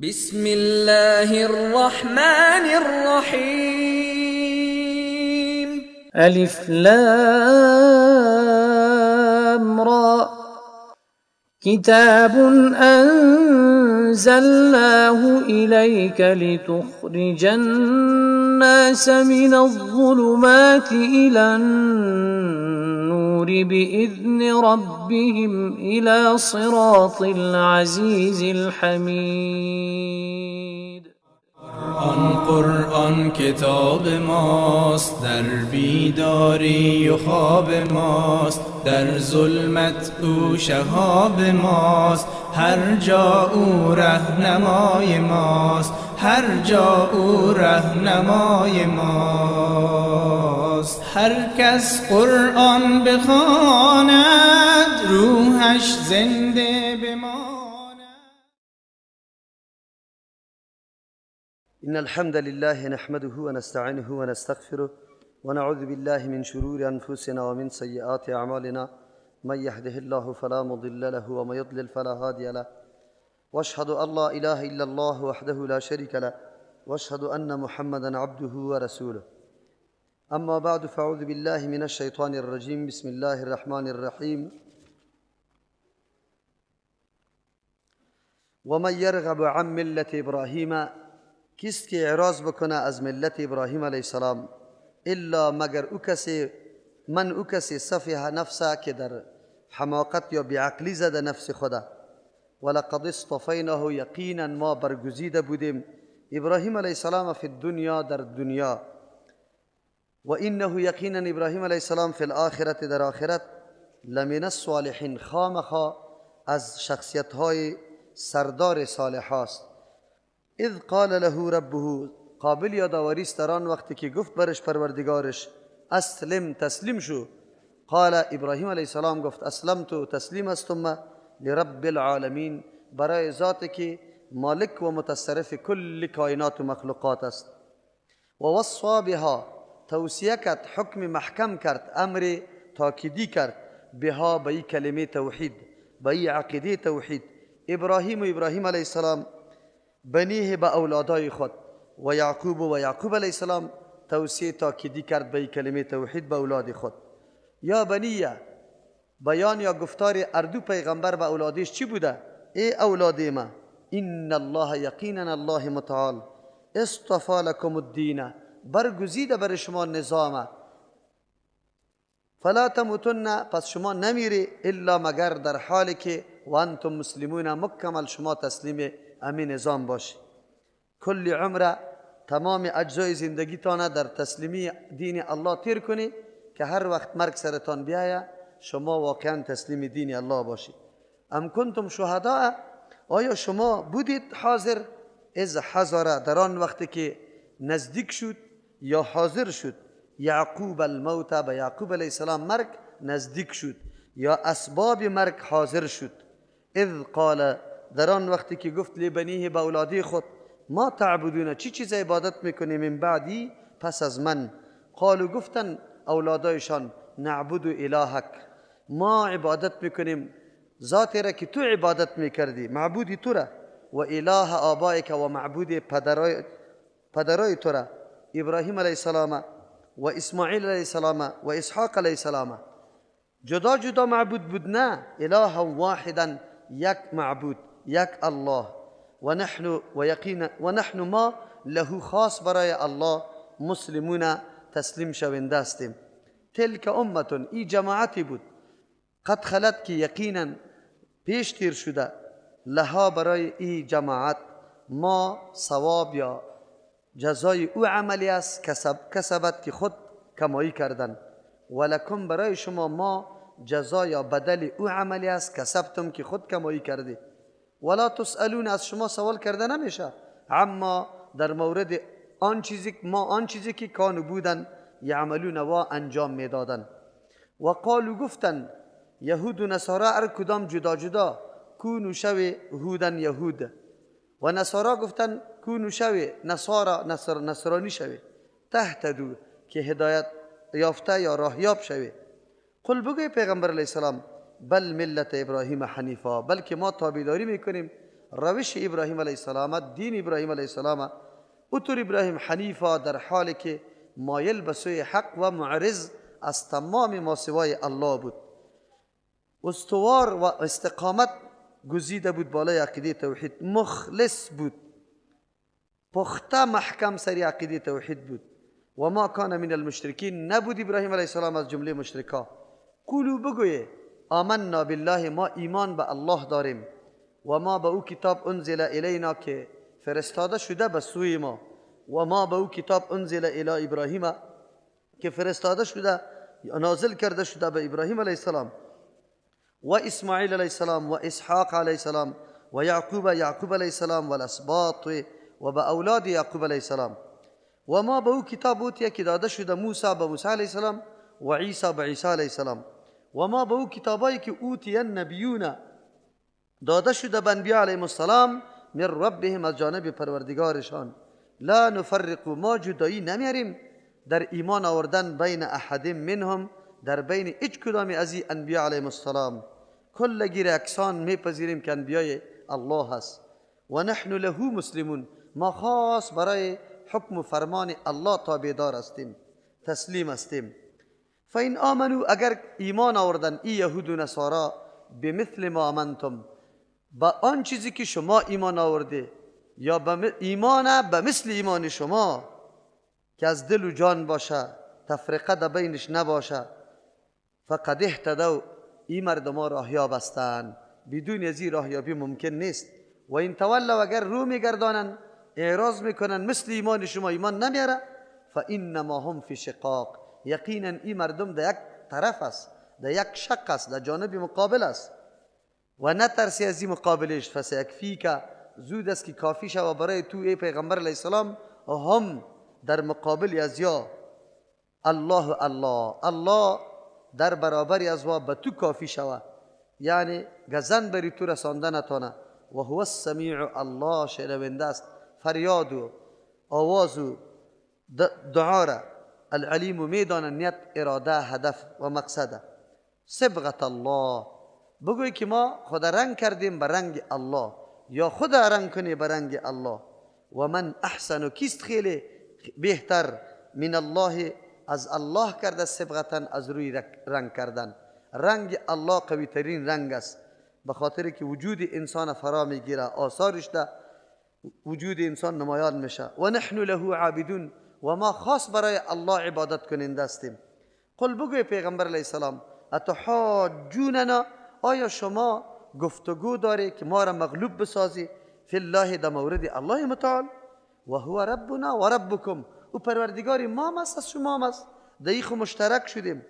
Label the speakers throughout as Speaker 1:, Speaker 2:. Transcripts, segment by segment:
Speaker 1: بسم الله الرحمن الرحیم.
Speaker 2: الف لام را. کتاب انزلناه الیک لتخرج الناس من الظلمات الى النور باذن ربهم الى صراط العزیز الحمید.
Speaker 3: قرآن قرآن کتاب ماست، در بیداری و خواب ماست، در ظلمت او شهاب ماست، هر جا او رهنمای ماست، هر جا او رهنمای ماست. هر کس قرآن بخواند روحش زنده بماند.
Speaker 4: إن الحمد لله نحمده ونستعينه ونستغفره ونعوذ بالله من شرور أنفسنا ومن سيئات أعمالنا، من يهده الله فلا مضل له ومن يضلل فلا هادي له، واشهد أن لا إله إلا الله وحده لا شريك له، واشهد أن محمدا عبده ورسوله. أما بعد، فأعوذ بالله من الشيطان الرجيم. بسم الله الرحمن الرحيم. ومن يرغب عن ملة إبراهيم، کیست که اعراض بکنه از ملت ابراهیم علیه السلام، الا مگر او کسی، من او کسی سفیه نفسه که در حماقت یا بیعقلی زده نفس خوده. ولقد اصطفیناه، یقینا ما برگزیده بودیم ابراهیم علیه السلام فی الدنیا، در دنیا، و انه یقینا ابراهیم علیه السلام فی الاخرت، در آخرت، لمن الصالحین، خامخا از شخصیت های سردار صالح هاست. اذ قال له ربه، قابل یادآوری است در آن وقتی که گفت برش پروردگارش اسلم، تسلیم شو. قال، ابراهیم علیه السلام گفت اسلمت، تسلیم هستم، لرب العالمین، برای ذاتی که مالک و متصرف کل کائنات و مخلوقات است. و وصا بها، توصیه کرد، حکم محکم کرد، امر تاکیدی کرد، بها، به این کلمه توحید، به این عقیده توحید، ابراهیم و ابراهیم علیه السلام بنیه به اولادای خود، و یعقوب و یعقوب علیه السلام توصیه تاکیدی کرد به کلمه توحید به اولاد خود. یا بنیه، بیان یا گفتار اردو پیغمبر به اولادش چی بوده؟ ای اولاد ما، ان الله یقینا الله متعال اصطفى لكم الدین، برگزیده بر شما نظام، فلا تموتن، پس شما نمیری، الا مگر در حالی که و انتم مسلمون، مکمل شما تسلیم امین نظام باشی. کل عمر، تمام اجزای زندگیتان در تسلیمی دین الله تیر کنی که هر وقت مرگ سرتان بیاید شما واقعا تسلیم دین الله باشی. ام کنتم شهداء، آیا شما بودید حاضر، از حضر، در آن وقتی که نزدیک شد یا حاضر شد، یعقوب الموت، به یعقوب علیه السلام مرگ نزدیک شد یا اسباب مرگ حاضر شد. اذ قال، در آن وقتی که گفت لبنیه، به اولادی خود، ما تعبدون، چی چیز عبادت میکنیم، من بعدی، پس از من. قالو، گفتن اولادایشان، نعبد الهک، ما عبادت میکنیم ذاتی را که تو عبادت میکردی، معبودی تو را، و اله آبائک، و معبود پدرای تو را، ابراهیم علیه السلام و اسماعیل علیه السلام و اسحاق علیه السلام. جدا جدا معبود بود نه، اله واحدا، یک معبود، یک الله. و نحن و یقینا و نحن ما له، خاص برای الله، مسلمون، تسلیم شونده هستیم. تلک امتون، ای جماعتی بود، قد خلت، که یقینا پیش تیر شده، لها، برای ای جماعت، ما ثواب یا جزای او عملی است، کسبت، که خود کمایی کردن، ولکم، برای شما، ما جزا یا بدل او عملی است، کسبتم، که خود کمایی کردی. ولا تسألون، از شما سوال کرده نمیشه، اما در مورد آن چیزی، ما آن چیزی که کانو بودن، یعملون، و انجام میدادن. و قالو، گفتن یهود و نصارا هر کدام جدا جدا، کونو شوی هودن، یهود، و نصارا گفتن کونو شوی نصارا، نصرانی شوی، تهتدو، که هدایت یافته یا راهیاب شوی. قل، بگوی پیغمبر علیه السلام، بل ملت ابراهیم حنیفا، بلکه ما تابعداری میکنیم روش ابراهیم علیه السلام، دین ابراهیم علیه السلام. اوتر ابراهیم حنیفا، در حالی که مایل به سوی حق و معرض از تمام ما سوای الله بود، استوار و استقامت گزیده بود بالای عقیده توحید، مخلص بود، پخته محکم سری عقیده توحید بود. و ما کان من المشرکین، نبود ابراهیم علیه السلام از جمله مشرکا. قولوا بگویه آمنا بالله، ما ایمان به الله داریم، و ما به او کتاب انزل الینا که فرستاده شده به سوی ما، و ما به او کتاب انزل الی ابراهیم که فرستاده شده نازل کرده شده به ابراهیم علیه السلام و اسماعیل علیه السلام و اسحاق علیه السلام و یعقوب یعقوب علیه السلام و الاسباط و به اولاد یعقوب علیه السلام. و ما به او کتاب اوتیه که داده شده موسی به موسی علیه السلام و عیسی به عیسی علیه السلام. و ما به او کتابایی که اوتی النبیون داده شده به انبیا علیهم السلام من ربهم، از جانب پروردگارشان. لا نفرق، ما جدایی نمیاریم در ایمان آوردن بین احد منهم، در بین هیچ کدام از این انبیا علیهم السلام. کل گیر اکسان میپذیریم که انبیای الله هست. و نحن له مسلمون، ما خاص برای حکم و فرمان الله تابعدار هستیم، تسلیم هستیم. فإن آمنوا، اگر ایمان آوردن ای یهود و نصارا، بمثل ما آمنتم، با آن چیزی که شما ایمان آورده، یا ایمان به مثل ایمان شما که از دل و جان باشه، تفرقه در بینش نباشه، فقد اهتدوا، این مردم ها راهیاب هستند، بدون از این راهیابی ممکن نیست. و این تولوا، اگر رو میگردانند، اعراض میکنن، مثل ایمان شما ایمان نمیاره، فانما هم فی شقاق، یقینا این مردم در یک طرف است، در یک شق است، در جانب مقابل است. و نترسی از این مقابلش، فسیکفیک، زود است که کافی شود برای تو ای پیغمبر علیه السلام، هم در مقابل از یا الله الله الله در برابر از وا به تو کافی شود، یعنی گزن بری تو رسانده نتانه. و هو السمیع، الله شنونده است فریاد و آواز و دعا را، العلیم میدانه نیت، اراده، هدف و مقصده. صبغت الله، بگوی که ما خود رنگ کردیم به رنگ الله، یا خود رنگ کنی به رنگ الله. و من احسن، کیست خیلی بهتر من الله، از الله کرده صبغتا، از روی رنگ کردن. رنگ الله قوی ترین رنگ است، به خاطر که وجود انسان فرا میگیره، آثارش ده وجود انسان نمایان میشه. و نحن له عابدون، و ما خاص برای الله عبادت کننده هستیم. قل، بگوی پیغمبر علیه السلام، اتحاجوننا، آیا شما گفتگو داری که ما را مغلوب بسازی فی الله، در مورد الله متعال، و هو ربنا و ربکم، او پروردگار ما است از شما است، در خو مشترک شدیم.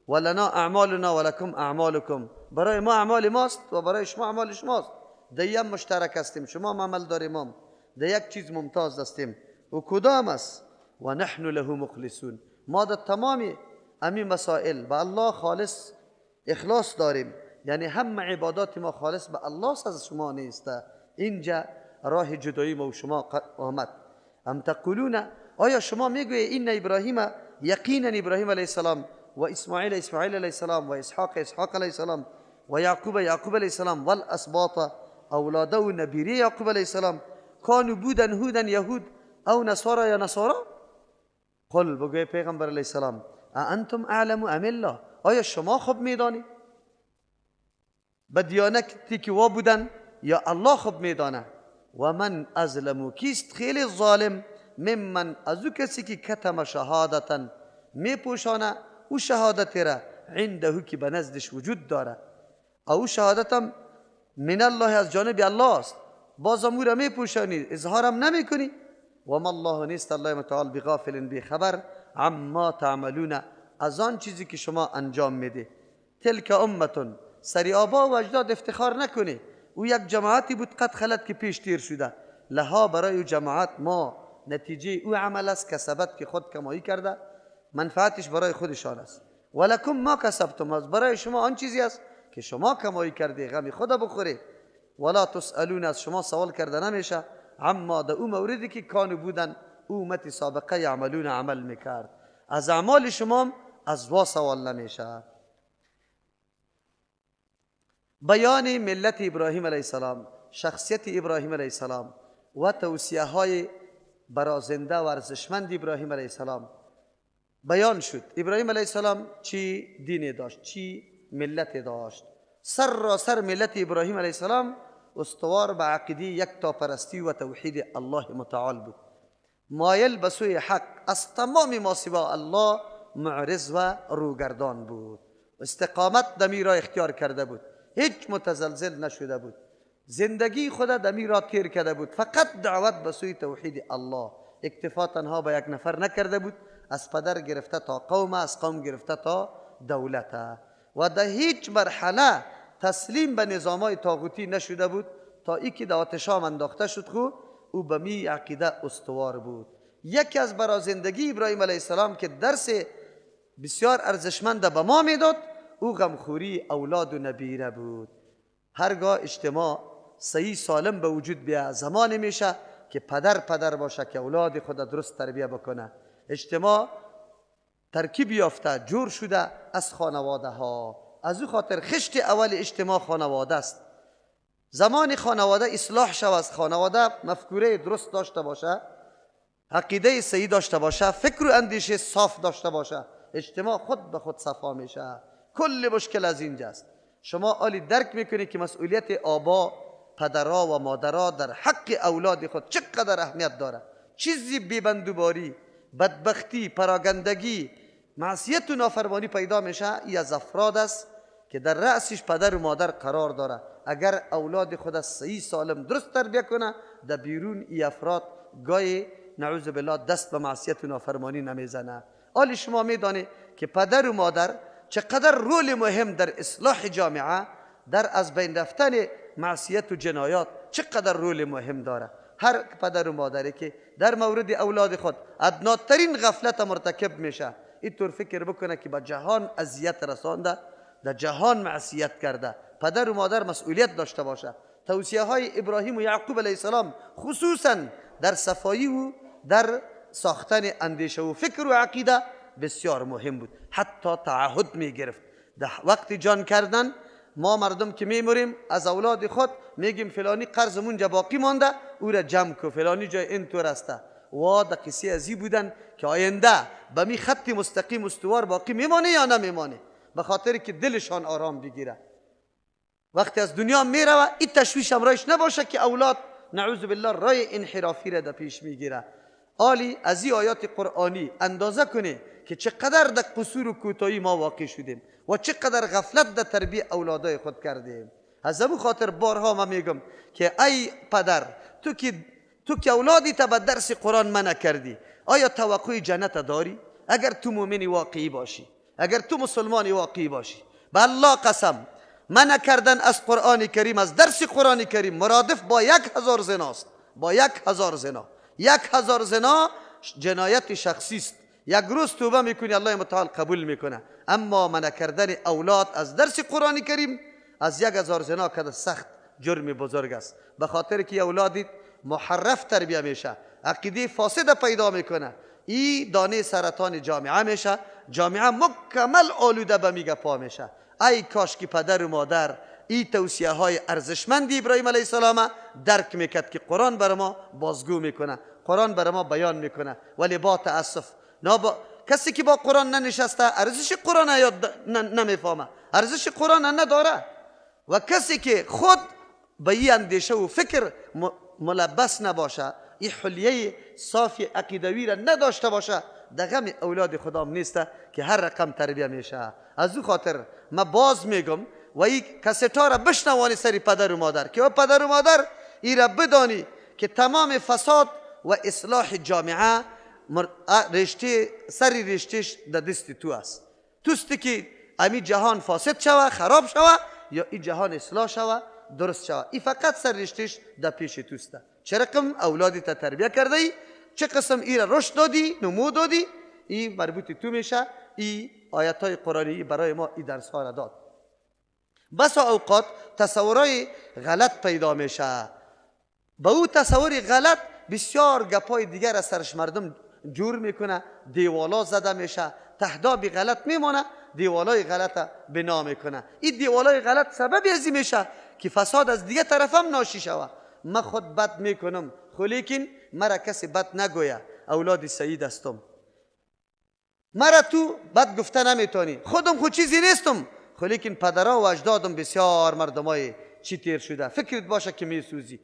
Speaker 4: ولنا اعمالنا ولکم اعمالکم، برای ما اعمال ماست و برای شما اعمال شماست، در هم مشترک هستیم، شما عمل داریم، ما در یک چیز ممتاز هستیم. و کدام است؟ و نحن له مخلصون، ما در تمام همین مسائل به الله خالص اخلاص داریم، یعنی هم عبادات ما خالص به الله است، از شما نیست. اینجا راه جدایی ما و شما آمد. ام تقولون، آیا شما میگویی این ابراهیم، یقینا ابراهیم علیه السلام و اسماعیل اسماعیل علیه السلام و اسحاق اسحاق علیه السلام و یعقوب یعقوب علیه السلام والاسباط، اولاده و نبیره یعقوب علیه السلام، کانوا بودن هودن یهود او نصارا یا نصارا؟ قل، بگوی پیغمبر علیه السلام، انتم اعلم ام الله، آیا شما خوب میدانی به دیانتی که وا بودن یا الله خوب میدانه؟ و من ازلم، کیست خیلی ظالم، ممن، از او کسی که کتم شهادتا، میپوشانه او شهادت را، عنده، که به نزدش وجود داره، او شهادتم من الله، از جانب الله است، بازم او را میپوشانی، اظهارم نمیکنی. و ما الله، نیست الله متعال، بغافل، بی خبر، عما تعملون، از آن چیزی که شما انجام میده. تلک امتون، سری آبا و اجداد افتخار نکنی، او یک جماعتی بود قد خلت، که پیش تیر شده، لها، برای او جماعت، ما، نتیجه او عمل است، کسبت، که خود کمایی کرده، منفعتش برای خودشان است. ولکم ما کسبتم، از برای شما آن چیزی است که شما کمایی کرده، غم خود بخوری. ولا تسألون، از شما سوال کرده نمیشه، عما، در او موردی که کانوا بودن، او امت سابقه، یعملون، عمل میکرد، از اعمال شما از وا سوال نمیشه. بیان ملت ابراهیم علیه السلام. شخصیت ابراهیم علیه السلام و توصیه های برازنده و ارزشمند ابراهیم علیه السلام بیان شد. ابراهیم علیه السلام چی دینی داشت، چی ملت داشت. سر را سر ملت ابراهیم علیه السلام استوار به عقیده یکتاپرستی و توحید الله متعال بود، مایل به سوی حق، از تمام ماسوا الله معرض و روگردان بود، استقامت دمی را اختیار کرده بود، هیچ متزلزل نشده بود، زندگی خود دمی را تیر کرده بود، فقط دعوت به سوی توحید الله، اکتفا تنها به یک نفر نکرده بود، از پدر گرفته تا قوم، از قوم گرفته تا دولت، و در هیچ مرحله تسلیم به نظامای طاغوتی نشده بود تا ای که در آتش انداخته شد. خو او به می عقیده استوار بود. یکی از برازندگی ابراهیم علیه السلام که درس بسیار ارزشمند به ما میداد، او غمخوری اولاد و نبیره بود. هرگاه اجتماع صحیح سالم به وجود بیا، زمان میشه که پدر پدر باشه که اولاد خود درست تربیه بکنه. اجتماع ترکیب یافته جور شده از خانواده ها، از او خاطر خشت اول اجتماع خانواده است. زمان خانواده اصلاح شود، از خانواده مفکوره درست داشته باشه، عقیده صحیح داشته باشه، فکر و اندیشه صاف داشته باشه، اجتماع خود به خود صفا میشه. کل مشکل از اینجاست. شما عالی درک میکنید که مسئولیت آبا، پدرا و مادرا در حق اولاد خود چقدر اهمیت داره. چیزی بیبندوباری، بدبختی، پراگندگی، معصیت و نافرمانی پیدا میشه، ای از افراد است که در رأسش پدر و مادر قرار داره. اگر اولاد خود صحیح سالم درست تربیه کنه، در بیرون ای افراد گاهی نعوذ بالله دست به معصیت و نافرمانی نمیزنه. حالی شما میدانید که پدر و مادر چقدر رول مهم در اصلاح جامعه، در از بین رفتن معصیت و جنایات چقدر رول مهم داره. هر پدر و مادری که در مورد اولاد خود ادناترین غفلت مرتکب میشه، اینطور فکر بکنه که به جهان اذیت رسانده، در جهان معصیت کرده. پدر و مادر مسئولیت داشته باشه. توصیه های ابراهیم و یعقوب علیه السلام خصوصا در صفایی و در ساختن اندیشه و فکر و عقیده بسیار مهم بود. حتی تعهد می گرفت در وقت جان کردن. ما مردم که میموریم از اولاد خود میگیم فلانی قرض مونجا باقی مانده، او را جمع کو، فلانی جای اینطور است. و در قصه ازی بودن که آینده به می خط مستقیم استوار باقی میمانه یا نمیمانه، به خاطر که دلشان آرام بگیره. وقتی از دنیا میروه این تشویش امرایش نباشه که اولاد نعوذ بالله رای انحرافی را در پیش میگیره. عالی از این آیات قرآنی اندازه کنه که چقدر در قصور و کوتاهی ما واقع شدیم و چقدر غفلت در تربیه اولادای خود کردیم. از همون خاطر بارها ما میگم که ای پدر، تو که اولادی تا به درس قرآن منع کردی، آیا توقع جنت داری؟ اگر تو مؤمن واقعی باشی، اگر تو مسلمان واقعی باشی، به الله قسم، منع کردن از قرآن کریم، از درس قرآن کریم مرادف با 1000 زناست. با 1000 زنا. 1000 زنا جنایت شخصی است. یک روز توبه میکنی الله متعال قبول میکنه. اما منع کردن اولاد از درس قرآن کریم از 1000 زنا که سخت جرم بزرگ است. به خاطر که اولادی محرف تربیه میشه، عقیده فاسد پیدا میکنه، ای دانه سرطان جامعه میشه، جامعه مکمل آلوده به میگه پا میشه. ای کاش که پدر و مادر ای توصیه های ارزشمند ابراهیم علیه السلام درک میکرد که قرآن بر ما بازگو میکنه، قرآن بر ما بیان میکنه. ولی با تاسف کسی که با قرآن ننشسته ارزش قرآن یاد نمیفهمه، ارزش قرآن نداره. و کسی که خود به این اندیشه و فکر ملبس نباشه، این حلیه صافی عقیدوی را نداشته باشه، در غم اولاد خدام نیسته که هر رقم تربیه میشه. از او خاطر ما باز میگم و این کستا را بشنوانی سری پدر و مادر، که پدر و مادر ای را بدانی که تمام فساد و اصلاح جامعه رشته سری رشتهش در دست تو است. توستی که امی جهان فاسد شوه، خراب شوه، یا این جهان اصلاح شوه، درست شوه، این فقط سر رشتهش در پیش توسته. چه رقم اولادی تا تربیه کرده ای، چه قسم ای را رشد دادی، نمو دادی، این مربوط تو میشه. این آیت های قرآنی برای ما این درس ها را داد. بسا اوقات تصورای غلط پیدا میشه، با او تصور غلط بسیار گپای دیگر از سرش مردم جور میکنه، دیوالا زده میشه، تهداب غلط میمانه، دیوالای غلط بنا میکنه. این دیوالای غلط سبب ازی میشه که فساد از دیگه طرفم ناشی شوه. من خود بد میکنم خو لیکن مرا کسی بد نگویه، اولاد سعید هستم، مرا تو بد گفته نمیتونی، خودم خود چیزی نیستم خو لیکن پدرها و اجدادم بسیار مردمای چی تیر شده. فکرت باشه که میسوزی،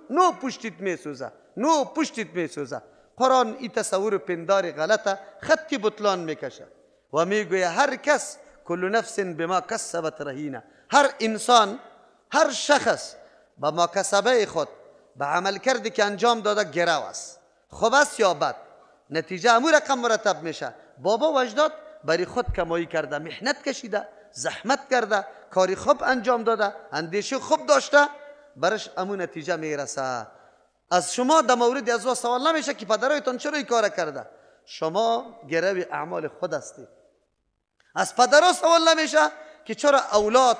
Speaker 4: نو پشتیت میسوزه، نو پشتیت میسوزه. قرآن این تصور پندار غلطه خطی بطلان میکشه و میگویه هر کس کل نفس بما کسبت رهینه، هر انسان هر شخص به ما کسبه خود، به عمل کردی که انجام داده گرو است، خوب است یا بد، نتیجه امو رقم مرتب میشه. بابا و اجداد برای خود کمایی کرده، محنت کشیده، زحمت کرده، کاری خوب انجام داده، اندیشه خوب داشته، برش امو نتیجه میرسه. از شما در مورد از او سوال نمیشه که پدرایتان چرا این کار کرده، شما گرو اعمال خود هستید. از پدرها سوال نمیشه که چرا اولاد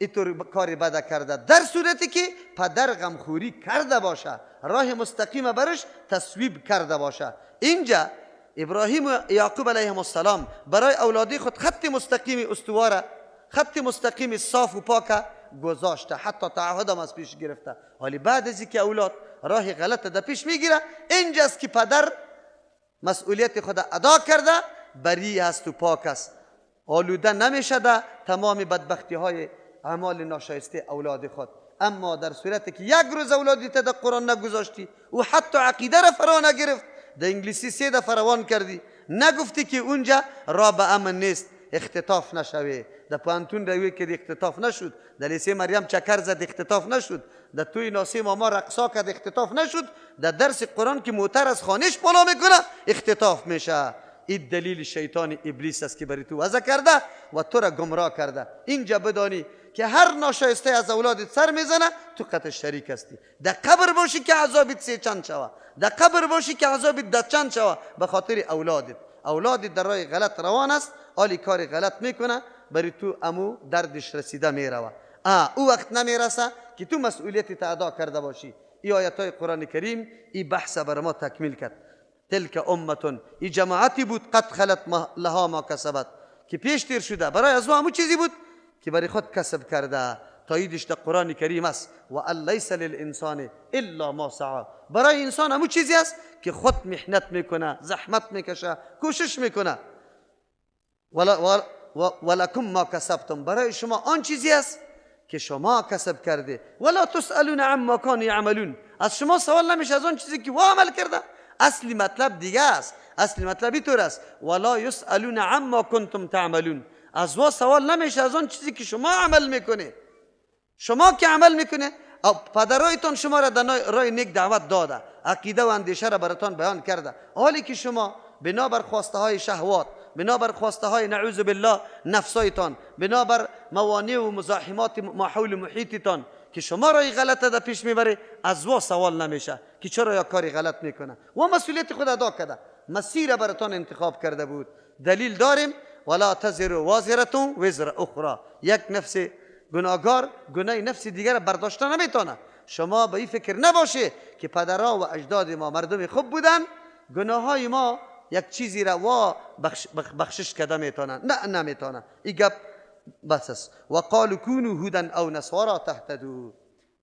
Speaker 4: اینطور کاری بد کرده، در صورتی که پدر غمخوری کرده باشه، راه مستقیم برش تصویب کرده باشه. اینجا ابراهیم و یعقوب علیهم السلام برای اولادی خود خط مستقیم استواره، خط مستقیم صاف و پاک گذاشته، حتی تعهد هم از پیش گرفته. ولی بعد از اینکه اولاد راه غلط در پیش میگیره، اینجاست که پدر مسئولیت خود ادا کرده، بری است و پاک است، آلوده نمیشه ده تمام بدبختی های اعمال ناشایسته اولاد خود. اما در صورتی که یک روز اولادی تا در قرآن نگذاشتی و حتی عقیده را فرا نگرفت، در انگلیسی 3 دفعه روان کردی، نگفتی که اونجا را به امن نیست، اختطاف نشوی، در پانتون روی که اختطاف نشد، در لیسه مریم چکر زد اختطاف نشد، در توی ناسی ماما رقصا کرد اختطاف نشد، در درس قرآن که موتر از خانش بالا میکنه اختطاف میشه. این دلیل شیطان ابلیس است که برای تو وضع کرده و تو را گمراه کرده. اینجا بدانی که هر ناشایسته از اولادت سر میزنه تو قطع شریک هستی. در قبر باشی که عذابت 3 چند شوه، در قبر باشی که عذابت 10 چند شوه، به خاطر اولادت. اولادت در راه غلط روان است، آلی کار غلط میکنه، برای تو امو دردش رسیده میروه. او وقت نمیرسه که تو مسئولیت ادا کرده باشی. ای آیت های قرآن کریم ای بحث بر ما تکمیل کرد. تلک امتون، ای جماعتی بود قد خلت لها ما کسبت، که پیش تیر شده برای از او همون چیزی بود که برای خود کسب کرده. تاییدش در قرآن کریم است، و ان لیس للانسان الا ما سعی. برای انسان همون چیزی است که خود محنت میکنه، زحمت میکشه، کوشش میکنه. ولکم ما کسبتم، برای شما آن چیزی است که شما کسب کرده. ولا تسالون عما كانوا یعملون، از شما سوال نمیشه از آن چیزی که وا عمل کرده. اصلی مطلب دیگه است، اصلی مطلب اینطور است، ولا یسالون عما کنتم تعملون، از وا سوال نمیشه از آن چیزی که شما عمل میکنه. شما که عمل میکنه، پدرایتان شما را در راه نیک دعوت داده، عقیده و اندیشه را براتان بیان کرده، حالی که شما بنابر خواسته های شهوات، بنابر خواسته های نعوذ بالله نفسایتان، بنابر موانع و مزاحمات ماحول محیطتان که شما رای غلط در پیش میبره، از وا سوال نمیشه که چرا یا کاری غلط میکنه و مسئولیت خود ادا کرده، مسیر براتان انتخاب کرده بود. دلیل داریم، ولا تزر وازرة وزر اخرى، یک نفس گناهگار گناه نفس دیگر برداشته نمیتونه. شما به این فکر نباشه که پدرها و اجداد ما مردم خوب بودن، گناه های ما یک چیزی را وا بخشش کرده میتونن، نه نمیتونه. این گپ بس است. و قالوا كونوا هودا او نصارا تهتدوا.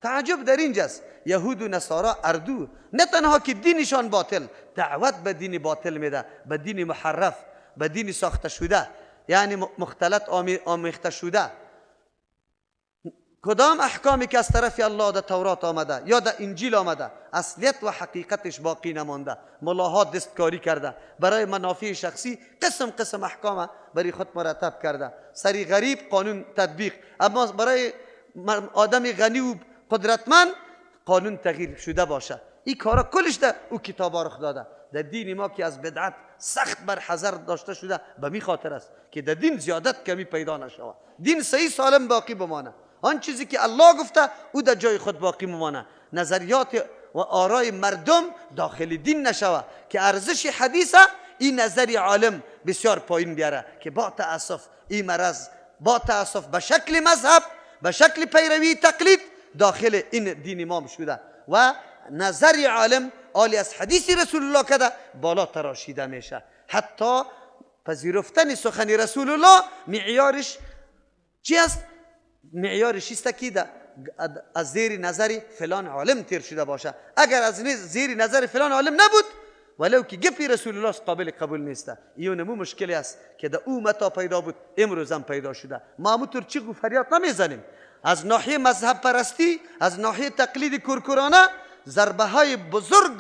Speaker 4: تعجب در اینجاست، یهود و نصارا اردو نه تنها که دینشان باطل، دعوت به دین باطل میده، به دین محرف، به دین ساخته شده، یعنی مختلط آمیخته شده. کدام احکامی که از طرف الله در تورات آمده یا در انجیل آمده، اصلیت و حقیقتش باقی نمانده. ملاها دستکاری کرده، برای منافع شخصی قسم قسم احکام برای خود مرتب کرده. سری غریب قانون تطبیق، اما برای آدم غنی و قدرتمند قانون تغییر شده باشه. این کارا کلش در او کتابا رخ داده. در دین ما که از بدعت سخت بر حذر داشته شده، به می خاطر است که در دین زیادت کمی پیدا نشود، دین صحیح سالم باقی بمانه. آن چیزی که الله گفته او در جای خود باقی ممانه. نظریات و آرای مردم داخل دین نشوه که ارزش حدیث این نظر عالم بسیار پایین بیاره، که با تأسف این مرض، با تأسف به شکل مذهب، به شکل پیروی تقلید داخل این دین امام شده و نظر عالم آلی از حدیث رسول الله کده بالا تراشیده میشه. حتی پذیرفتن سخن رسول الله معیارش چی است؟ معیارش است که از زیر نظر فلان عالم تیر شده باشه. اگر از زیر نظر فلان عالم نبود، ولو که گپی رسول الله قابل قبول نیست. این نمو مشکلی است که در او متا پیدا بود، امروز هم پیدا شده. ما همونطور چیغ و فریاد نمیزنیم. از ناحیه مذهب پرستی، از ناحیه تقلید کورکورانه، ضربه های بزرگ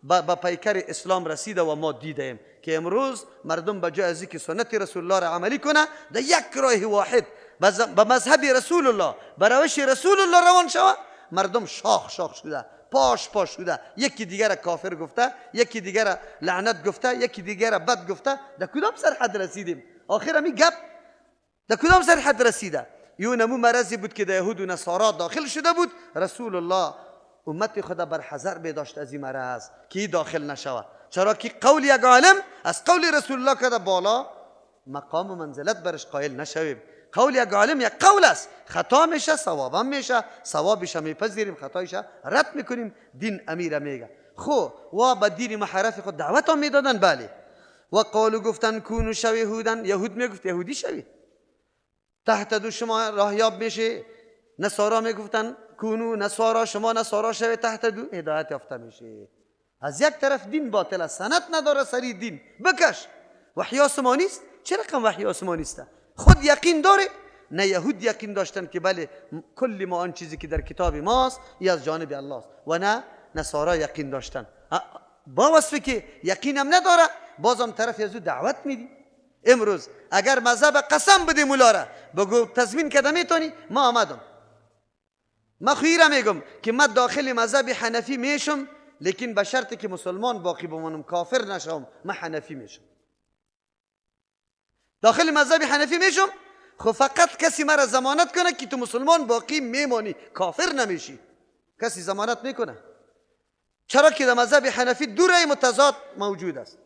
Speaker 4: به پیکر اسلام رسیده و ما دیدیم که امروز مردم به جای از اینکه سنت رسول الله را عملی کنه، در یک راه واحد به مذهب رسول الله، به روش رسول الله روان شوه، مردم شاخ شاخ شده، پاش پاش شده، یکی دیگر کافر گفته، یکی دیگر لعنت گفته، یکی دیگر بد گفته. در کدام سرحد رسیدیم؟ آخر همی گپ در کدام سرحد رسیده؟ یو نمو مرضی بود که در یهود و نصارا داخل شده بود. رسول الله امت خدا بر حذر بداشت از این مرض که داخل نشوه، چرا که قول یک عالم از قول رسول الله که بالا مقام و منزلت برش قائل نشویم. قول یک عالم یک قول است، خطا میشه ثوابم میشه، ثوابش میپذیریم، خطایش رد میکنیم. دین امیر میگه خو و به دین محرف خود دعوت هم میدادن. بله، و قالو گفتن کونو شوی هودن، یهود میگفت یهودی شوی تحت دو شما راهیاب میشه. نصارا میگفتن کونو نصارا، شما نصارا شوی تحت دو هدایت یافته میشه. از یک طرف دین باطل است، سند نداره، سری دین بکش. وحی آسمانی است. چه رقم وحی آسمانی است؟ خود یقین داره؟ نه یهود یقین داشتن که بله کل ما آن چیزی که در کتاب ماست ای از جانب الله است، و نه نصارا یقین داشتن. با وصفی که یقین هم نداره بازم طرف از او دعوت میدی. امروز اگر مذهب قسم بده مولا را بگو تضمین کده میتونی، ما آمدم، ما خیره میگم که ما داخل مذهب حنفی میشم، لیکن به شرطی که مسلمان باقی بمانم، کافر نشم، ما حنفی میشم. داخل مذهب حنفی میشم، خب فقط کسی مرا ضمانت کنه که تو مسلمان باقی میمانی، کافر نمیشی. کسی ضمانت میکنه؟ چرا که در مذهب حنفی دو رأی متضاد موجود است.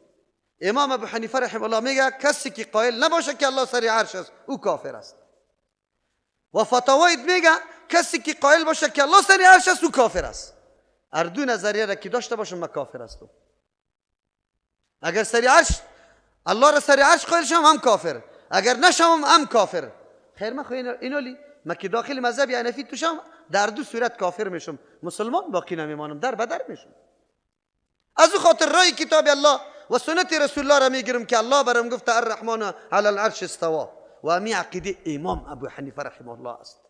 Speaker 4: امام ابو حنیفه رحمه الله میگه کسی که قائل نباشه که الله سر عرش است او کافر است، و فتاوید میگه کسی که قائل باشه که الله سر عرش است او کافر است. هر دو نظریه را که داشته باشم من کافر هستم. اگر سر عرش الله را سر عرش قائل شم هم کافر، اگر نشم هم کافر. خیر من خو اینولی ما که داخل مذهب حنفی توشم در دو صورت کافر میشم، مسلمان باقی نمیمانم، در بدر میشم. از او خاطر رای کتاب الله و سنت رسول الله را میگیرم که الله برام گفته الرحمن علی العرش استوا، و امی عقیده امام ابو حنیفه رحمه الله است.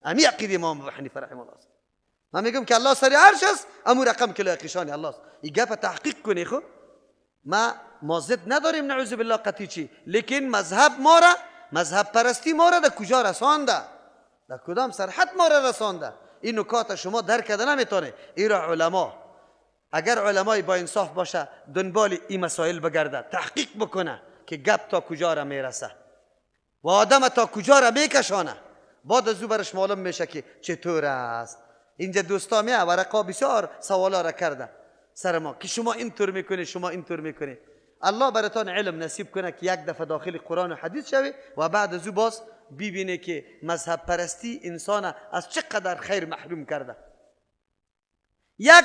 Speaker 4: امی عقیده امام ابو حنیفه رحمه الله است. من میگم که الله سر عرش است، امو رقم که لایق الله است. این گپ تحقیق کنی. خو ما ضد نداریم نعوذ بالله قطعی چی، لیکن مذهب ما را، مذهب پرستی ما را در کجا رسانده، در کدام سرحد ما را رسانده. این نکات شما درک کرده نمیتونه. این را علما، اگر علمای با انصاف باشه دنبال این مسائل بگرده، تحقیق بکنه که گپ تا کجا را میرسه و آدم تا کجا را میکشانه، بعد از او برش معلوم میشه که چطور است. اینجا دوستا میه ورقا بسیار سوالا را کرده سر ما که شما اینطور میکنی، شما اینطور میکنی. الله براتان علم نصیب کنه که یک دفعه داخل قرآن و حدیث شوی و بعد از او باز ببینه که مذهب پرستی انسان از چقدر خیر محروم کرده. یک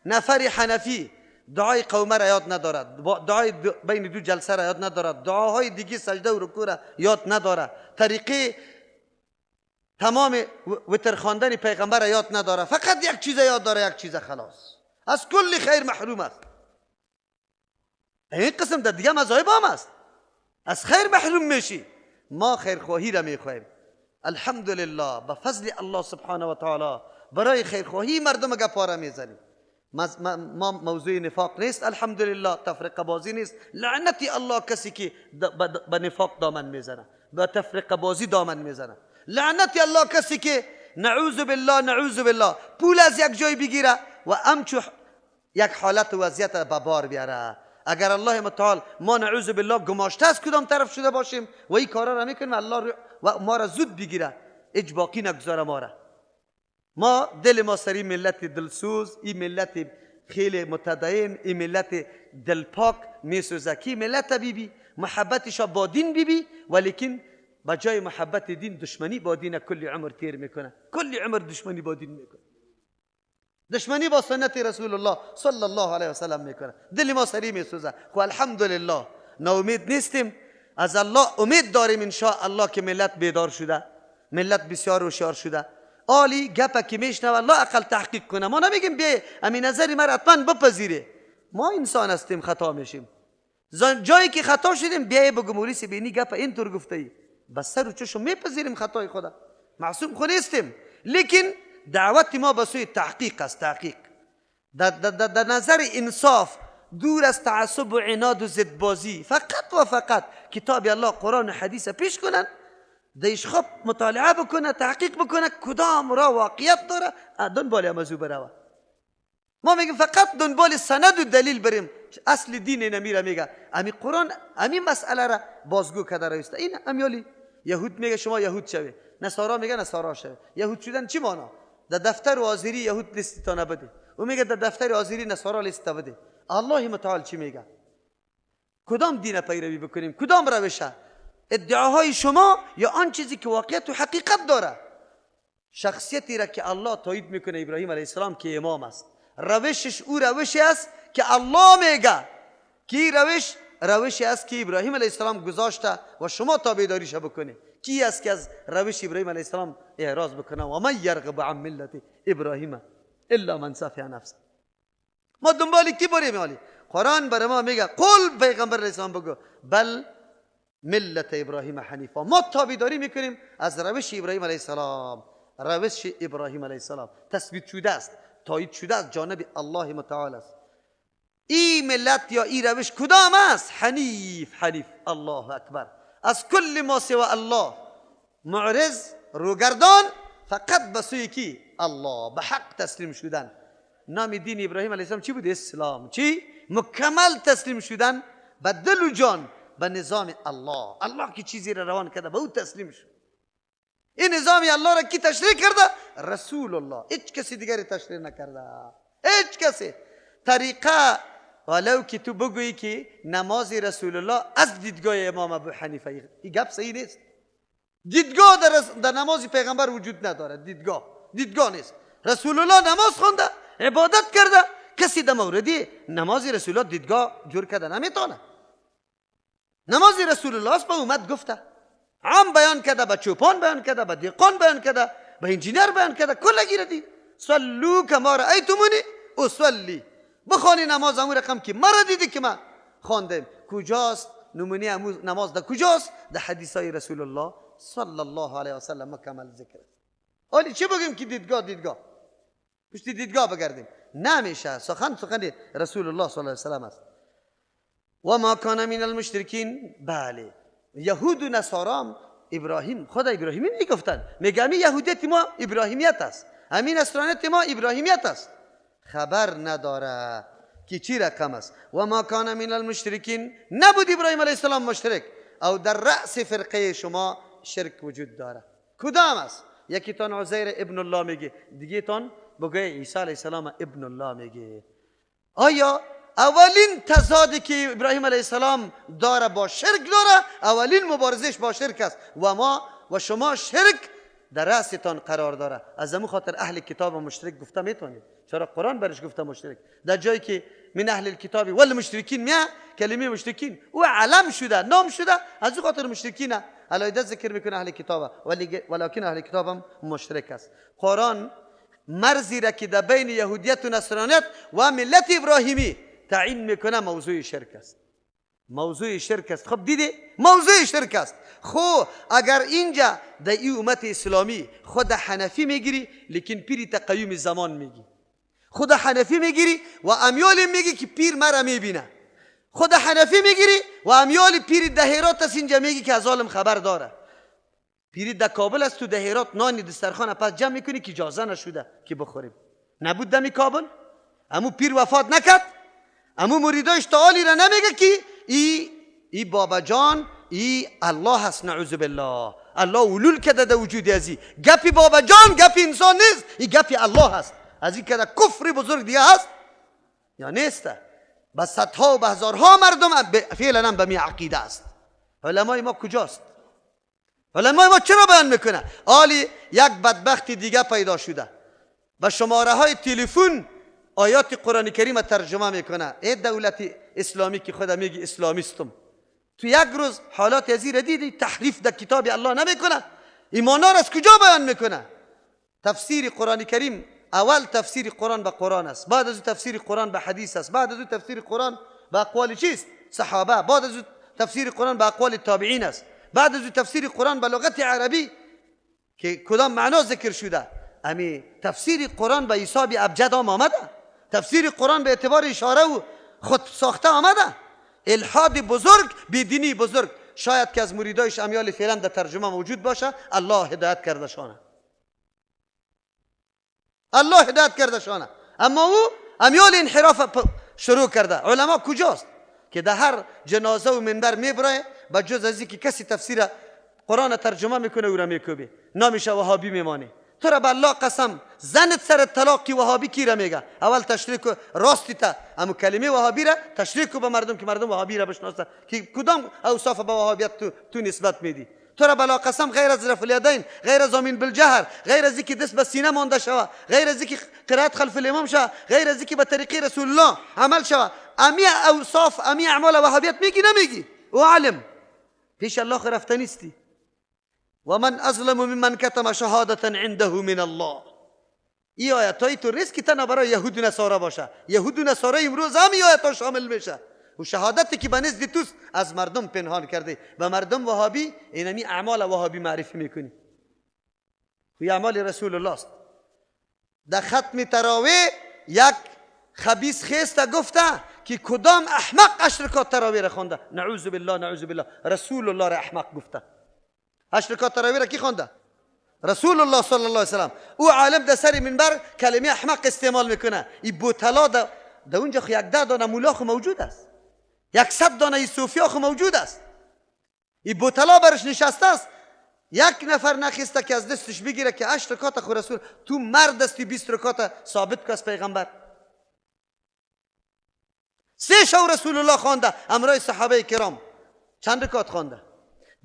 Speaker 4: نفر حنفی دعای قومه را یاد ندارد، دعای بین دو جلسه را یاد ندارد، دعاهای دیگه سجده و رکوع را یاد ندارد، طریقه تمام وتر خواندن پیغمبر را یاد نداره، فقط یک چیز یاد داره، یک چیز خلاص، از کل خیر محروم است. این قسم در دیگه مذاهب هم است، از خیر محروم میشی. ما خیرخواهی را میخواهیم. الحمدلله به فضل الله سبحانه و تعالی برای خیرخواهی مردم گپا را میزنیم. ما موضوع نفاق نیست الحمدلله، تفرقه بازی نیست. لعنتی الله کسی که به نفاق دامن میزنه، به تفرقه بازی دامن میزنه. لعنتی الله کسی که نعوذ بالله نعوذ بالله پول از یک جای بگیره و امچو یک حالت و وضعیت به بار بیاره. اگر الله متعال ما نعوذ بالله گماشته از کدام طرف شده باشیم و این کارا را میکنیم، الله و ما را زود بگیره، هیچ باقی نگذاره ما را. ما دل ما سری ملت دلسوز، این ملت خیلی متدین، این ملت دلپاک میسوزه که ملت بیبی محبتش با دین بیبی، ولیکن با جای محبت دین دشمنی با دین کل عمر تیر میکنه، کل عمر دشمنی با دین میکنه، دشمنی با سنت رسول الله صلی الله علیه و سلم میکنه. دل ما سری میسوزه. خب الحمدلله ناامید نیستیم، از الله امید داریم ان شاء الله که ملت بیدار شده، ملت بسیار هوشیار شده. آلی گپه که میشنوه لا اقل تحقیق کنه. ما نمیگیم بیا امی نظری مرا حتما بپذیره، ما انسان هستیم خطا میشیم. جایی که خطا شدیم بیای بگو مولیس بینی گپ اینطور گفته ای، بس سر و چشم میپذیریم خطای خدا، معصوم خو نیستیم. لیکن دعوت ما به سوی تحقیق است. تحقیق در نظر انصاف، دور از تعصب و عناد و ضدبازی، فقط و فقط کتاب الله قرآن و حدیث پیش کنن، دیش خوب مطالعه بکنه، تحقیق بکنه کدام را واقعیت داره، دنبال از او بروه. ما میگیم فقط دنبال سند و دلیل بریم، اصل دین نمیره. میگه امی قرآن امی مسئله را بازگو کرده رایسته. این امیالی یهود میگه شما یهود شوی، نصارا میگه نصارا شوی. یهود شدن چی معنا؟ در دفتر آذری یهود لیست تا نبده، او میگه در دفتر آذری نصارا لیست تا بده. الله متعال چی میگه؟ کدام دین پیروی بکنیم؟ کدام روشه؟ ادعاهای شما یا آن چیزی که واقعیت و حقیقت داره؟ شخصیتی را که الله تایید میکنه ابراهیم علیه السلام که امام است، روشش او روشی است که الله میگه که روش روشی است که ابراهیم علیه السلام گذاشته و شما تابعداریش بکنه. کی است که از روش ابراهیم علیه السلام اعراض بکنه؟ و من یرغب عن ملت ابراهیم الا من سفه نفسه. ما دنبال کی بریم؟ علی قرآن برای ما میگه قل پیغمبر علیه السلام بگو بل ملت ابراهیم حنیفا. ما تابعداری میکنیم از روش ابراهیم علیه السلام. روش ابراهیم علیه السلام تثبیت شده است، تایید شده از جانب الله متعال است. این ملت یا این روش کدام است؟ حنیف. حنیف، الله اکبر، از کل ما سوى الله معرض، روگردان، فقط به سوی کی؟ الله، به حق تسلیم شدن. نام دین ابراهیم علیه السلام چی بود؟ اسلام. چی؟ مکمل تسلیم شدن به دل و جان به نظام الله. الله که چیزی را روان کرده به او تسلیم شد. این نظام الله را کی تشریح کرده؟ رسول الله. هیچ کسی دیگری تشریح نکرده، هیچ کسی. طریقه ولو که تو بگویی که نماز رسول الله از دیدگاه امام ابو حنیفه، این گپ صحیح نیست. دیدگاه در نماز پیغمبر وجود نداره. دیدگاه نیست. رسول الله نماز خونده، عبادت کرده، کسی در موردی نماز رسول الله دیدگاه جور کرده نمیتونه. نماز رسول الله است به امت گفته، عام بیان کرده، به چوپان بیان کرده، به دیقان بیان کرده، به انجینر بیان کرده، کل گیره دید. صلو کما رأیتمونی اصلی. بخوانی نماز امو رقم که مرا دیدی که ما خواندیم. کجاست نمونه امو نماز؟ در کجاست؟ در حدیث های رسول الله صلی الله علیه و سلم مکمل ذکر است. حالی چه بگیم که دیدگاه دیدگاه پشت دیدگاه بگردیم؟ نمیشه. سخن سخن رسول الله صلی الله علیه و سلم است. و ما کان من المشرکین. بله، یهود و نصارام ابراهیم، خدا ابراهیمی میگفتن، میگه همین یهودیت ما ابراهیمیت است، همین نصرانیت ما ابراهیمیت است. خبر نداره که چی رقم است. و ما کان من المشرکین، نبود ابراهیم علیه السلام مشرک. او در رأس فرقه شما شرک وجود داره. کدام است؟ یکی تان عزیر ابن الله میگه، دیگه تان بگه عیسی علیه السلام ابن الله میگه. آیا اولین تضادی که ابراهیم علیه السلام داره با شرک داره، اولین مبارزش با شرک است و ما و شما شرک در رأستان قرار داره. از همون خاطر اهل کتاب و مشرک گفته میتونید. چرا قرآن برش گفته مشرک؟ در جایی که من اهل الکتاب والمشرکین میه، کلمه مشرکین او علم شده، نام شده، از او خاطر مشرکین علایده ذکر میکنه اهل کتاب، ولکن اهل کتاب هم مشرک است. قرآن مرزی را که در بین یهودیت و نصرانیت و ملت ابراهیمی تعیین میکنه موضوع شرک است. موضوع شرک است. خب دیدی؟ موضوع شرک است. خب اگر اینجا در این امت اسلامی خود حنفی میگیری، لیکن پیری تقیوم زمان میگی، خود حنفی میگیری و امیال میگی که پیر مرا میبینه، خود حنفی میگیری و امیال پیر دهرات است اینجا میگی که از عالم خبر داره. پیری در کابل است، تو دهرات نان دسترخوان پس جمع میکنی که اجازه نشده که بخوریم. نبود دمی کابل، امو پیر وفات نکرد، امو مریدایش تعالی را نمیگه که ای بابا جان ای الله هست، نعوذ بالله، الله ولول کرده در وجود ازی. گپی بابا جان گپی انسان نیست، ای گپی الله هست. از این که کفر بزرگ دیگه هست یا نیست؟ به صدها و به هزارها مردم فعلا هم به می عقیده است. علمای ما کجاست؟ علمای ما چرا بیان میکنه؟ آلی یک بدبخت دیگه پیدا شده، به شماره های تلفن آیات قرآن کریم ترجمه میکنه. ای دولت اسلامی که خدا میگی اسلامیستم، تو یک روز حالات از این دیدی تحریف در کتاب الله نمیکنه. ایمانا را از کجا بیان میکنه؟ تفسیر قرآن کریم اول تفسیر قرآن به قرآن است، بعد از تفسیر قرآن به حدیث است، بعد از تفسیر قرآن به اقوال چیست؟ صحابه، بعد از تفسیر قرآن به اقوال تابعین است، بعد از تفسیر قرآن به لغت عربی که کدام معنا ذکر شده. امی تفسیر قرآن به حساب ابجد هم آمده، تفسیر قرآن به اعتبار اشاره و خود ساخته آمده. الحاد بزرگ، بیدینی بزرگ، شاید که از مریدایش امیال فعلا در ترجمه موجود باشه. الله هدایت کرده شانه، الله هدایت کرده شانه، اما او امیال انحراف شروع کرده. علما کجاست که در هر جنازه و منبر میبره، به جز از اینکه کسی تفسیر قرآن ترجمه میکنه او را میکوبه، نامش وهابی میمانه. تو را به الله قسم، زنت سر طلاقی وهابی کی را میگه؟ اول تشریح کو راستی تا امو کلمه وهابی را تشریح کو به مردم که مردم وهابی را بشناسه که کدام اوصاف به وهابیت تو نسبت میدی. تو را به الله قسم، غیر از رفع الیدین، غیر از آمین بالجهر، غیر از اینکه دست به سینه مانده شوه، غیر از اینکه قرائت خلف الامام شوه، غیر از اینکه به طریقه رسول الله عمل شوه، امی اوصاف امی اعمال وهابیت میگی نمیگی؟ او عالم پیش الله رفته نیستی. ومن اظلم ممن کتم شهادة عنده من الله. ای آیت های تو ریسک تنها برای یهود و نصارا باشه. یهود و نصارا امروز هم ای آیت ها شامل میشه. و شهادتی که به نزد توست از مردم پنهان کرده و مردم وهابی اینمی اعمال وهابی معرفی میکنی. و اعمال رسول الله است. در ختم تراویح یک خبیث خیسته گفته که کدام احمق 8 رکعت تراویح را خوانده. نعوذ بالله، نعوذ بالله. رسول الله را احمق گفته. 8 رکعت تراویح را کی خوانده؟ رسول الله صلی الله علیه وسلم. او عالم در سر منبر کلمه احمق استعمال میکنه. این بوتلا در اونجا خو 10 دانه مولا خو موجود است، 100 دانه ای صوفیا خو موجود است. این بوتلا برش نشسته است. یک نفر نخیسته که از دستش بگیره که 8 رکعت خو رسول، تو مرد استی 20 رکعت ثابت که از پیغمبر. 3 شو رسول الله خوانده امرای صحابه کرام. چند رکعت خوانده؟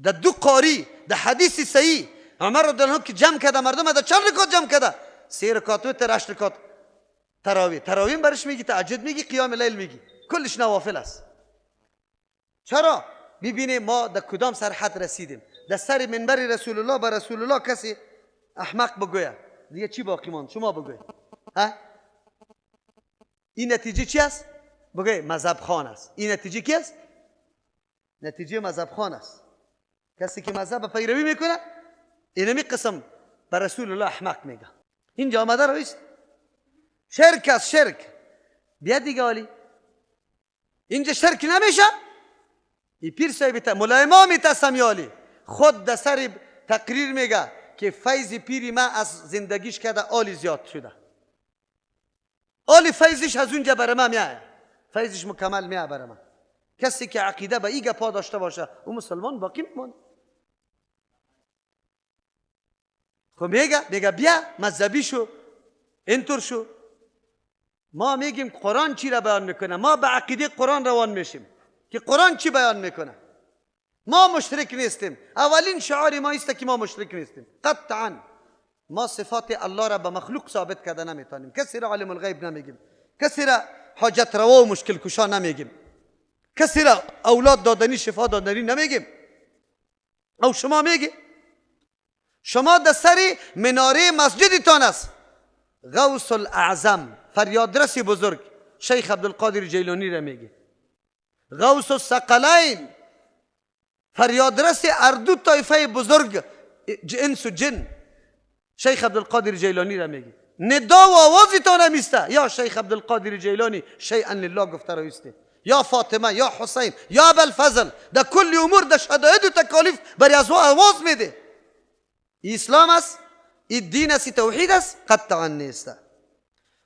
Speaker 4: در 2 قاری، در حدیث صحیح عمر رضی الله عنه که جمع کرده مردم در چند رکعت جمع کرده؟ 3 رکعت و 8 رکعت تراویح. تراویح برش میگی، تهجد میگی، قیام لیل میگی، کلش نوافل است. چرا؟ ببینیم ما در کدام سرحد رسیدیم. در سر منبر رسول الله به رسول الله کسی احمق بگوید دیگه چی باقی ماند؟ شما بگوید. ها؟ این نتیجه چی است؟ بگوید مذهب خان است. این نتیجه کی است؟ نتیجه مذهب خان است. کسی که مذهب پیروی میکنه اینمی قسم به رسول الله احمق میگه. اینجا آمده رویست شرک است، شرک. بیا دیگه عالی اینجا شرک نمیشه. ای پیر صاحب ملا امام تسمیالی خود در سر تقریر میگه که فیض پیری ما از زندگیش کرده عالی زیاد شده، عالی فیضش از اونجا بر ما میایه، فیضش مکمل میایه بر ما. کسی که عقیده به این گپا داشته باشه او مسلمان باقی میمونه. خب میگه بیا مذهبی شو، اینطور شو. ما میگیم قرآن چی را بیان میکنه؟ ما به عقیده قرآن روان میشیم که قرآن چی بیان میکنه. ما مشرک نیستیم. اولین شعار ما است که ما مشرک نیستیم قطعا. ما صفات الله را به مخلوق ثابت کرده نمیتونیم. کسی را عالم الغیب نمیگیم، کسی را حاجت روا و مشکل کشا نمیگیم، کسی را اولاد دادنی شفا دادنی نمیگیم. او شما میگی؟ شما در سر مناره مسجدتان است غوث الاعظم، فریادرس بزرگ شیخ عبدالقادر جیلانی را میگه. غوث الثقلین، فریادرس اردو طایفه بزرگ انس و جن، شیخ عبدالقادر جیلانی را میگه. ندا و آوازتان همیسته یا شیخ عبدالقادر جیلانی شیئا لله گفته رویسته، یا فاطمه، یا حسین، یا ابوالفضل، در کل امور در شدائد و تکالیف بر از آواز میده. اسلام است، این دین است، توحید است، قطعا نیست.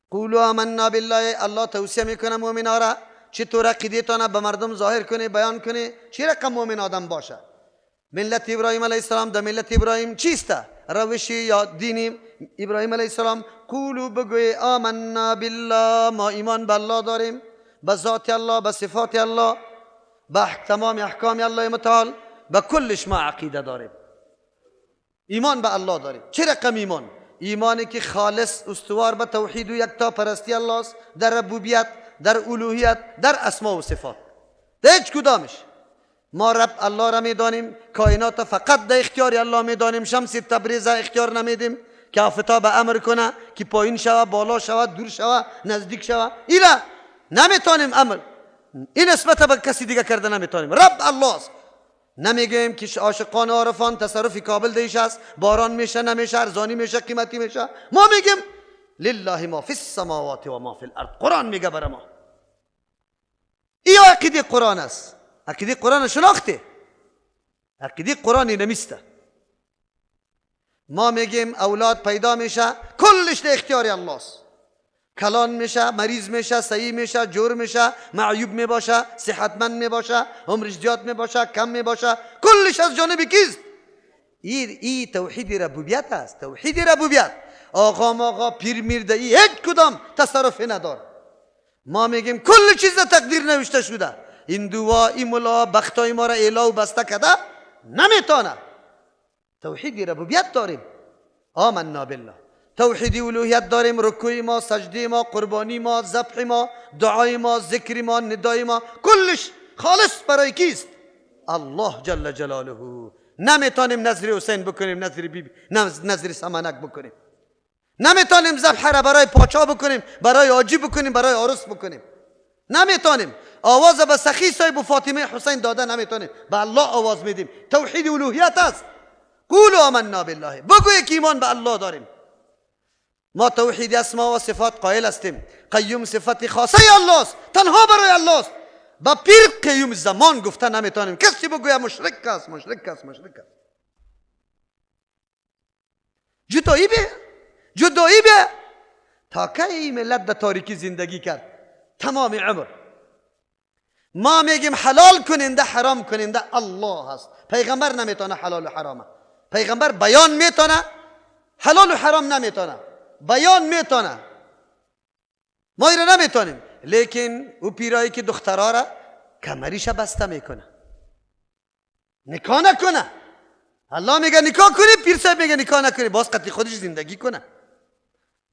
Speaker 4: قولوا آمنا بالله. الله توصیه میکنه مؤمنا را چطور عقیده‌تان به مردم ظاهر کنه، بیان کنه، چه رقم مؤمن آدم باشه. ملت ابراهیم علیه السلام، در ملت ابراهیم چیست روشی یا دینی ابراهیم علیه السلام؟ قولوا بگوی آمنا بالله، ما ایمان به الله داریم، به ذات الله، به صفات الله، به تمام احکام الله متعال، به کلش ما عقیده داریم، ایمان به الله داریم. چه رقم ایمان؟ ایمانی که خالص استوار به توحید و یکتا پرستی الله است، در ربوبیت، در الوهیت، در اسما و صفات، در هیچ کدامش. ما رب الله را میدانیم، کائنات فقط در اختیار الله میدانیم، شمس تبریز اختیار نمیدیم، که آفتاب امر کنه که پایین شوه، بالا شوه، دور شوه، نزدیک شوه. اینا نمیتونیم امر، این نسبت به کسی دیگه کرده نمیتونیم. رب الله است. نمیگیم که عاشقان عارفان تصرف کابل دیش است، باران میشه نمیشه، ارزانی میشه قیمتی میشه. ما میگیم لله ما فی السماوات و ما فی الارض. قرآن میگه برای ما. این عقیده قرآن است. عقیده قرآن شناخته، عقیده قرآن نمیسته. ما میگیم اولاد پیدا میشه کلش در اختیار الله است. کلان میشه، مریض میشه، صحیح میشه، جور میشه، معیوب میباشه، صحتمند میباشه، عمرش زیاد میباشه، کم میباشه، کلش از جانب کیست؟ ای توحید ربوبیت است. توحید ربوبیت. آقا ماقا پیر میرده ای هیچ کدام تصرف نداره. ما میگیم کل چیز در تقدیر نوشته شده. این دعا، این ملا بختای ما را اعلا و بسته کرده نمیتونه. توحید ربوبیت داریم. آمنا بالله. توحید الوهیت داریم. رکوع ما، سجده ما، قربانی ما، ذبح ما، دعای ما، ذکر ما، ندای ما، کلش خالص برای کیست؟ الله جل جلاله. نمیتونیم نذر حسین بکنیم، نذر بیبی، نذر سمنک بکنیم. نمیتونیم ذبح را برای پاچا بکنیم، برای حاجی بکنیم، برای عروس بکنیم. نمیتونیم آواز به سخی صاحب و فاطمه حسین داده نمیتونیم. به الله آواز میدیم. توحید الوهیت است. قولوا آمنا بالله. بگوی که ایمان به الله داریم. ما توحید اسما و صفات قائل هستیم. قیوم صفت خاصه الله است، تنها برای الله است. با پیر قیوم زمان گفته نمیتونیم. کسی بگوید مشرک است، مشرک است، مشرک است. جدایی به، جدایی به. تا کی ملت در تاریکی زندگی کرد تمام عمر؟ ما میگیم حلال کننده حرام کننده الله است. پیغمبر نمیتونه حلال و حرامه. پیغمبر بیان میتونه، حلال و حرام نمیتونه. بیان میتونه، ما ایره نمیتونیم. لیکن او پیرایی که دخترها را کمریش بسته میکنه، نکاح نکنه. الله میگه نکاح کنی، پیر صاحب میگه نکاح نکنی، باز قتل خودش زندگی کنه،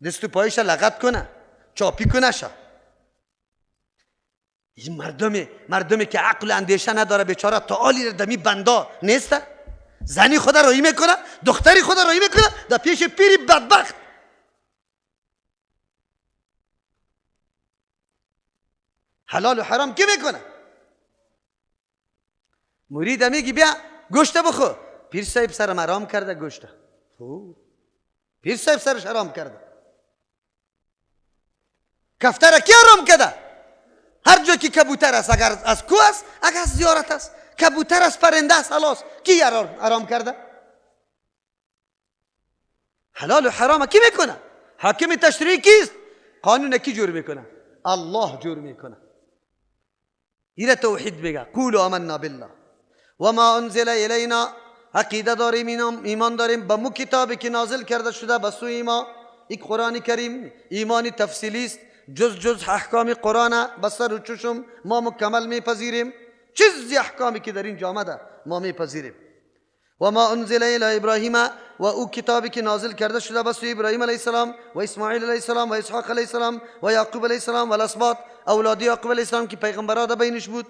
Speaker 4: دست و پایش لغت کنه، چاپی کنه شا. این مردمی که عقل اندیشه نداره بیچاره تا آلی دمی بندا نیست. زنی خدا رایی میکنه، دختری خدا رایی میکنه در پیش پیری بدبخت. حلال و حرام کی میکنه؟ مرید میگی بیا گوشت بخور، پیر صاحب سرم حرام کرده گوشت. پیر صاحب سرش حرام کرده. کفتر کی حرام کرده؟ هر جا که کبوتر است، اگر از کوه است، اگر از زیارت است، کبوتر است، پرنده است، خلاص کی حرام کرده؟ حلال و حرام کی میکنه؟ حاکم تشریعی کیست؟ قانون کی جور میکنه؟ الله جور میکنه. ایره توحید میگه. قولوا آمنا بالله و ما انزل الینا. عقیده داریم، ایمان داریم به مو کتابی که نازل کرده شده به سوی ما، این قرآن کریم. ایمان تفصیلی است، جز جز احکام قرآن به سر و چشم ما مکمل میپذیریم. چیزی احکامی که در اینجا آمده ما میپذیریم. و ما انزل الی ابراهیم، و او کتابی که نازل کرده شده به سوی ابراهیم علیه السلام و اسماعیل علیه السلام و اسحاق علیه السلام و یعقوب علیه السلام و الاسباط، اولاد یعقوب علیه السلام که پیغمبران بینش بود.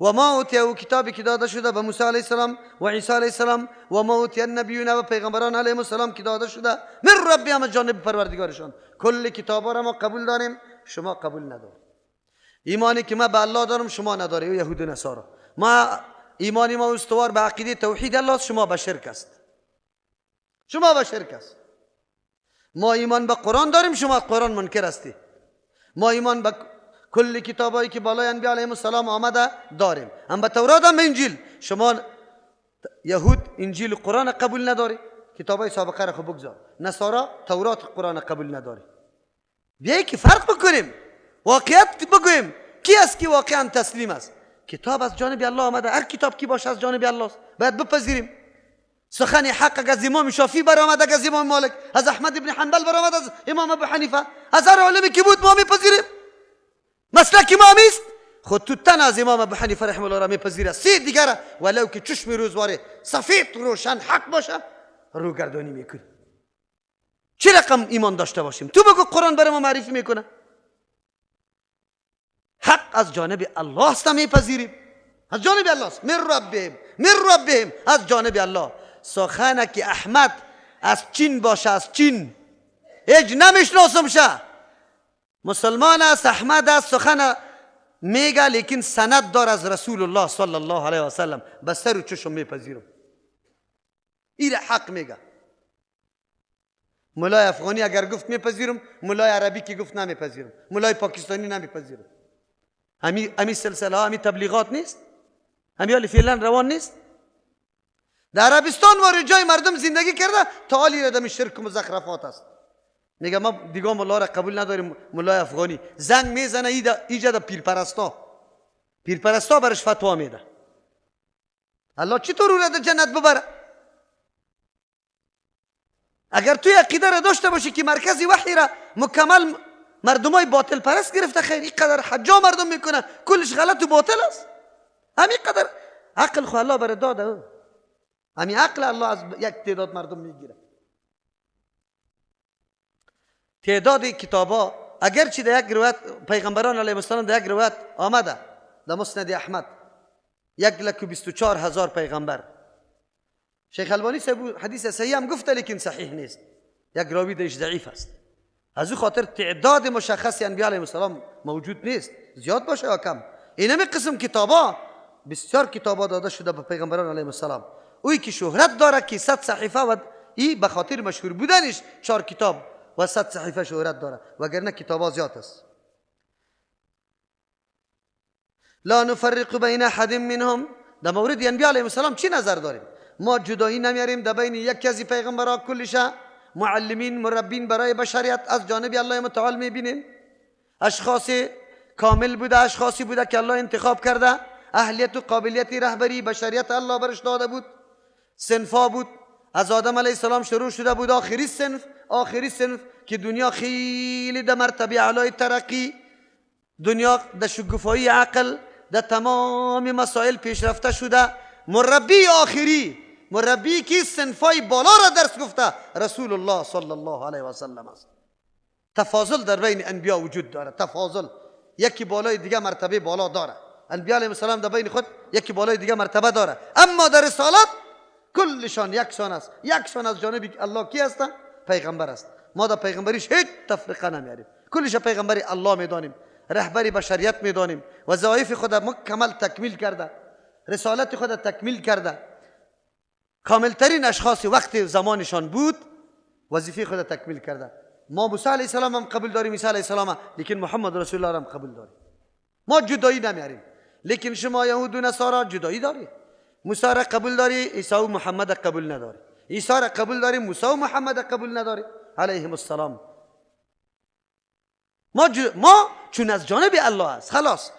Speaker 4: و ما اوتی، او کتابی که داده شده به موسی علیه السلام و عیسی علیه السلام و ما اوتی النبیون و پیغمبران علیهم السلام که داده شده من ربهم، از جانب پروردگارشان. کل کتابا را ما قبول داریم، شما قبول ندارید. ایمانی که ما به الله دارم شما نداری، او یهود و نصارا. ما ایمانی ما استوار به عقیده توحید الله، شما به شرک است، شما به شرک است. ما ایمان به قرآن داریم، شما قرآن منکر هستی. ما ایمان به کل کتابایی که بالای انبیا علیهم السلام آمده داریم، هم به تورات هم به انجیل. شما یهود انجیل و قرآن قبول نداری، کتابای سابقه را خب بگذار. نصارا تورات قرآن قبول نداری. بیایی که فرق بکنیم، واقعیت بگوییم کی است که واقعا تسلیم است. کتاب از جانب الله آمده، هر کتاب کی باشه از جانب الله است، باید بپذیریم. سخن حق از امام شافعی برآمد، از امام مالک، از احمد ابن حنبل برآمد، از امام ابو حنیفه، از هر عالمی که بود ما میپذیریم. مسلک ما است. خود تو تن از امام ابو حنیفه رحمه الله را میپذیره، سه دیگر ولو که چشم روزواره سفید روشن حق باشه روگردانی میکنی. چه رقم ایمان داشته باشیم؟ تو بگو قرآن برای ما معرفی میکنه. حق از جانب الله است، میپذیریم. از جانب الله است، من ربهم، من ربهم، از جانب الله. سخنه که احمد از چین باشه، از چین هیچ نمیشناسم شه، مسلمان است، احمد است، سخن میگه لیکن سند دار از رسول الله صلی الله علیه و سلم، به سر و چشم میپذیرم. این حق میگه. ملای افغانی اگر گفت میپذیرم، ملای عربی که گفت نمیپذیرم، ملای پاکستانی نمیپذیرم. همی سلسله ها، همی تبلیغات نیست، همی حال فعلا روان نیست. در عربستان وارد جای مردم زندگی کرده تا حالی ردم شرک و مزخرفات است. میگه ما دیگه ملا را قبول نداریم، ملای افغانی زنگ میزنه ایجا در پیرپرستا، پیرپرستا برش فتوا میده. الله چطور او را در جنت ببره؟ اگر توی عقیده را داشته باشی که مرکز وحی را مکمل مردمای باطل پرست گرفته، خیر اینقدر حجا مردم میکنه کلش غلط و باطل است. همین قدر عقل خو الله بر داده، همین عقل الله از یک تعداد مردم میگیره. تعداد کتابا اگرچه در یک روایت پیغمبران علیه السلام در یک روایت آمده در مسند احمد 124,000 پیغمبر. شیخ البانی صاحب حدیث صحیح هم گفته لیکن صحیح نیست، یک راوی دش ضعیف است. از او خاطر تعداد مشخص انبیاء علیهم السلام موجود نیست، زیاد باشه یا کم. اینمی قسم کتابا بسیار کتابا داده شده به پیغمبران علیهم السلام. اوی که شهرت داره که 100 صحیفه و ای به خاطر مشهور بودنش 4 کتاب و 100 صحیفه شهرت داره، وگرنه کتابا زیاد است. لا نفرق بین احد منهم. در مورد انبیاء علیهم السلام چی نظر داریم؟ ما جدایی نمیاریم در بین یک از پیغمبرها، کلش معلمین مربین برای بشریت از جانب الله متعال میبینیم. اشخاص کامل بوده، اشخاصی بوده که الله انتخاب کرده، اهلیت و قابلیت رهبری بشریت الله برش داده بود. صنفا بود، از آدم علیه السلام شروع شده بود، آخری صنف، آخری صنف که دنیا خیلی در مرتبه اعلای ترقی، دنیا در شگفایی عقل، در تمام مسائل پیشرفته شده. مربی آخری، مربی که صنفای بالا را درس گفته رسول الله صلی الله علیه و سلم است. تفاضل در بین انبیا وجود داره، تفاضل یکی بالای دیگه مرتبه بالا داره. انبیا علیهم السلام در بین خود یکی بالای دیگه مرتبه داره، اما در رسالت کلشان یکسان است. یکسان از جانب الله کی هستند؟ پیغمبر است. ما در پیغمبریش هیچ تفرقه نمیاریم، کلش پیغمبری الله میدانیم، رهبری بشریت میدانیم، وظایف خود مکمل تکمیل کرده، رسالت خود تکمیل کرده. کاملترین اشخاص وقت زمانشان بود، وظیفه خود تکمیل کرده. ما موسی علیه السلام هم قبول داریم، عیسی علیه السلام، لیکن محمد رسول الله هم قبول داریم. ما جدایی نمیاریم، لیکن شما یهود و نصارا جدایی داری. موسی را قبول داری، عیسی و محمد قبول نداری. عیسی را قبول داری، موسی و محمد قبول نداری علیهم السلام. ما چون از جانب الله است، خلاص.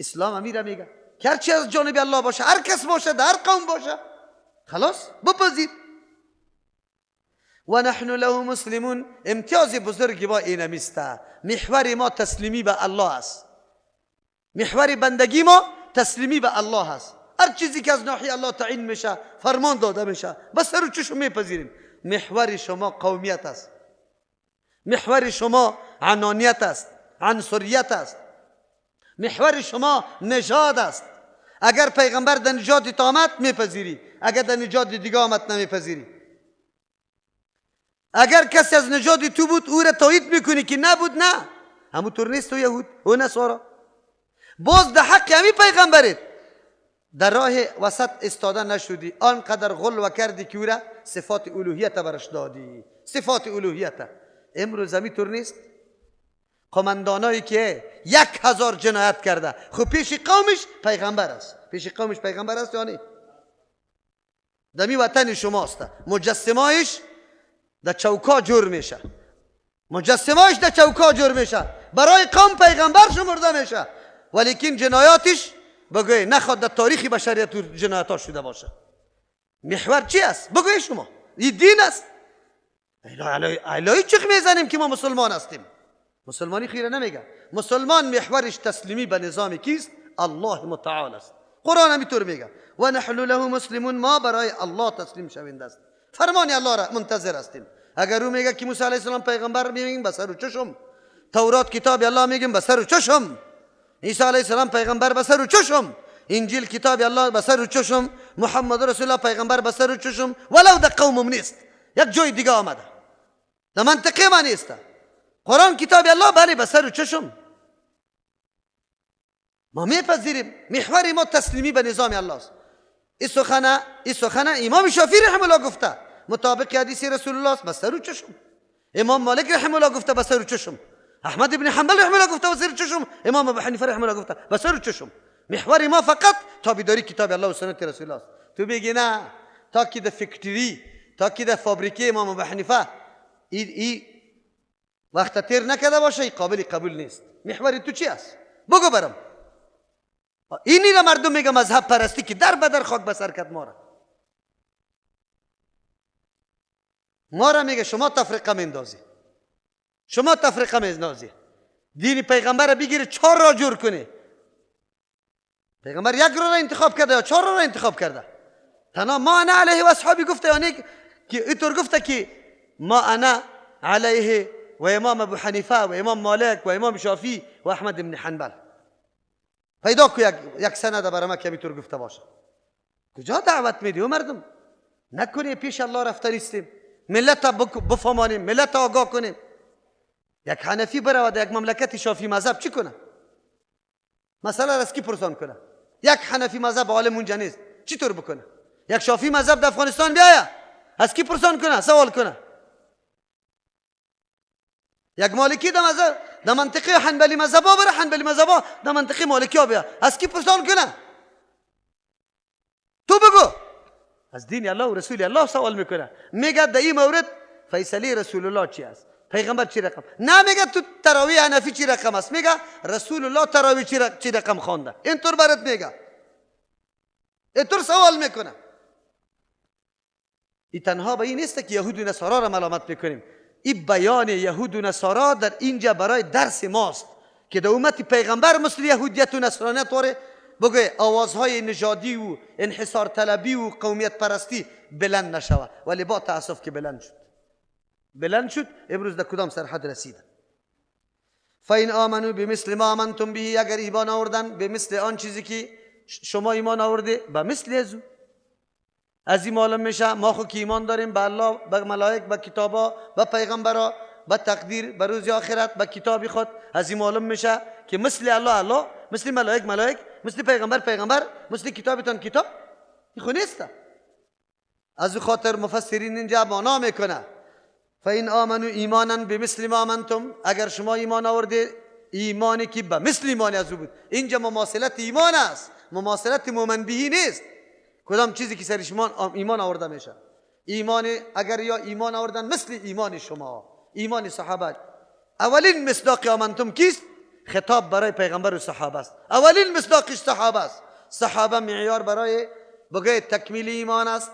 Speaker 4: اسلام امیره میگه که هرچی از جانب الله باشه، هر کس باشه، در هر قوم باشه، خلاص بپذیر. و نحن له مسلمون. امتیاز بزرگی با اینمیسته. محور ما تسلیمی به الله است، محور بندگی ما تسلیمی به الله است. هر چیزی که از ناحیه الله تعیین میشه، فرمان داده میشه، بس سر و چشم میپذیریم. محور شما قومیت است، محور شما عنانیت است، عنصریت است، محور شما نژاد است. اگر پیغمبر در نژاد آمد میپذیری، اگر در نژاد دیگه آمد نمیپذیری. اگر کسی از نژاد تو بود او را تایید میکنی که نبود، نه همونطور نیست تو یهود و نصارا. باز در حق همی پیغمبرت در راه وسط استاده نشدی، آنقدر غلو کردی که او را صفات الوهیت برش دادی، صفات الوهیت. امروز همیطور نیست. قماندانایی که 1000 جنایت کرده، خب پیش قومش پیغمبر است، پیش قومش پیغمبر است، یعنی دمی وطن شماست. مجسمه‌اش در چوکا جور میشه، مجسمه‌اش در چوکا جور میشه، برای قوم پیغمبر شمرده میشه، ولیکن جنایاتش بگوی نخواد در تاریخ بشریت جنایت شده باشه. محور چی است؟ بگوی شما این دین است. الهی چخ میزنیم که ما مسلمان هستیم. مسلمانی خیره نمیگه. مسلمان محورش تسلیمی به نظام کیست؟ الله متعال است. قرآن همینطور میگه و نحن له مسلمون. ما برای الله تسلیم شوینده است، فرمان الله را منتظر هستیم. اگر او میگه که موسی علیه السلام پیغمبر، میگیم به سر و چشم. تورات کتاب الله، میگیم به سر و چشم. عیسی علیه السلام پیغمبر، به سر و چشم. انجیل کتاب الله، به سر و چشم. محمد رسول الله پیغمبر، به سر و چشم. ولو در قومم نیست، یک جای دیگه آمده، در منطقه ما نیست. قرآن کتاب الله، بله، به سر و چشم ما میپذیریم. محور ما تسلیمی به نظام الله است. این سخنه امام شافعی رحمه الله گفته، مطابق حدیث رسول الله است، به سر و چشم. امام مالک رحمه الله گفته، به سر و چشم. احمد بن حنبل رحمه الله گفته، به سر و چشم. امام ابو حنیفه رحمه الله گفته، به سر و چشم. محور ما فقط تابعداری کتاب الله و سنت رسول الله است. تو بگی نه، تا که در factory، تا که در فابریکه امام ابو حنیفه ای وقت تیر نکرده باشه، قابل قبول نیست. محور تو چی است؟ بگو برم. اینی را مردم میگه مذهب پرستی که در بدر خاک بسر کرد ما را. ما را میگه شما تفرقه میندازی، شما تفرقه میندازی. دین پیغمبر را بگیری چهار را جور کنی. پیغمبر یک را انتخاب کرده یا چهار را انتخاب کرده؟ تنها ما انا علیه و اصحابی گفته، یعنی که اینطور گفته که ما انا علیه و امام ابو حنیفه و امام مالک و امام شافعی و احمد بن حنبل. پیدا کو یک سند برای ما که اینطور گفته باشه. کجا دعوت میدی و مردم؟ نکنی پیش الله رفته نیستیم، ملت بفهمانیم، ملت آگاه کنیم. یک حنفی برود یک مملکت شافعی مذهب چی کنه؟ مسئله را از کی پرسان کنه؟ یک حنفی مذهب عالم اونجا نیست، چطور بکنه؟ یک شافعی مذهب در افغانستان بیاید از کی پرسان کنه؟ سوال کنه. یک مالکی در مذهب در منطقه حنبلی مذهبا بره، حنبلی مذهبا در منطقه مالکی ها بیا، از کی پرسان کنه؟ تو بگو. از دین الله و رسول الله سوال میکنه. میگه در این مورد فیصله رسول الله چی است؟ پیغمبر چی رقم؟ نه میگه تو تراویح حنفی چی رقم است، میگه رسول الله تراویح چی رقم خوانده. اینطور برات میگه، اینطور سوال میکنه. این تنها به این نیست که یهود و نصارا را ملامت میکنیم. این بیان یهود و نصارا در اینجا برای درس ماست که در امت پیغمبر مثل یهودیت و نصرانیت واره بگه آوازهای نژادی و انحصار طلبی و قومیت پرستی بلند نشود، ولی با تاسف که بلند شد، بلند شد. امروز در کدام سرحد رسیده؟ فإن آمنوا بمثل ما آمنتم به، اگر ایمان آوردن به مثل آن چیزی که شما ایمان آورده، به مثل از او. از این معلوم میشه ما خو که ایمان داریم به الله، به ملائک، به کتابا، به پیغمبرا، به تقدیر، به روز آخرت، به کتاب خود. از این معلوم میشه که مثل الله الله، مثل ملائک ملائک، مثل پیغمبر پیغمبر، مثل کتابتان کتاب. این خو نیست. از خاطر مفسرین اینجا معنا میکنه فإن آمنوا ایمانا بمثل ما آمنتم، اگر شما ایمان آورده ایمانی که به مثل ایمان از او بود. اینجا مماثلت ایمان است، مماثلت مؤمن بهی نیست. کدام چیزی که سر شما ایمان آورده میشه، ایمان اگر یا ایمان آوردن مثل ایمان شما، ایمان صحابه. اولین مصداق آمنتم کیست؟ خطاب برای پیغمبر و صحابه است. اولین مصداقش صحابه است. صحابه معیار برای بگه تکمیل ایمان است.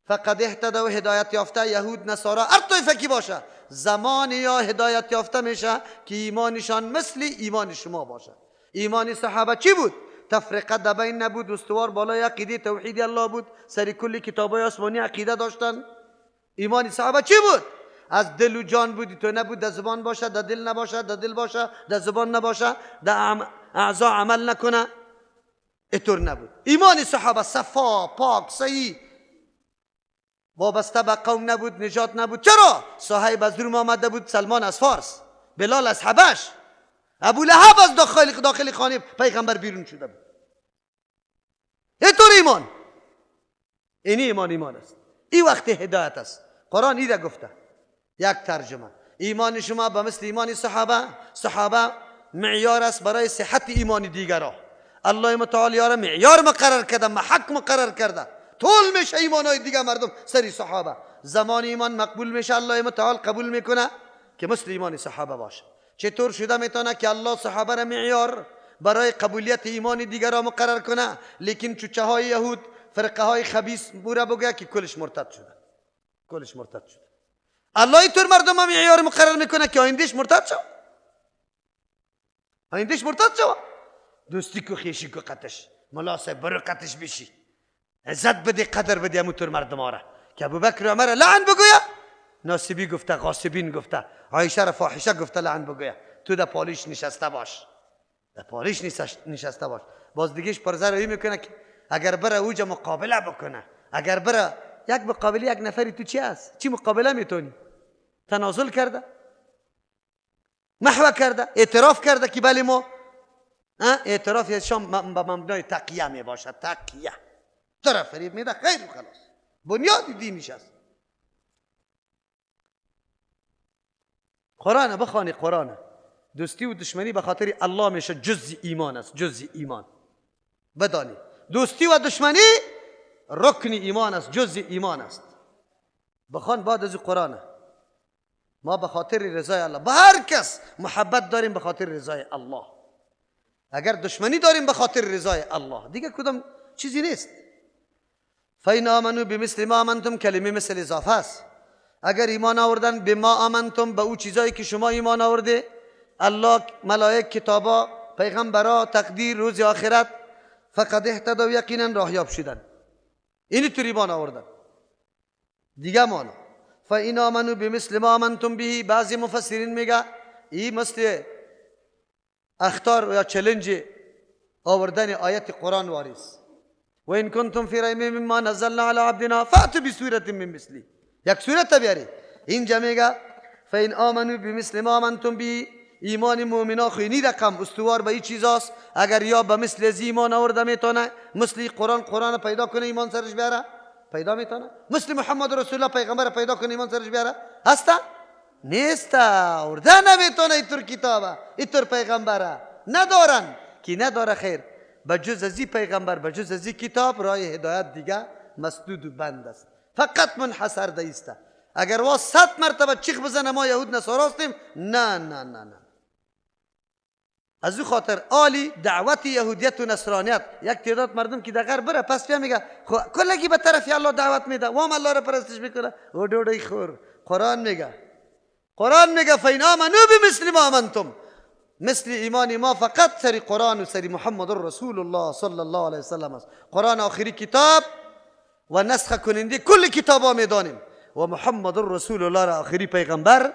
Speaker 4: فقد اهتدوا و هدایت یافته، یهود نصارا هر طایفه کی باشه زمان یا هدایت یافته میشه که ایمانشان مثل ایمان شما باشه. ایمان صحابه چی بود؟ تفرقه در بین نبود، استوار بالای عقیده توحید الله بود، سر کل کتابای آسمانی عقیده داشتن. ایمان صحابه چی بود؟ از دل و جان بود، تو نبود در زبان باشه، در دل نباشه، در دل باشه، در زبان نباشه، در اعضا عمل نکنه، اینطور نبود. ایمان صحابه صفا، پاک، صحیح، وابسته به قوم نبود، نجات نبود. چرا؟ صهیب از روم آمده بود، سلمان از فارس، بلال از حبش، ابو لهب از داخل خانه پیغمبر بیرون شده بود. اینطور ایمان، اینی ایمان ایمان است. این وقت هدایت است. قرآن ایده گفته یک ترجمه ایمان شما به مثل ایمان صحابه، صحابه معیار است برای صحت ایمان دیگرا. الله متعال یاره معیار مقرر کرده، محک مقرر کرده. طول میشه ایمان های دیگه مردم سری صحابه. زمان ایمان مقبول میشه، الله متعال قبول میکنه که مثل ایمان صحابه باشه. چطور شده میتونه که الله صحابه را معیار برای قبولیت ایمان دیگر را مقرر کنه، لیکن چوچه های یهود، فرقه های خبیث بوره بگه که کلش مرتد شده، کلش مرتد شده. الله اینطور مردم هم معیار مقرر میکنه که آیندهش مرتد شد، آیندهش مرتد شد. دوستی کو خیشی کو قتش، ملا صاحب برو قتش بشی، عزت بده، قدر بده همونطور مردم آره که ابوبکر و عمر لعن بگویا، ناصبی گفته، غاصبین گفته، عایشه را فاحشه گفته لعن بگویا. تو در پالیش نشسته باش، در پالیش نشسته باش. باز دیگهش پرزه روی میکنه که اگر بره اوجا مقابله بکنه، اگر بره یک مقابله یک نفری تو چی است؟ چی مقابله میتونی؟ تنازل کرده، محو کرده، اعتراف کرده که بله ما اعتراف شام به مبنای تقیه می باشد. تقیه طرف فریب میده، خیر و خلاص، بنیاد دینش است. قرآن بخوانی، قرآن دوستی و دشمنی به خاطر الله میشه، جزء ایمان است، جزء ایمان. بدانی دوستی و دشمنی رکن ایمان است، جزء ایمان است. بخوان بعد از قرآن. ما به خاطر رضای الله به هر کس محبت داریم، به خاطر رضای الله. اگر دشمنی داریم به خاطر رضای الله، دیگه کدام چیزی نیست. فإن آمنوا بمثل ما آمنتم، کلمه مثل اضافه است. اگر ایمان آوردن به ما آمنتم، به او چیزایی که شما ایمان آورده، الله، ملائک، کتابا، پیغمبرا، تقدیر، روز آخرت، فقد اهتدوا، یقینا راهیاب شدن. اینی طور ایمان آوردن. دیگه مانا فإن آمنوا بمثل ما آمنتم به، بعضی مفسرین میگه این مثل اخطار یا چلنج آوردن آیت قرآن واریس. و این کنتم فی ریب مما نزلنا علی عبدنا فأتوا بسورة من مثله، یک سورت بیاری. اینجا میگه فإن آمنوا بمثل ما آمنتم به، ایمان مؤمنا خینی رقم استوار به این چیزاست. اگر یا به مثل از ایمان آورده میتونه، مثل قرآن، قرآن پیدا کنه ایمان سرش بیاره، پیدا میتونه. مثل محمد رسول الله پیغمبر پیدا کنه ایمان سرش بیاره، هستا نیست، آورده نمیتونه. اینطور کتابه، اینطور پیغمبره ندارن که نداره خیر. به جز از این پیغمبر، به جز از این کتاب، راه هدایت دیگه مسدود و بند است، فقط منحصر دیسته. اگر وا 100 مرتبه چیخ بزنه ما یهود نصارا هستیم، نه نه نه نه. از او خاطر عالی دعوت یهودیت و نصرانیت، یک تعداد مردم که در غرب بره پس بیا میگه کلگی به طرف الله دعوت میده وام الله را پرستش میکنه، و دوڑی خور. قرآن میگه، قرآن میگه فإن آمنوا بمثل ما آمنتم، مثل ایمان ما فقط سری قرآن و سری محمد رسول الله صلی الله علیه وسلم است. قرآن آخری کتاب و نسخ کننده کل کتاب ها میدانیم، و محمد رسول الله را آخری پیغمبر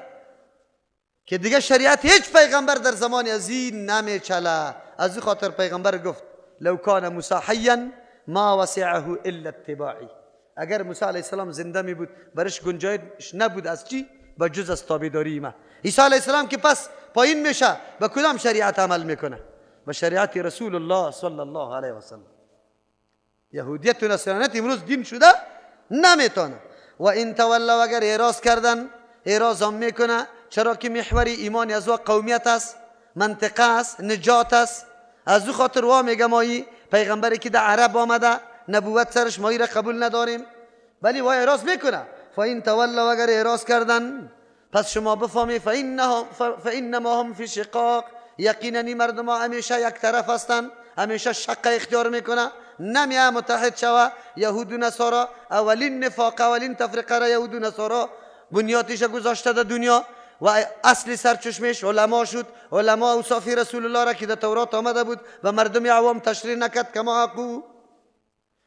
Speaker 4: که دیگه شریعت هیچ پیغمبر در زمان از این نمیچله. از این خاطر پیغمبر گفت لو کان موسی حیا ما وسعه الا اتباعی، اگر موسی علیه السلام زنده می بود برش گنجایش نبود از چی؟ به جز از تابعداری ما. عیسی علیه السلام که پس پایین میشه به کدام شریعت عمل میکنه؟ به شریعت رسول الله صلی الله علیه و سلم. یهودیت و نصرانیت امروز دین شده نمیتونه. و این تولوا، اگر اعراض کردن، اعراض هم میکنه، چرا که محور ایمان از او قومیت است، منطقه است، نجات است. از او خاطر وا میگه مایی پیغمبری که در عرب آمده نبوت سرش مایی را قبول نداریم، ولی وا اعراض میکنه. فإن تولوا، اگر اعراض کردن، پس شما بفهمی فإنما هم فی شقاق، یقینا این مردم ها همیشه یک طرف هستند، همیشه شق اختیار میکنه، نمیه متحد شوه. یهود و نصارا اولین نفاق، اولین تفرقه را یهود و نصارا بنیادش گذاشته در دنیا و اصل سرچشمش علما شد. علما اوصاف رسول الله را که در تورات آمده بود و مردم عوام تشریح نکرد کما حقو،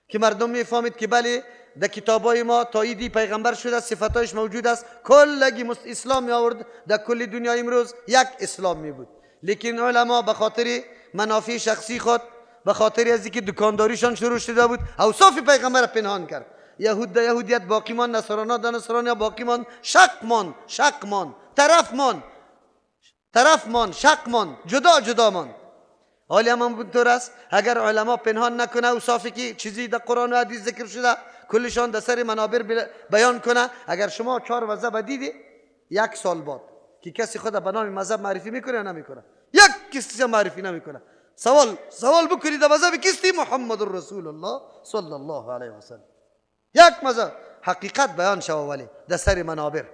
Speaker 4: که مردم میفهمید که بله در کتابای ما تاییدی پیغمبر شده، صفتایش موجود است، کلگی اسلام می آورد در کل دنیا امروز یک اسلام می بود. لیکن علما به خاطر منافع شخصی خود، به خاطر از اینکه دکانداریشان شروع شده بود، اوصاف پیغمبر را پنهان کرد. یهود در یهودیت باقی مان، نصرانا در نصرانیا باقی مان، شق مان، شق مان، طرف مان، طرف مان، شق مان، جدا جدا مان. حالی هم همونطور است. اگر علما پنهان نکنه اوصافی که چیزی در قرآن و حدیث ذکر شده کلشان در سر منابر بیان کنه، اگر شما 4 مذهب دیدی یک سال بعد که کسی خود به نام مذهب معرفی میکنه یا نمیکنه، یک کسی معرفی نمیکنه. سوال بکنید در مذهب کیستی؟ محمد رسول الله صلی الله علیه و سلم. یک مذهب حقیقت بیان شوه، ولی در سر منابر،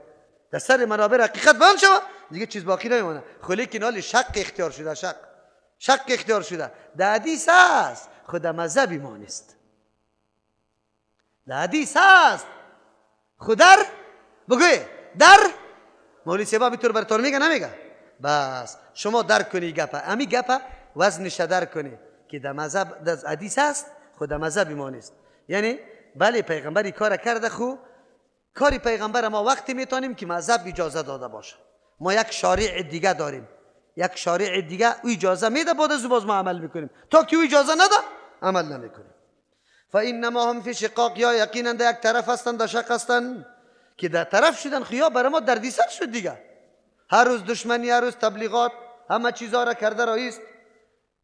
Speaker 4: در سر منابر حقیقت بیان شوه، دیگه چیز باقی نمیمونه. خو لیکن حال شق اختیار شده، شق اختیار شده. در حدیث است خود مذهب ما نیست، در حدیث است خود در بگوی در مولوی صاحب اینطور براتون میگه نمیگه؟ بس شما درک کنی گپه، امی گپه وزنش درک کنی که در مذهب در حدیث است خود مذهب ما نیست. یعنی بله پیغمبری کار کرده، خو کاری پیغمبر ما وقتی میتونیم که مذهب اجازه داده باشه. ما یک شارع دیگه داریم، یک شارع دیگه او اجازه میده، بعد از باز ما عمل میکنیم، تا که او اجازه نده عمل نمیکنیم. فانما هم فی شقاق، یا یقینا در یک طرف هستند، در شق هستند که در طرف شدن خیا برای ما دردسر شد دیگه. هر روز دشمنی، هر روز تبلیغات، همه چیزها را کرده رئیس.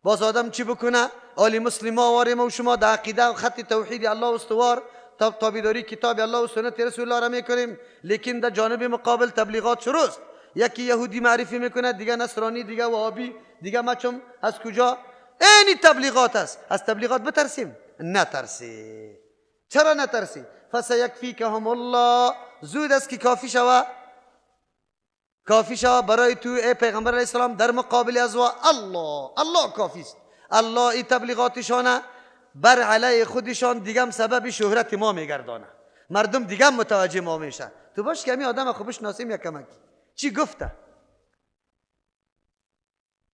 Speaker 4: باز آدم چی بکنه؟ آلی مسلم ها ما و شما در عقیده و خط توحید الله استوار تابعداری کتاب الله و سنت رسول الله را میکنیم، لیکن در جانب مقابل تبلیغات شروع است. یکی یهودی معرفی میکنه، دیگه نصرانی، دیگه وهابی، دیگه مچم از کجا. اینی تبلیغات است. از تبلیغات بترسیم؟ نترسی. چرا نترسی؟ فسیکفیکهم الله، زود است که کافی شوه، کافی شوه برای تو ای پیغمبر علیه السلام در مقابل از الله. الله کافی است. الله ای تبلیغاتشانه بر علیه خودشان دیگه سبب شهرت ما میگردانه، مردم دیگه متوجه ما میشه. تو باش که همی آدم خوبش ناسیم یک کمکی چی گفته،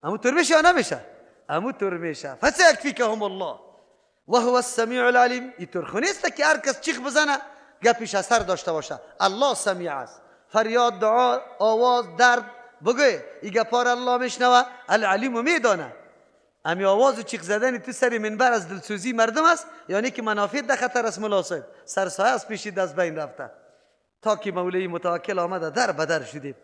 Speaker 4: امو طور میشه یا نمیشه؟ امو طور میشه. فسیکفیکهم الله وهو السمیع العلیم. این طور خو نیست که هر کس چیخ بزنه گپش اثر داشته باشه. الله سمیع است. فریاد، دعا، آواز، درد بگوی، این گپار الله میشنوه، العلیم میدانه. امی آواز و چیخ زدن تو سر منبر از دلسوزی مردم است، یعنی که منافع در خطر است. ملا صاحب سرسایه از پیش دست بین رفته. تا که مولوی متوکل آمده در بدر شدیم.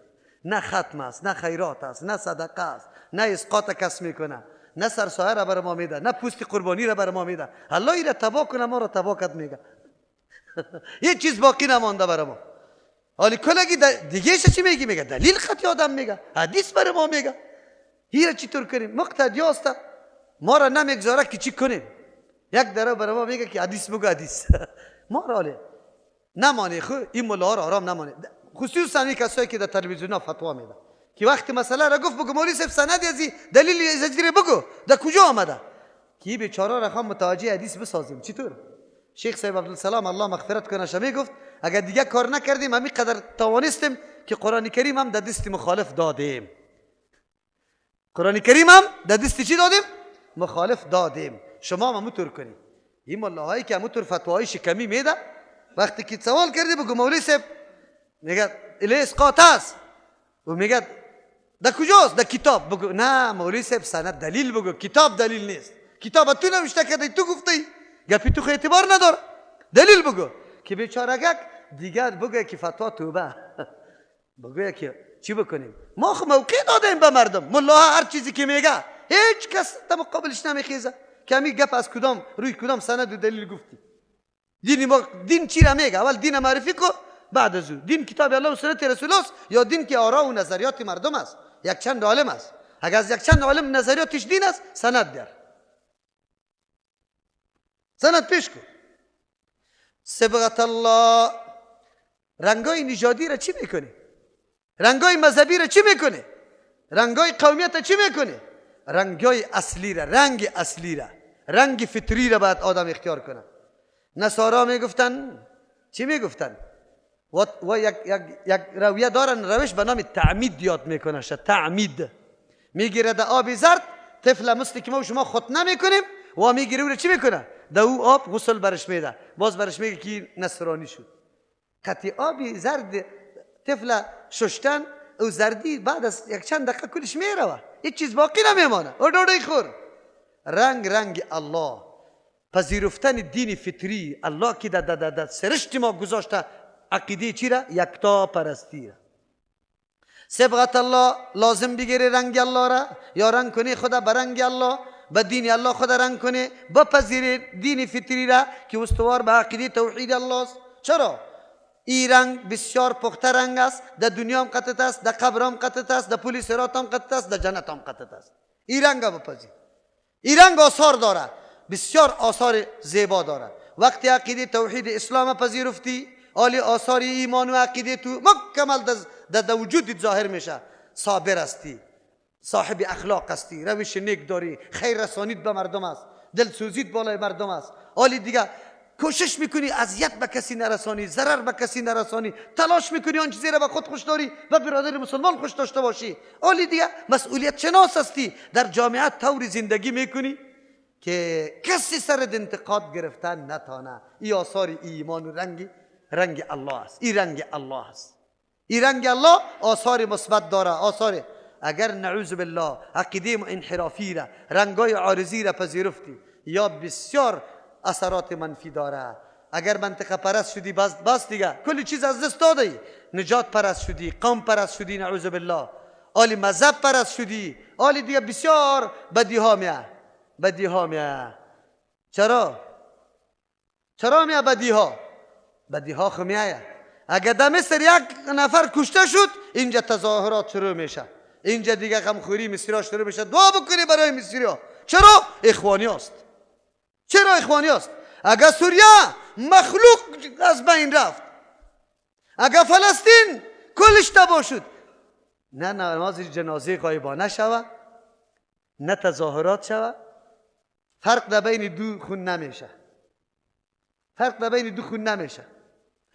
Speaker 4: نه ختم است، نه خیرات است، نه صدقه است، نه اسقاط کس میکنه، نه سرسایه را بر ما میده، نه پوست قربانی را بر ما میده. الله ای را تبا کنه، ما را تبا کد میگه. یه چیز باقی نمانده بر ما. حالی کلگی دیگه چی میگی؟ میگه دلیل خطی آدم میگه، حدیث بر ما میگه. هیره چطور کنیم؟ مقتدی است، ما را نمیگذاره که چی کنیم. یک دره بر ما میگه که حدیث بگو، حدیث. ما را حالی نمانه، خو این ملا را آرام نمانه، خصوصا این کسایی که در تلویزیون ها فتوا میده که وقتی مسئله را گفت بگو مولوی صاحب سند ازی دلیل ازی بگو در کجا آمده، که بیچاره را خام متوجه حدیث بسازیم. چطور؟ شیخ صاحب عبدالسلام الله مغفرت کنه شمی گفت اگر دیگه کار نکردیم همین قدر توانستیم که قرآن کریم هم در دست مخالف دادیم. قرآن کریم هم در دست چی دادیم؟ مخالف دادیم. شما هم همونطور کنید. این ملاهایی که همونطور فتواهای شکمی میده، وقتی که سوال کردی بگو مولوی صاحب میگه الی اسقاط است، و میگه در کجاست؟ در کتاب. بگو نه مولوی صاحب سند دلیل بگو، کتاب دلیل نیست، کتاب تو نوشته کردی، تو گفتی، گپی تو خو اعتبار نداره، دلیل بگو. که بیچارگک دیگر بگو که فتوا توبه. بگو که چی بکنیم؟ ما خو موقع دادیم به مردم. ملاها هر چیزی که میگه هیچ کس در مقابلش نمیخیزه که همی گپ از کدام روی کدام سند و دلیل گفتی. دین ما دین چی را میگه؟ اول دین معرفی کو، بعد از او دین کتاب الله و سنت رسول است، یا دین که آرا و نظریات مردم است، یک چند عالم است. اگر از یک چند عالم نظریاتش دین است، سند بیار، سند پیش کن. صبغت الله، رنگای نژادی را چی میکنه؟ رنگای مذهبی را چی میکنه؟ رنگای قومیت را چی میکنه؟ رنگای اصلی را، رنگ اصلی را، رنگ فطری را باید آدم اختیار کنه. نصارا میگفتن چی میگفتن؟ و یک یک یک رویه دارن، روش به نام تعمید یاد میکنه. تعمید میگیره در آب زرد طفل مثل که ما و شما ختنه میکنیم، و میگیره او را چی میکنه؟ در او آب غسل برش میده، باز برش میگه که نصرانی شد. قطعی آب زرد طفل ششتن او زردی بعد از یک چند دقیقه کلش میروه، هیچ چیز باقی نمیمانه. او ډوډۍ خور. رنگ رنگ الله، پذیرفتن دین فطری الله که در سرشت ما گذاشته، عقیده چی را؟ یکتا پرستی را. صبغت الله لازم بگیری رنگ الله را، یا رنگ کنی خدا برنگ الله، به دین الله خدا رنگ کنی، بپذیری دین فطری را که استوار به عقیده توحید الله است. چرا؟ این رنگ بسیار پخته رنگ است، در دنیا هم قطعت است، در قبر هم قطعت است، در پول صراط هم قطعت است، در جنت هم قطعت است. این رنگ بپذیر. این رنگ آثار داره، بسیار آثار زیبا داره. وقتی عقیده توحید اسلام پذیرفتی، آلی آثار ایمان و عقیده تو مکمل در وجودت ظاهر میشه. صابر هستی، صاحب اخلاق هستی، روش نیک داری، خیر رسانید به مردم است، دلسوزیت بالای مردم است. آلی دیگه کوشش میکنی اذیت به کسی نرسانی، ضرر به کسی نرسانی، تلاش میکنی آن چیزی را به خود خوش داری و برادر مسلمان خوش داشته باشی. آلی دیگه مسئولیت شناس هستی، در جامعه طور زندگی میکنی که کسی سر انتقاد گرفتن نتانه. ای آثار ایمان و رنگ رنگ الله است. این رنگ الله است. این رنگ الله آثار مثبت داره. آثار اگر نعوذ بالله عقیده انحرافی را، رنگای عارضی را پذیرفتی، یا بسیار اثرات منفی داره. اگر منطقه پرست شدی باز دیگه کلی چیز از دست دادی. نجات پرست شدی، قوم پرست شدی، نعوذ بالله، آلی مذهب پرست شدی، آلی دیگه بسیار بدی ها میه، بدی ها میه. چرا؟ چرا میه بدی ها؟ بدی ها خو میایه. اگر در مصر یک نفر کشته شد، اینجا تظاهرات شروع میشه، اینجا دیگه غمخوری مصری ها شروع میشه. دعا بکنی برای مصری ها. چرا؟ اخوانی است. چرا اخوانی است؟ اگر سوریه مخلوق از بین رفت، اگر فلسطین کلش تباه شد، نه نماز جنازه غایبانه شوه، نه تظاهرات شوه، فرق در بین دو خون نمیشه. فرق در بین دو خون نمیشه،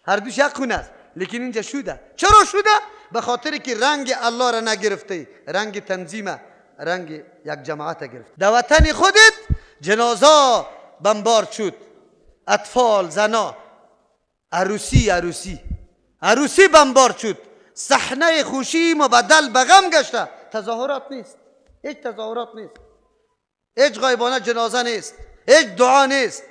Speaker 4: هر دوش یک خون است، لیکن اینجا شده. چرا شده؟ به خاطر که رنگ الله را نگرفته، رنگ تنظیمه، رنگ یک جماعت گرفته. در وطن خودت جنازه بمبارد شد، اطفال، زنا، عروسی عروسی عروسی بمبارد شد، صحنه خوشی مبدل به غم گشته. تظاهرات نیست، هیچ تظاهرات نیست، هیچ غایبانه جنازه نیست، هیچ دعا نیست.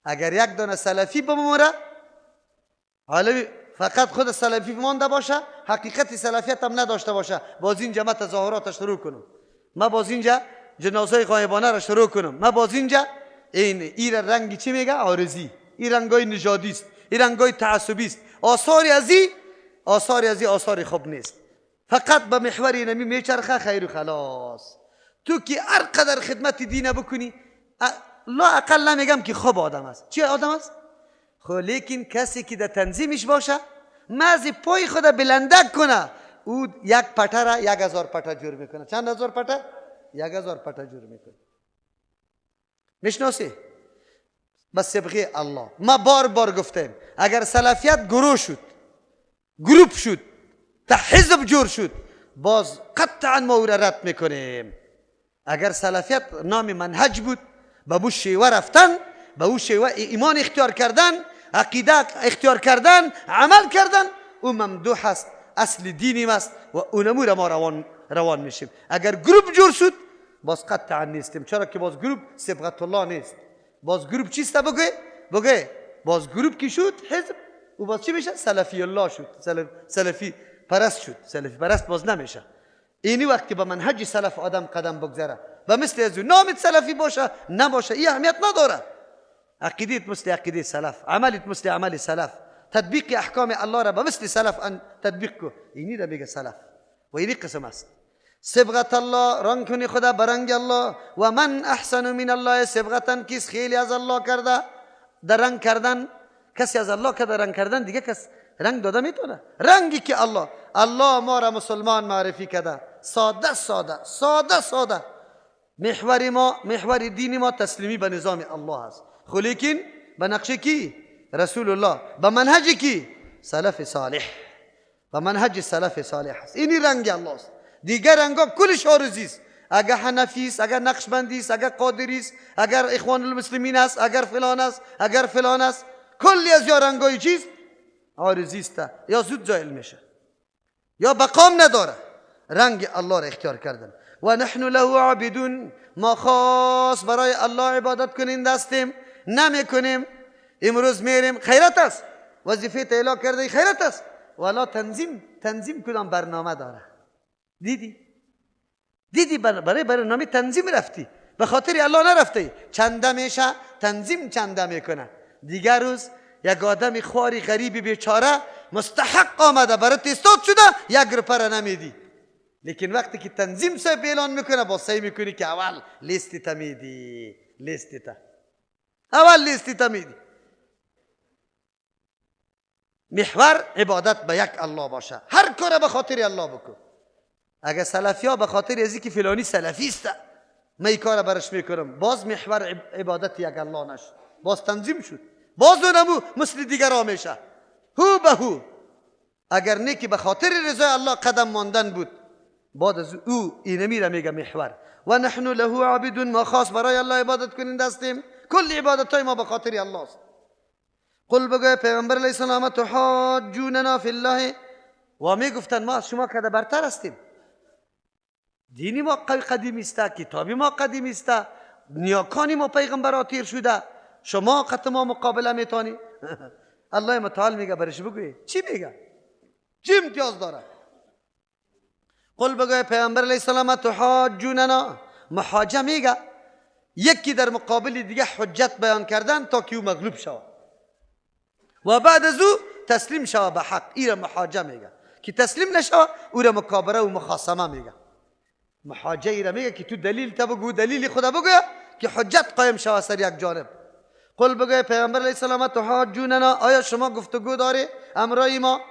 Speaker 4: اگر یک دانه سلفی بموره، حالا فقط خود سلفی مانده باشه، حقیقت سلفیت هم نداشته باشه، باز اینجا ما تظاهرات شروع کنم، ما باز اینجا جنازه غایبانه را شروع کنم، ما باز اینجا این رنگی چی میگه؟ عارضی. این رنگای نژادی است، این رنگای تعصبی است. آثاری از آثاری از آثار خوب نیست. فقط به محور اینمی میچرخه، خیر و خلاص. تو که هر قدر خدمت دین بکنی، لا اقل نمیگم که خوب آدم است. چی آدم است؟ خب لیکن کسی که در تنظیمش باشه، مزی پای خود بلندک کنه، او یک پته را 1000 پته جور میکنه. چند هزار پته؟ 1000 پته جور میکنه. میشناسی؟ به صبغه الله. ما بار بار گفتیم اگر سلفیت گروه شد، گروپ شد، تا حزب جور شد، باز قطعا ما او را رد میکنیم. اگر سلفیت نام منهج بود، به او شیوه رفتن، به او شیوه ایمان اختیار کردن، عقیده اختیار کردن، عمل کردن، او ممدوح است، اصل دینیم است و اونمو را ما روان میشیم. اگر گروپ جور شد، باز قطعا نیستیم. چرا که باز گروپ صبغت الله نیست. باز گروپ چیست؟ بگه بگه باز گروپ کی شد؟ حزب. او باز چی میشه؟ سلفی الله شد، سلفی پرست شد. سلفی پرست باز نمیشه. اینی وقتی به منهج سلف آدم قدم بگذره، و مثل از نامت سلفی باشه نباشه، این اهمیت نداره. عقیدت مثل عقیده سلف، عملت مثل عمل سلف، تطبیق احکام الله را به مثل سلف ان تطبیق کو، اینی را میگه سلف. و اینی قسم است. صبغت الله، رنگ کنی خدا برنگ الله. و من احسن من الله صبغتا، کس خیلی از الله کرده در رنگ کردن، کسی از الله که در رنگ کردن دیگه کس رنگ داده میتونه. رنگی که الله الله ما را مسلمان معرفی کرده، ساده ساده ساده ساده. محور ما، محور دین ما تسلیمی به نظام الله است. خو لیکن به نقشه کی؟ رسول الله. به منهج کی؟ سلف صالح. به منهج سلف صالح است. اینی رنگ الله است. دیگر رنگا کلش عارضی است. اگر حنفی است، اگر نقشبندی است، اگر قادری است، اگر اخوان المسلمین است، اگر فلان است، اگر فلان است، کلی از یا رنگای چیست؟ عارضی است، یا زود زایل میشه یا بقام نداره. رنگ الله را اختیار کردن. و نحن له عابدون، ما خاص برای الله عبادت کنیم دستیم نمیکنیم. امروز میریم خیرت است، وظیفه اعلا کرده خیرت است، ولا تنظیم کدام برنامه داره؟ دیدی برای برنامه تنظیم رفتی، به خاطر الله نرفتی. چنده میشه تنظیم، چنده میکنه. دیگر روز یک آدم خواری غریبی بیچاره مستحق آمده برای استاد شده، یک روپه را نمیدی. لیکن وقتی که تنظیم صاحب اعلان میکنه، با سعی میکنی که اول لیستی تا میدی، لیستی تا اول لیستی تا میدی. محور عبادت به یک الله باشه، هر کار به خاطر الله بکن. اگه سلفی ها به خاطر ازی که فلانی سلفی است من این کار برش میکنم، باز محور عبادت یک الله نشد، باز تنظیم شد، باز اونمو مثل دیگرها میشه، هو به هو. اگر نه که به خاطر رضای الله قدم ماندن بود، بعد از او اینمی را میگه محور. و نحن له عابدون، ما خاص برای الله عبادت کنیم دستیم، کل عبادت های ما به خاطر الله است. قل بگوی پیغمبر علیه السلام تحاجوننا فی الله، و میگفتن ما از شما کده برتر هستیم. دینی ما قدیمی است، کتابی ما قدیمی است، نیاکانی ما پیغمبرا تیر شده، شما قط ما مقابله میتونی؟ الله متعال میگه برش بگوی چی میگه؟ چی امتیاز داره؟ قل بگوی پیغمبر علیه السلام تحاجوننا، محاجه میگه یکی در مقابل دیگه حجت بیان کردن تا که او مغلوب شود و بعد از او تسلیم شود به حق. ایره محاجه میگه که تسلیم نشود او را مکابره و مخاصمه میگه. محاجه ایره میگه که تو دلیل تا بگو، دلیل خدا بگو که حجت قایم شود سر یک جانب. قل بگوی پیغمبر علیه السلام تحاجوننا، آیا شما گفتگو داره امرای ما،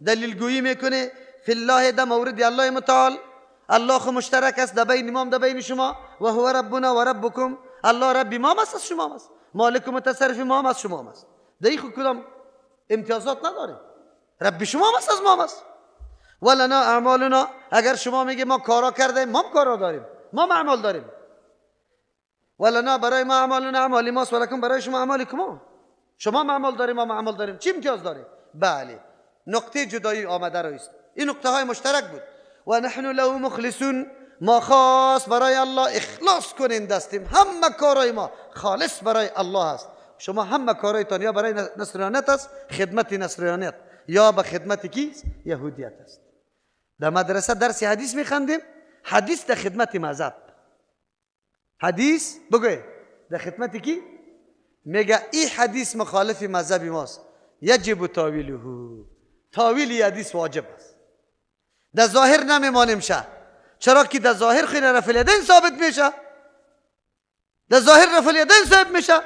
Speaker 4: دلیل گویی میکنه فی الله در مورد الله متعال، الله خو مشترک است در بین ما در بین شما، و هو ربنا و ربکم، الله رب ما است از شما است، مالک و متصرف ما از شما است. در خو کدام امتیازات نداره، رب شما است از ما است. ولنا اعمالنا، اگر شما میگه ما کارا کردیم، ما کارا داریم، ما اعمال داریم. ولنا برای ما اعمالنا اعمال ماست، ولکم برای شما اعمالکم، شما اعمال داریم ما اعمال داریم، چی امتیاز داره؟ بله، نقطه جدایی آمده رایست. این نقطه های مشترک بود. و نحن له مخلصون، ما خاص برای الله اخلاص کنین دستیم، همه کارای ما خالص برای الله است. شما همه کارایتان یا برای نصرانیت است، خدمت نصرانیت، یا به خدمت کیست؟ یهودیت است. در مدرسه درس حدیث میخندیم، حدیث در خدمت مذهب، حدیث بگوی در خدمت کی؟ میگه این حدیث مخالف مذهب ماست، یجب تاویله، تاویل حدیث واجب است. در ظاهر نمیمانیم شه، چرا که در ظاهر خیر رفع الیدین ثابت میشه، در ظاهر رفع الیدین ثابت میشه،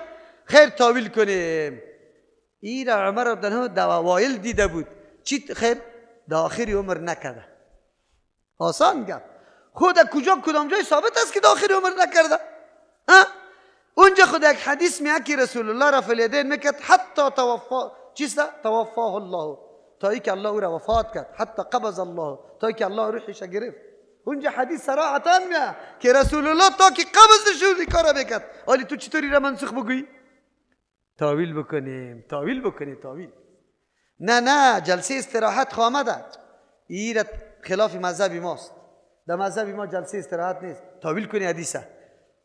Speaker 4: خیر تاویل کنیم. این را عمر رضی در اوایل دیده بود، چی خیر؟ در آخر عمر نکرده. آسان گفت خود کجا کدام جای ثابت است که در آخر عمر نکرده؟ ها؟ اونجا خود یک حدیث میاد که رسول الله رفع الیدین میکرد حتی توفا، چیست؟ توفاه الله، تا اینکه الله او را وفات کرد، حتی قبض الله، تا اینکه الله روحش گرفت. اونجا حدیث صراحتا میاد که رسول الله تا که قبض شد این کارا میکرد. ولی تو چطوری را منسوخ بگویی؟ تاویل بکنیم، تاویل بکنیم، تاویل. نه نه، جلسه استراحت خامده، این خلاف مذهب ماست. در مذهب ما جلسه استراحت نیست. تاویل کنی حدیثه،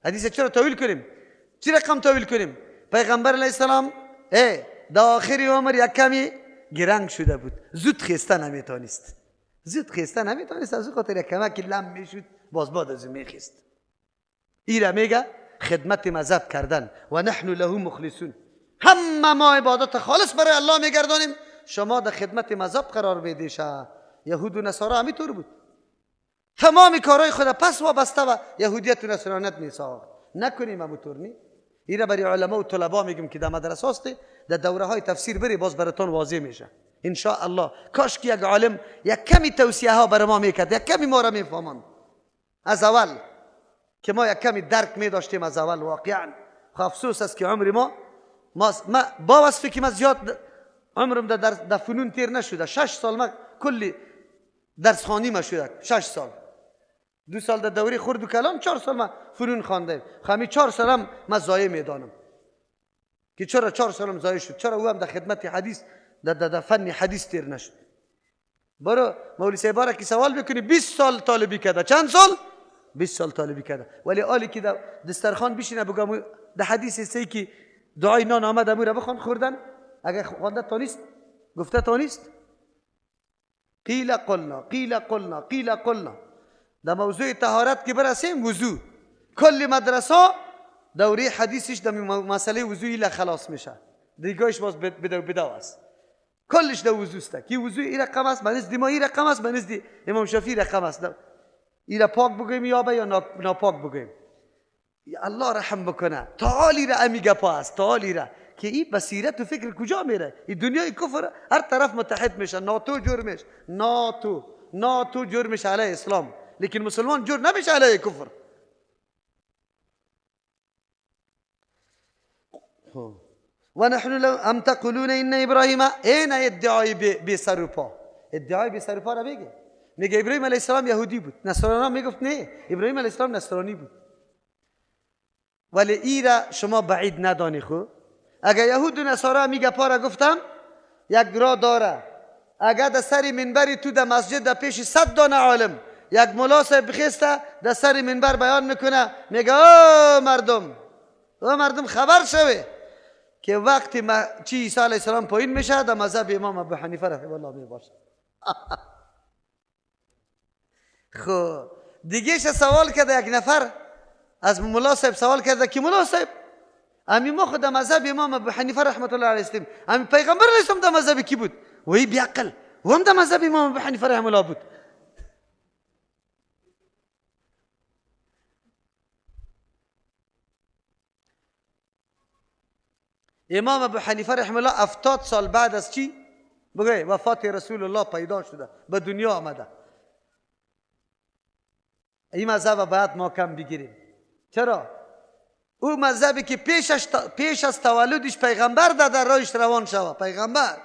Speaker 4: حدیثه چرا تاویل کنیم؟ چی رقم تاویل کنیم؟ پیغمبر علیه السلام در آخر عمر یک کمی گرنگ شده بود، زود خسته نمیتونست، زود خسته نمیتونست، از او خاطر یک کمکی لم میشد، باز بعد از او میخست. ایره میگه خدمت مذهب کردن. و نحن له مخلصون، همه ما عبادت خالص برای الله میگردانیم، شما در خدمت مذهب قرار بدیشه. یهود و نصارا همینطور بود، تمام کارهای خود پس وابسته و یهودیت و نصرانیت میساخت. نکنیم همونطور نی. ایره برای علما و طلبا میگم که در مدرسه هستی، در دوره های تفسیر بری، باز براتون واضح میشه ان شاء الله. کاش که یک عالم یک کمی توصیه ها برای ما میکرد، یک کمی ما را میفهماند از اول، که ما یک کمی درک میداشتیم از اول. واقعا افسوس است که عمر ما با وصفی که ما زیاد عمرم در فنون تیر نشده، 6 سال ما کلی درس خوانی ما شده، 6 سال، 2 سال در دوره خرد و کلان، 4 سال ما فنون خواندیم. خمی 4 سالم ما ضایع میدانم که چرا 4 سالم ضایع شد، چرا او هم در خدمت حدیث در فن حدیث تیر نشد. برو مولوی صاحب را که سوال بکنی 20 سال طالبی کرده، چند سال؟ 20 سال طالبی کرده، ولی آلی که در دسترخوان بشینه بگم در حدیث سی که دعای نان آمد امو را بخوان خوردن، اگر خوانده تا نیست، گفته تا نیست. قیل قلنا، قیل قلنا، قیل قلنا. در موضوع طهارت که برسیم، وضو، کل مدرسه دوره حدیثش در مسئله وضو ایلا خلاص میشه، دیگهش باز بدو است، کلش در وضو است که وضو ای رقم است، به ما ای رقم است، به نزد امام شافعی رقم است. ایرا پاک بگوییم یا یا ناپاک بگوییم؟ الله رحم بکنه، تعالی را امی گپا است، تعالی را که این بصیرت و فکر کجا میره؟ این دنیای کفر هر طرف متحد میشه، ناتو جرمش، ناتو جرمش علیه اسلام، لیکن مسلمان جرم نمیشه علیه کفر. و نحن ام تقولون ان ابراهیم، این ادعای بی سر و پا، ادعای بی سر و پا را میگه. میگه ابراهیم علیه السلام یهودی بود، نصرانی میگفت نه، ابراهیم علیه السلام نصرانی بود. ولی ای را شما بعید ندانی خو. اگر یهود و نصارا میگه پارا گفتم یک راه داره، اگر در سر منبری تو در مسجد در پیش 100 دانه عالم یک ملا صاحب بخیسته در سر منبر بیان میکنه، میگه او مردم، او مردم خبر شوه که وقتی چی عیسی علیه السلام پایین میشه در مذهب امام ابو حنیفه رحمه الله میباشه. خب دیگه سوال کرده یک نفر از ملا صاحب سوال کرده که ملا صاحب امی ما خود در مذهب امام ابو حنیفه رحمت الله علیه هستیم، امی پیغمبر علیه السلام در مذهب کی بود؟ وی بیعقل و هم در مذهب امام ابو حنیفه رحمه الله بود. امام ابو حنیفه رحمه الله 70 سال بعد از چی؟ بگه وفات رسول الله پیدا شده، به دنیا آمده. این مذهب باید ما کم بگیریم. چرا؟ او مذهبی که پیش از تولدش پیغمبر در راهش روان شوه، پیغمبر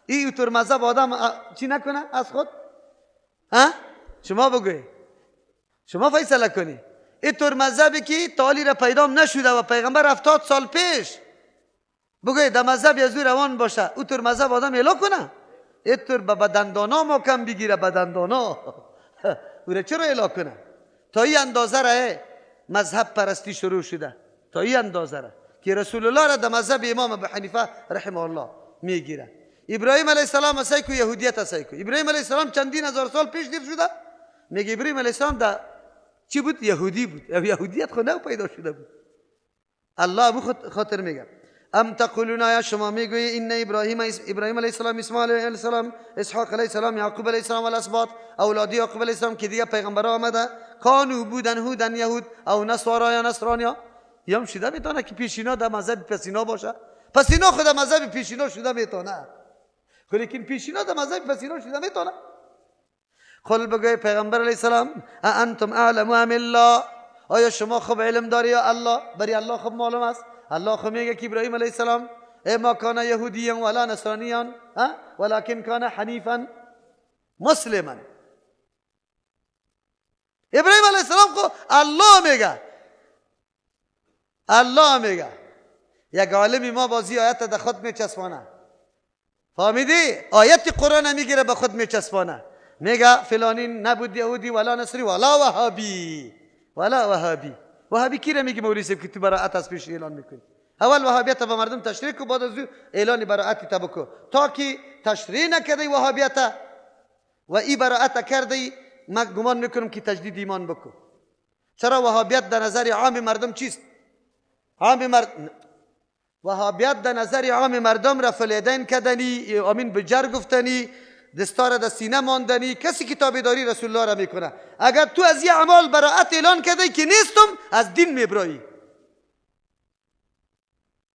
Speaker 4: این طور مذهب آدم چی نکنه از خود؟ ها؟ شما بگوی، شما فیصله کنی. این طور مذهبی که تالی را پیدا نشده و پیغمبر 70 سال پیش بگوی در مذهب از او روان باشه، او طور مذهب آدم اعلا کنه؟ این طور به بدندانا ما کم بگیره، بدندانا او را چرا اعلا کنه؟ تا این اندازه را مذهب پرستی شروع شده، تا این اندازه را که رسول الله را در مذهب امام ابو حنیفه رحمه الله میگیره. ابراهیم علیه السلام سیکو یهودیت سیکو. ابراهیم علیه السلام چندین هزار سال پیش دیر شده، میگه ابراهیم علیه السلام در چی بود؟ یهودی بود. یهودیت خود نو پیدا شده بود. الله ابو خاطر میگه ام تقولون، یا شما میگویی ان ابراهیم علیه السلام، اسماعیل علیه السلام، اسحاق علیه السلام، یعقوب علیه السلام و الاسباط، اولاد یعقوب علیه السلام که دیگه پیغمبرها آمده، کانو بودن هودن یهود او نصارا یا نصرانیا. یا شده میتونه که پیشینا در مذهب پسینا باشه؟ پسینا خود مذهب پیشینا شده میتونه، لیکن پیشینا در مذهب پسینا شده میتونه. قل بگوی پیغمبر علیه السلام انتم اعلم ام الله، آیا شما خوب علم داری یا الله؟ بری الله خوب معلوم است. الله خو میگه که ابراهیم علیه السلام ما کان یهودیا ولا نصرانیا ولكن کان حنیفا مسلما. ابراهیم علیه السلام خو الله میگه، الله میگه. یک عالمی ما بازی آیت در خود میچسبانه، فهمیدی؟ آیت قرآن میگیره به خود میچسبانه، میگه فلانی نبود یهودی ولا نصری ولا وهابی، ولا وهابی. وهابی کی را میگه مولوی صاحب که تو براعت از پیش اعلان میکنی؟ اول وهابیت به مردم تشریح کو، بعد از اعلان براعت تا بکو. تا که تشریح نکردی وهابیت و ای براعت کردی، من گمان میکنم که تجدید ایمان بکو. چرا وهابیت در نظر عام مردم چیست؟ عام مردم وهابیت در نظر عام مردم را فلیدین کردنی، آمین بجر گفتنی، دستار در سینه ماندنی، کسی که تابعداری رسول الله را میکنه. اگر تو از یه اعمال براعت اعلان کردی که نیستم، از دین میبرایی.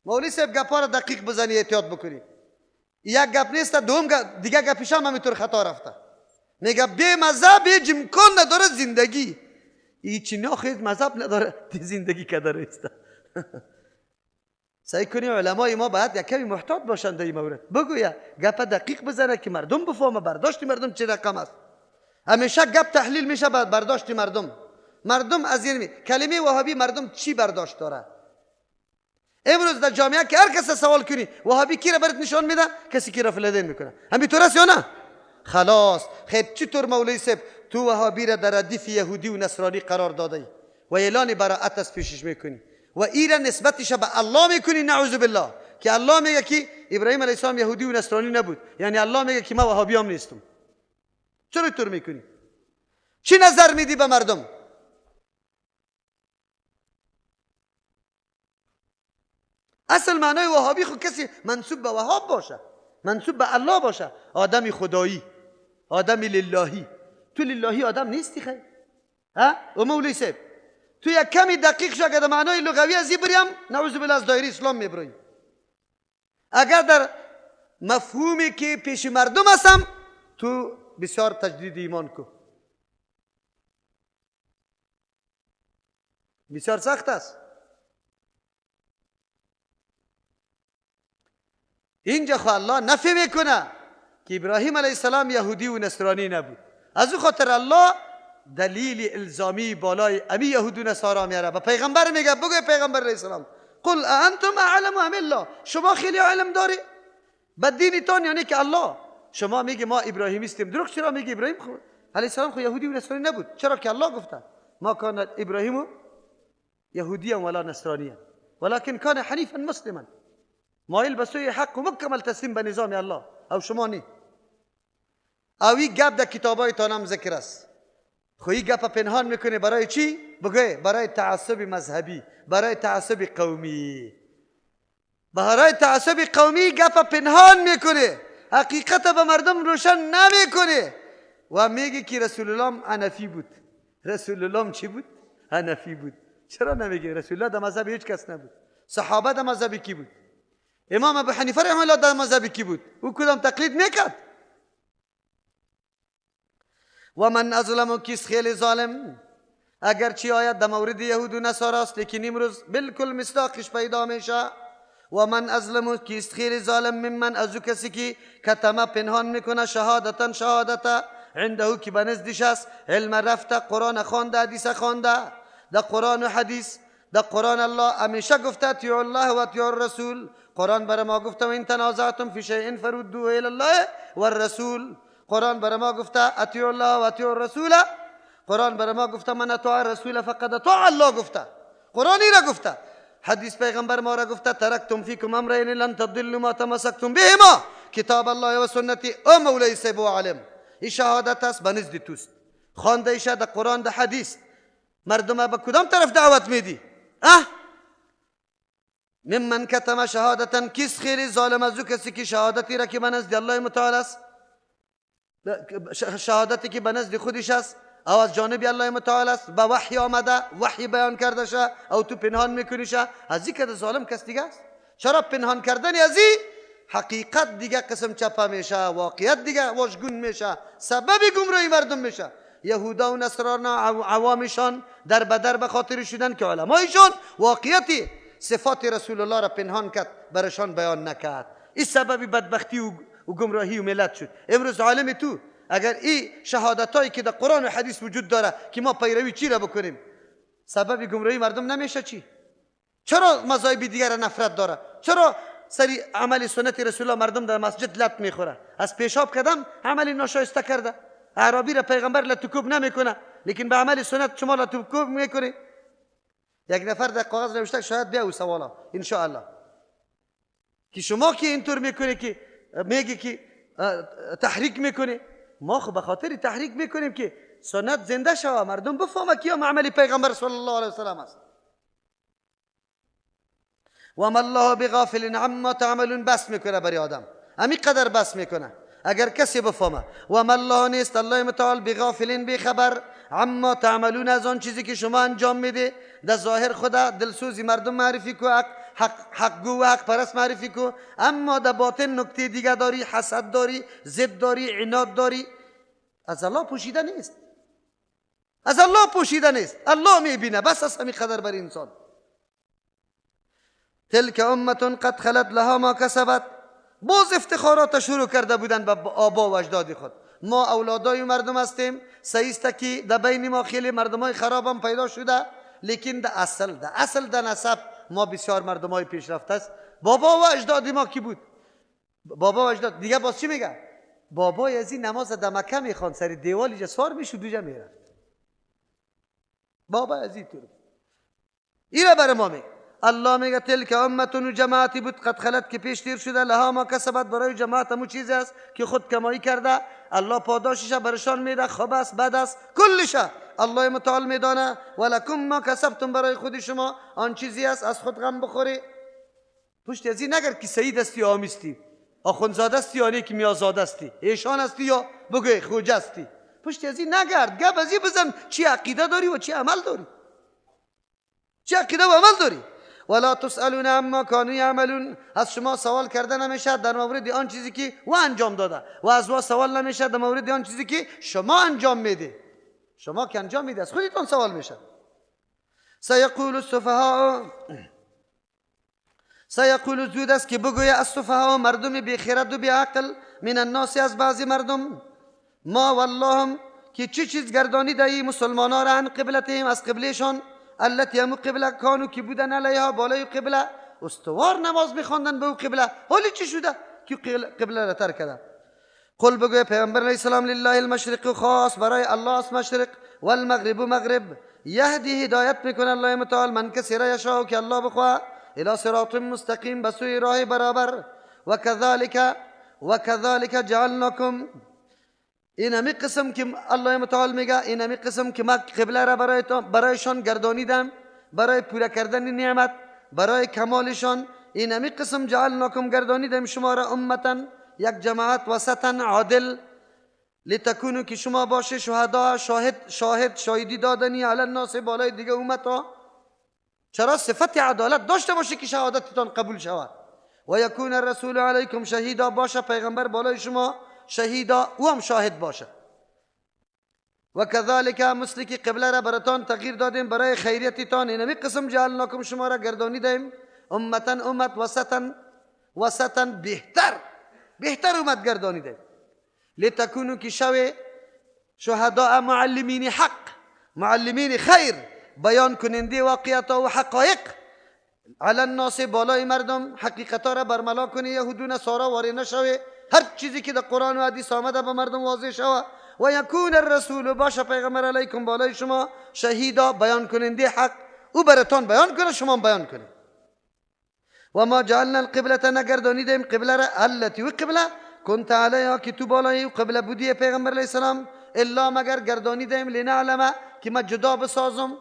Speaker 4: مولوی صاحب گپا را دقیق بزنی، احتیاط بکنی. یک گپ نیست، دوم گپ دیگه گپش هم همینطور خطا رفته. میگه بی مذهب هیچ امکان نداره زندگی. این چینا خیلی مذهب نداره زندگی که داره است. سعی کنی علمای ما باید یک کمی محتاط باشند در این مورد. بگویا گپ دقیق بزنه که مردم بفهمه برداشت مردم چه رقم است. همیشه گپ تحلیل میشه برداشت مردم. مردم از این کلمه وهابی مردم چی برداشت داره؟ امروز در جامعه که هر کس سوال کنی وهابی کی را برات نشان میده؟ کسی که رفع الیدین میکنه. همینطور است یا نه؟ خلاص. خب چطور مولوی صاحب تو وهابی را در ردیف یهودی و نصرانی قرار داده و اعلان براءت از پیشش میکنی و ایرا نسبتش به الله میکنی، نعوذ بالله، که الله میگه که ابراهیم علیه السلام یهودی و نصرانی نبود، یعنی الله میگه که من وهابی هم نیستم. چرا اینطور میکنی؟ چی نظر میدی به مردم؟ اصل معنای وهابی خود کسی منسوب به وهاب باشه، منسوب به الله باشه، آدم خدایی، آدم للهی. تو للهی آدم نیستی خیر؟ ها؟ و مولوی صاحب تو یک کمی دقیق شو، اگر معنای لغوی از بریم نعوذ بالله از دایره اسلام میبریم. اگر در مفهومی که پیش مردم هستم تو بسیار تجدید ایمان کو، بسیار سخت است. اینجا خو الله نفی میکنه که ابراهیم علیه السلام یهودی و نصرانی نبود. از او خاطر الله دلیل الزامی بالای امی یهود و نصارا میاره. به پیغمبر میگه، بگو پیغمبر علیه السلام قل انتم اعلم ام الله، شما خیلی علم داری به دینتان، یعنی که الله. شما میگه ما ابراهیمیستیم، دروغ چرا میگه؟ ابراهیم علیه السلام خو یهودی و نصرانی نبود. چرا که الله گفته ما کان ابراهیم یهودیا ولا نصرانیا ولكن کان حنیفا مسلما، مایل به سوی حق و مکمل تسلیم به نظام الله. او شما نی. او این گپ در کتابای تانم ذکر است. خو این گپ پنهان میکنه برای چی؟ بگه برای تعصب مذهبی، برای تعصب قومی. برای تعصب قومی گپ پنهان میکنه، حقیقت به مردم روشن نمیکنه و میگه که رسول الله حنفی بود. رسول الله چی بود؟ حنفی بود. چرا نمیگه؟ رسول الله در مذهب هیچ کس نبود. صحابه در مذهب کی بود؟ امام ابو حنیفه رحمه الله در مذهب کی بود؟ او کدام تقلید میکرد؟ و من ازلم، کیست خیلی ظالم؟ اگرچه آیت در مورد یهود و نصارا است، لیکن امروز بالکل مصداقش پیدا میشه. و من ازلم، کیست خیلی ظالم؟ ممن، از او کسی که کتمه پنهان میکنه، شهادتا شهادتا عنده که به نزدش است، علم رفته، قرآن خوانده، حدیث خوانده. در قرآن و حدیث، در قرآن الله همیشه گفته اطیعوا الله و اطیعوا الرسول. قرآن برای ما گفته و ان تنازعتم فی شیء فردوه الی الله والرسول. قرآن برای ما گفته اطیعوا الله و اطیعوا الرسول. قرآن برای ما گفته من اطاع الرسول فقد اطاع الله گفته. قرآنی را گفته. حدیث پیغمبر ما را گفته ترکتم فیکم امرین لن تضلوا ما تمسکتم بهما کتاب الله و سنتی. او مولای صاحب و عالم، این شهادت است به نزد توست، خوانده ایشه در قرآن در حدیث. مردم به کدام طرف دعوت میدی؟ اه ممن کتم شهادتا، کیست خیلی ظالم از او کسی که شهادتی را که به نزد الله متعال است، شهادتی که به نزد خودش است او از جانب الله متعال است، به وحی آمده، وحی بیان کرده شه، او تو پنهان میکنی شه. از این که ظالم کس دیگه است. چرا پنهان کردن از این حقیقت دیگه قسم چپه میشه، واقعیت دیگه واژگون میشه، سبب گمراهی مردم میشه. یهودا و نصرانا عوامشان در بدر به خاطر شدن که علمایشان واقعیتی صفات رسول الله را پنهان کرد، برشان بیان نکرد. این سبب بدبختی و گمراهی و ملت شد. امروز عالم تو اگر این شهادتایی که در قرآن و حدیث وجود داره که ما پیروی چی را بکنیم، سبب گمراهی مردم نمیشه چی؟ چرا مذاهب دیگر نفرت داره؟ چرا سری عمل سنت رسول الله مردم در مسجد لط میخوره؟ از پیشاب کردم عمل ناشایسته کرده. اعرابی را پیغمبر لطکوب نمیکنه، لیکن به عمل سنت شما لطکوب میکنی. یک نفر در کاغذ نوشته شاید بیا او سوالا ان شاء الله که شما که اینطور میکنی که میگی که تحریک میکنی، ما خو به خاطر تحریک میکنیم که سنت زنده شوه، مردم بفهمه که عمل پیغمبر صلی الله علیه وسلم است. و ما الله بغافل عما تعملون. بس میکنه برای آدم، همین قدر بس میکنه اگر کسی بفهمه. و ما الله نیست الله متعال بغافلین بی خبر عما تعملون، از آن چیزی که شما انجام میده. در ظاهر خدا دلسوزی مردم معرفی کو، حق گو و حق پرست معرفی کو، اما در باطن نکته دیگه داری، حسد داری، ضد داری، عناد داری. از الله پوشیده نیست، از الله پوشیده نیست، الله میبینه. بس از همین قدر بر انسان. تلک امة قد خلت لها ما کسبت. باز افتخارات شروع کرده بودن به آبا و اجداد خود. ما اولادای مردم هستیم، صحیح است که در بین ما خیلی مردمای خراب هم پیدا شده، لیکن در اصل در نسب ما بسیار مردمای پیشرفته است. بابا و اجداد ما کی بود؟ بابا و اجداد دیگه باز چی میگه؟ بابای از این نماز در مکه میخوان، سر دیوال اینجا سوار میشد دوجا میرفت. بابا از این طور اینا برای ما میگه. الله میگه تلک امتون، جماعتی بود قد خلت که پیش تیر شده، لها ما کسبت، برای جماعت همون چیزی است که خود کمایی کرده. الله پاداشش برشان میده، خوب است بد است کلش الله متعال میدانه. ولکم ما کسبتم، برای خود شما آن چیزی است از خود غم بخوری. پشت از این نگر که سید استی یا آمیستی، آخوندزاده استی یا نیک میازاده استی، ایشان استی یا بگوی خوجه استی. پشت از این نگرد، گپ از این بزن چی عقیده داری و چی عمل داری، چی عقیده و عمل داری. ولا تسالون عما كانوا يعملون. از شما سوال کرده نمیشه در مورد آن چیزی که او انجام داده و از او سوال نمیشه در مورد آن چیزی که شما انجام میده. شما که انجام میده از خودتون سوال میشه. سیقول السفهاء، سیقول زود است که بگوید السفهاء مردم بی خرد و بی عقل، من الناس از بعضی مردم، ما واللهم که چه چیز گردانیده ای مسلمانان را عن قبلتهم از قبلشان، التي همو قبله کانو که بودن علیها بالای قبله استوار نماز میخواندن به او قبله، حالی چی شده که قبله را ترک کرده. قل بگوی پیغمبر علیه السلام لله المشرق خاص برای الله است مشرق و المغرب و مغرب. یهدی هدایت میکنه الله متعال من کسی را یشاء که الله بخواه الى صراط مستقیم به سوی راه برابر. و کذالک جعلناکم، این همی قسم که الله متعال میگه، این همی قسم که ما قبله را برایشان گردانیدم برای پوره کردن نعمت برای کمالشان، این همی قسم جعلناکم گردانیدم شما را امتا یک جماعت وسطا عادل، لتکونو که شما باشه شهدا شاهد شاهدی دادنی علی الناس بالای دیگه امتا. چرا صفت عدالت داشته باشه که شهادتتان قبول شود. و یکون الرسول علیکم شهیدا، باشه پیغمبر بالای شما شهیدا، او هم شاهد باشه. و کذالک مثل که قبله را براتان تغییر دادیم برای خیریتتان، اینمی قسم جعلناکم شما را گردانیدیم امتا امت وسطا وسطا بهتر امت گردانیدیم. لتکونو که شوی شهداء معلمین حق معلمین خیر، بیان کننده واقعیت و حقایق علی الناس بالای مردم، حقیقت را برملا کنی، یهود و نصارا واری نشوی، هر چیزی که در قرآن و حدیث آمده به مردم واضح شوه. و یکون الرسول باشه پیغمبر علیکم بالای شما شهیدا، بیان کننده حق، او براتان بیان کنه شما بیان کنید. و ما جعلنا القبلة نگردانیدیم قبله را التي و قبله كنت علیها که تو بالای قبله بودی پیغمبر علیه السلام، الا مگر گردانیدیم لنعلم که ما جدا بسازم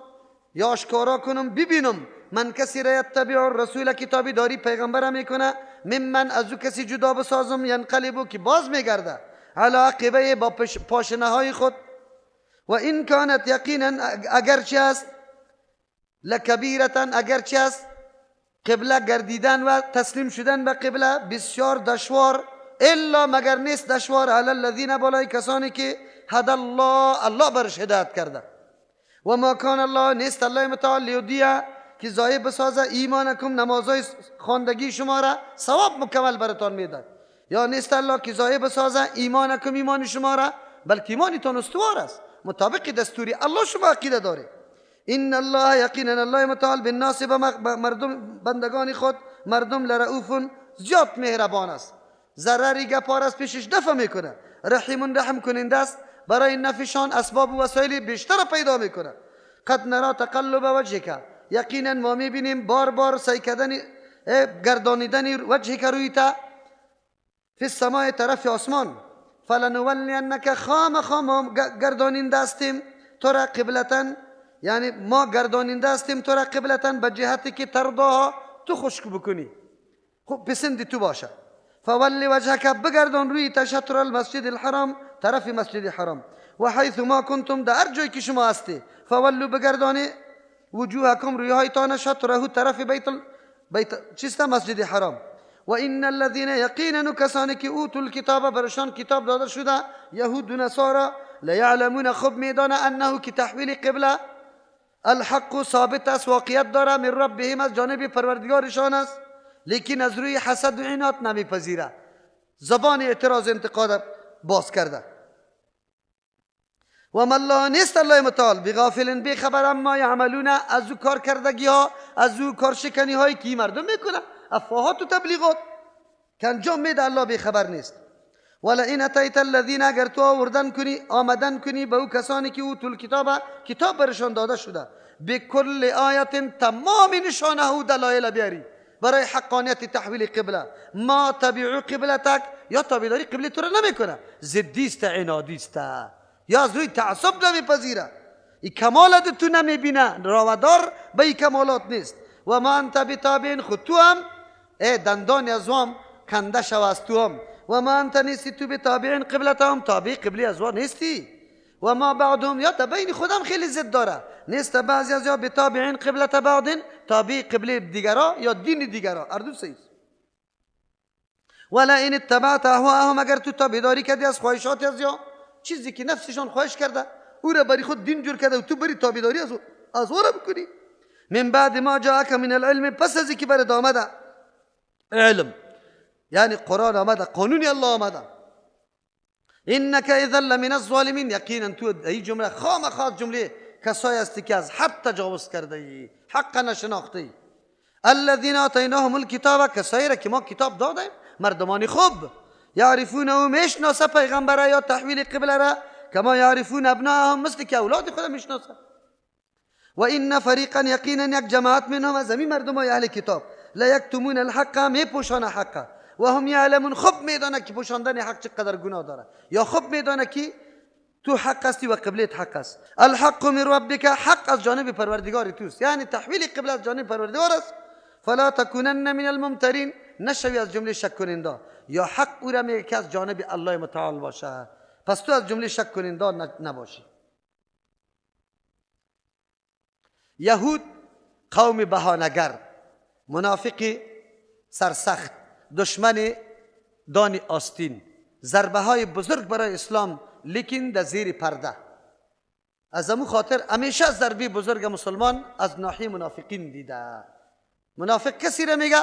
Speaker 4: یا آشکارا کنم ببینم من کسی را یتبع الرسول که تابعداری پیغمبر میکنه، ممن از او کسی جدا بسازم ینقلبو که باز میگرده علی عقبه با پاشنه های خود. و این کانت یقینا اگرچه است لکبیرتا، اگرچه است قبله گردیدن و تسلیم شدن به قبله بسیار دشوار، الا مگر نیست دشوار علی الذین بالای کسانی که هدى الله الله برش هدایت کرده. و ما کان الله نیست الله متعال لیضیع که ضایع بسازه ایمانکم نمازهای خواندگی شما را ثواب مکمل براتان میداد، یا نیست الله که ضایع بسازه ایمانکم ایمان شما را، بلکه ایمانتان استوار است مطابق دستوری الله شما عقیده داره. ان الله یقینا الله متعال بالناس به مردم بندگان خود مردم لرؤوف زیاد مهربان است، ضرری گپار از پیشش دفع میکنه، رحیم رحم کننده است، برای نفعشان اسباب و وسایل بیشتر پیدا میکنه. قد نرا تقلب وجهک، یقینا ما میبینیم بار بار سعی کردن گردانیدن وجهک روی تا فی السماء طرف آسمان، فلنولینک خام خام گرداننده هستیم تو را قبلتا، یعنی ما گرداننده هستیم تو را قبلتا به جهتی که ترضاها تو خشک بکنی، خب پسند تو باشه. فول وجهک بگردان روی تا شطر المسجد الحرام طرف مسجد حرام، و حیث ما کنتم در هر جایی که شما هستی، فولوا بگردانی وجوهکم رویهایتان شطره طرف بیت چیست مسجد حرام. و ان الذين یقینا کسانی که اوتوا الکتاب برشان کتاب داده شده یهود و نصارا، لیعلمون خوب میدانه انه که تحویل قبله الحق ثابت است واقعیت داره من ربهم از جانب پروردگارشان است، لیکن از روی حسد و عناد نمیپذیره، زبان اعتراض انتقاد باز کرده. و ما الله نیست الله متعال بغافل بی خبر اما یعملون از او کار کردگی ها از او کار شکنی هایی که مردم میکنه افواهات و تبلیغات که انجام میده الله بی خبر نیست. ولئن اتیت الذین اگر تو آوردن کنی آمدن کنی به او کسانی که اوتوا الکتاب کتاب برشان داده شده به کل آیت تمام نشانه و دلایل بیاری برای حقانیت تحویل قبله، ما تبعو قبلتک یا تابعداری قبله تو را نمیکنه، ضدی است عنادی است یا از روی تعصب نمیپذیره، این کمالات تو نمیبینه، راودار به این کمالات نیست. و ما انت بتابع خود تو هم ای دندان از هم کنده شو از تو هم، و ما انت نیستی تو بتابع قبلتهم تابع قبله از نیستی. و ما بعضهم یا بین خودم خیلی ضد داره، نیست بعضی از یا بتابعین قبلت بعض تابع قبله دیگرا یا دین دیگرا، هر دو صحیح. ولا ان اتبعت اهواءهم اگر تو تابعداری کردی از خواهشات از یا چیزی که نفسشان خواهش کرده او را بری خود دین جور کرده و تو بری تابعداری از او را بکنی، من بعد ما جاءك من العلم پس از اینکه برات آمده علم، یعنی قرآن آمده قانون الله آمده، انك اذا لمن الظالمین یقینا تو این جمله خامخا جمله کسایی هستی که از حد تجاوز کرده ای، حق نشناخته ای. الذين آتیناهم الکتاب کسایی را که ما کتاب دادیم مردمان خوب، یعرفونه میشناسه پیغمبر یا تحویل قبله را، کما یعرفون ابناءهم، مثل که اولاد خود میشناسه. و ان فریقا، یقینا یک جماعت، منهم، از همین مردم های اهل کتاب، لیکتمون الحق، میپوشانه حق، و هم یعلمون. خوب میدانه که پوشاندن حق چقدر گناه داره، یا خوب میدانه که تو حق هستی و قبلت حق است. الحق من ربک، حق از جانب پروردگار توست، یعنی تحویل قبله از جانب پروردگار است. فلا تکونن من الممترین، نشوی از جمله شک کننده. یا حق او را میگه که از جانب الله متعال باشه، پس تو از جمله شک کننده نباشی. یهود قوم بهانه‌گر، منافق سرسخت، دشمن دان آستین، ضربه های بزرگ برای اسلام، لیکن در زیر پرده. از امو خاطر همیشه ضربه بزرگ مسلمان از ناحیه منافقین دیده. منافق کسی را میگه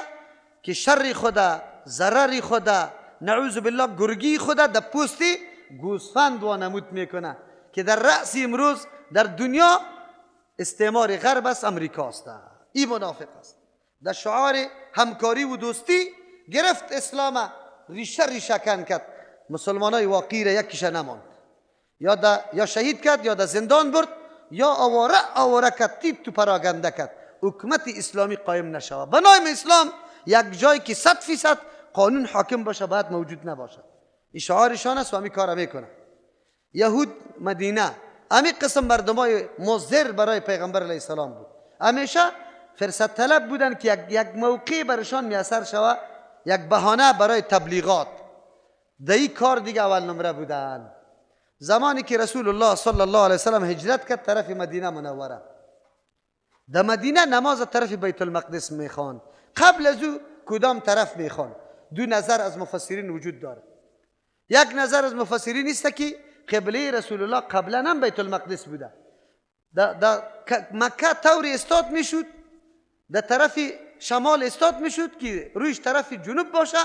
Speaker 4: که شر خدا، ضرر خدا، نعوذ بالله گرگی خدا در پوست گوسفند وانمود میکنه، که در رأس امروز در دنیا استعمار غرب است، امریکا است. این منافق است. در شعار همکاری و دوستی گرفت اسلام، ریشه ریشه کن کرد. مسلمان های واقعی را یکیش نماند، یا شهید کرد، یا در زندان برد، یا آواره آواره کرد، تیپ تو پراگنده کرد. حکومت اسلامی قایم نشود. به نام اسلام یک جایی که 100% قانون حاکم باشه باید موجود نباشه. این شعارشان است و همی کار میکنه. یهود مدینه همی قسم مردمای مضر برای پیغمبر علیه السلام بود. همیشه فرصت طلب بودن که یک موقع برشان میسر شود، یک بهانه برای تبلیغات. در این کار دیگه اول نمره بودن. زمانی که رسول الله صلی الله علیه وسلم هجرت کرد طرف مدینه منوره، در مدینه نماز طرف بیت المقدس میخوان. قبل از او کدام طرف میخوان؟ دو نظر از مفسرین وجود داره. یک نظر از مفسرین است که قبله رسول الله قبلا هم بیت المقدس بوده. در مکه طور استاد میشد، در طرف شمال استاد میشد که رویش طرف جنوب باشه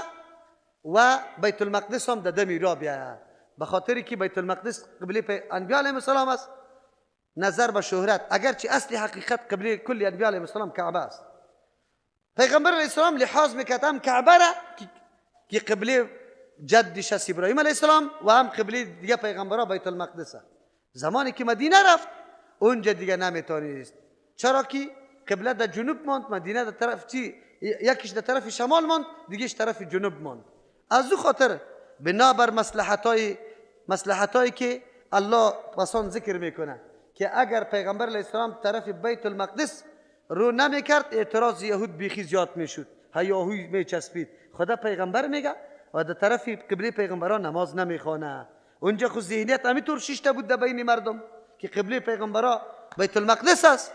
Speaker 4: و بیت المقدس هم در دمی را بیاید، به خاطر که بیت المقدس قبله انبیاء علیهم السلام است. نظر به شهرت، اگرچه اصل حقیقت قبله کل انبیاء علیهم السلام کعبه است. پیغمبر علیه السلام لحاظ میکرد هم کعبه را که قبله جدش است ابراهیم علیه السلام، و هم قبله دیگه پیغمبرا بیت المقدس. زمانی که مدینه رفت اونجا دیگه نمیتونست، چرا که قبله در جنوب ماند، مدینه در طرف چی، یکیش در طرف شمال ماند، دیگهش طرف جنوب ماند. از او خاطر بنابر مصلحتایی که الله پسان ذکر میکنه که اگر پیغمبر علیه السلام طرف بیت المقدس رو نمیکرد، اعتراض یهود بیخی زیاد میشد، هیاهوی میچسبید. خدا پیغمبر میگه و در طرف قبله پیغمبران نماز نمیخوانه. اونجا خود ذهنیت همینطور شیشته بود در بین مردم که قبله پیغمبرا بیت المقدس است.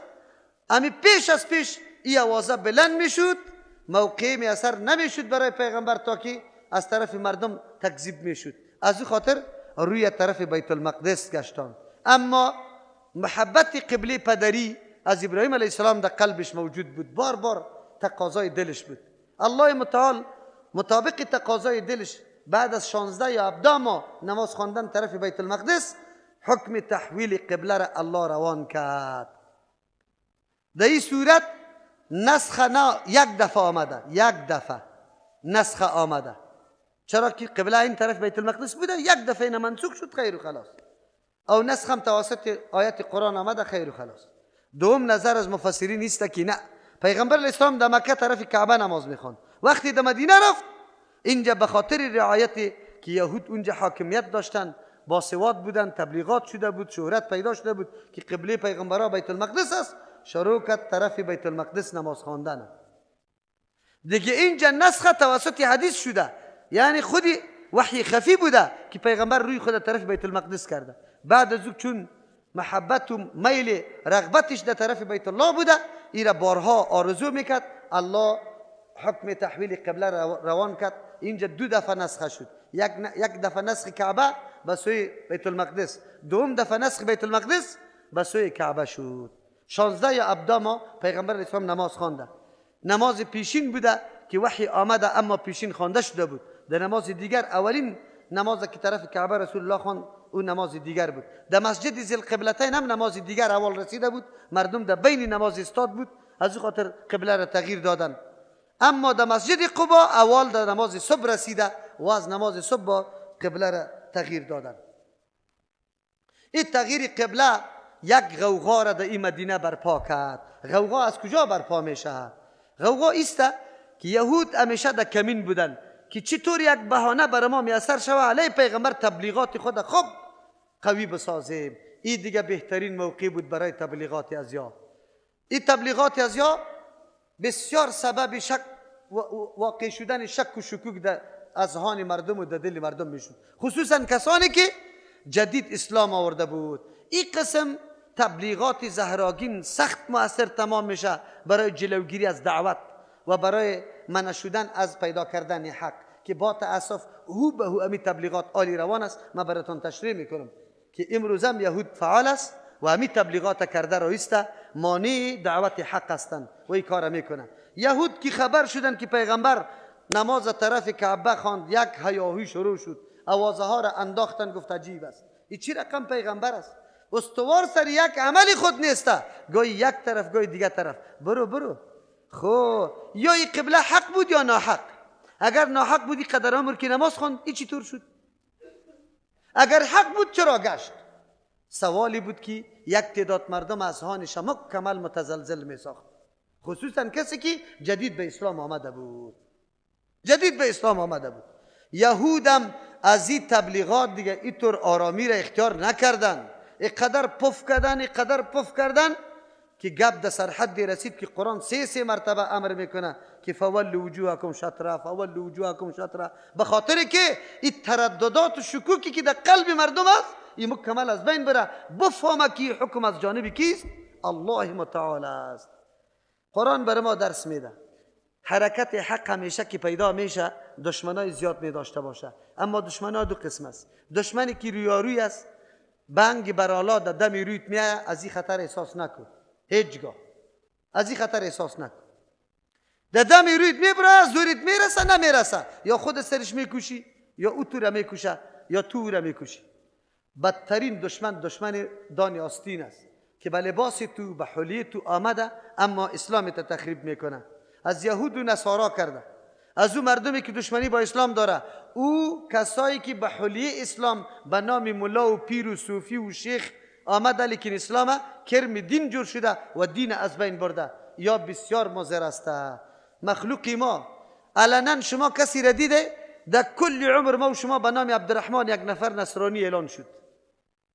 Speaker 4: امی پیش از پیش ای آوازه بلند میشد، موقع می اثر نمیشد برای پیغمبر تا که از طرف مردم تکذیب میشد. از او خاطر روی طرف بیت المقدس گشتان. اما محبت قبله پدری از ابراهیم علیه السلام در قلبش موجود بود، بار بار تقاضای دلش بود. الله متعال مطابق تقاضای دلش بعد از 16 یا 17 ماه نماز خواندن طرف بیت المقدس حکم تحویل قبله را الله روان کرد. در این صورت نسخ نه یک دفعه آمده، یک دفعه نسخ آمده، چرا که قبله این طرف بیت المقدس بوده، یک دفعه اینه منسوخ شد، خیر و خلاص. او نسخ هم توسط آیت قرآن آمده، خیر و خلاص. دوم نظر از مفسرین نیست که نه، پیغمبر علیه السلام در مکه طرف کعبه نماز میخوان، وقتی در مدینه رفت اینجا به خاطر رعایت که یهود اونجا حاکمیت داشتن، باسواد بودن، تبلیغات شده بود، شهرت پیدا شده بود که قبله پیغمبرا بیت المقدس است، شروع کرد طرف بیت المقدس نماز خواندن. دیگه اینجا نسخه توسط حدیث شده، یعنی خودی وحی خفی بوده که پیغمبر روی خود طرف بیت المقدس کرده. بعد از او چون محبت و میل رغبتش در طرف بیت الله بوده، ایره بارها آرزو میکرد، الله حکم تحویل قبله روان کرد. اینجا دو دفعه نسخه شد، یک دفعه نسخ کعبه به سوی بیت المقدس، دوم دفعه نسخ بیت المقدس به سوی کعبه شد. 16 یا 17 ماه پیغمبر اسلام نماز خوانده. نماز پیشین بوده که وحی آمده اما پیشین خوانده شده بود. در نماز دیگر اولین نماز که طرف کعبه رسول الله خواند او نماز دیگر بود. در مسجد ذی القبلتین هم نماز دیگر اول رسیده بود، مردم در بین نماز استاد بود، از او خاطر قبله را تغییر دادن. اما در مسجد قبا اول در نماز صبح رسیده و از نماز صبح با قبله را تغییر دادن. این تغییر قبله یک غوغا را در این مدینه برپا کرد. غوغا از کجا برپا میشه؟ غوغا ایست که یهود همیشه در کمین بودن که چطور یک بهانه بر ما میسر شوه علیه پیغمبر تبلیغات خود خوب قوی بسازیم. این دیگه بهترین موقع بود برای تبلیغات ازیا. این تبلیغات ازیا بسیار سبب شک واقع شدن شک و شکوک در اذهان مردم و در دل مردم میشد، خصوصا کسانی که جدید اسلام آورده بود. این قسم تبلیغات زهراگین سخت مؤثر تمام میشه برای جلوگیری از دعوت و برای منع شدن از پیدا کردن حق، که با تاسف هو به هو امی تبلیغات عالی روان است. من براتون تشریح میکنم که امروز هم یهود فعال است و امی تبلیغات کرده رایسته مانع دعوت حق هستند و این کار میکنن. یهود که خبر شدن که پیغمبر نماز طرف کعبه خواند، یک هیاهوی شروع شد، آوازه ها را انداختن، گفت عجیب است، این چی رقم پیغمبر است، استوار سر یک عمل خود نیسته، گاهی یک طرف گاهی دیگه طرف، برو برو. خب یا این قبله حق بود یا ناحق. اگر ناحق بودی قدر عمر که نماز خواند این چطور شد؟ اگر حق بود چرا گشت؟ سوالی بود که یک تعداد مردم از هانش مکمل متزلزل می ساخت، خصوصا کسی که جدید به اسلام آمده بود. جدید به اسلام آمده بود. یهودم از این تبلیغات دیگه اینطور آرامی را اختیار نکردن، اینقدر پف کردن، اینقدر پف کردن که گپ در سرحد رسید که قرآن سه مرتبه امر میکنه که فولوا وجوهکم شطره، فولوا وجوهکم شطره، به خاطر که این ترددات و شکوکی که در قلب مردم است این مکمل از بین بره، بفهمه که حکم از جانب کیست؟ الله متعال است. قرآن بر ما درس میده حرکت حق همیشه که پیدا میشه دشمنای زیاد می داشته باشه، اما دشمنا دو قسم است. دشمنی که رویاروی است، بنگ برالا در دم رویت میایه، از این خطر احساس نکن، هیچگاه از این خطر احساس نکن. در دم رویت میبره، زورت میرسه نمیرسه، یا خود سرش میکوشی یا او تو را میکوشه یا تو را میکوشی. بدترین دشمن دشمن دان آستین است که به لباس تو به حلیه تو آمده اما اسلام ته تخریب میکنه. از یهود و نصارا کرده، از او مردمی که دشمنی با اسلام داره، او کسایی که به حلیه اسلام به نام ملا و پیر و صوفی و شیخ آمده لیکن اسلام کرم دین جور شده و دین از بین برده، یا بسیار مضر است. مخلوق ما علنا شما کسی را دیده در کل عمر ما و شما به نام عبدالرحمن یک نفر نصرانی اعلان شد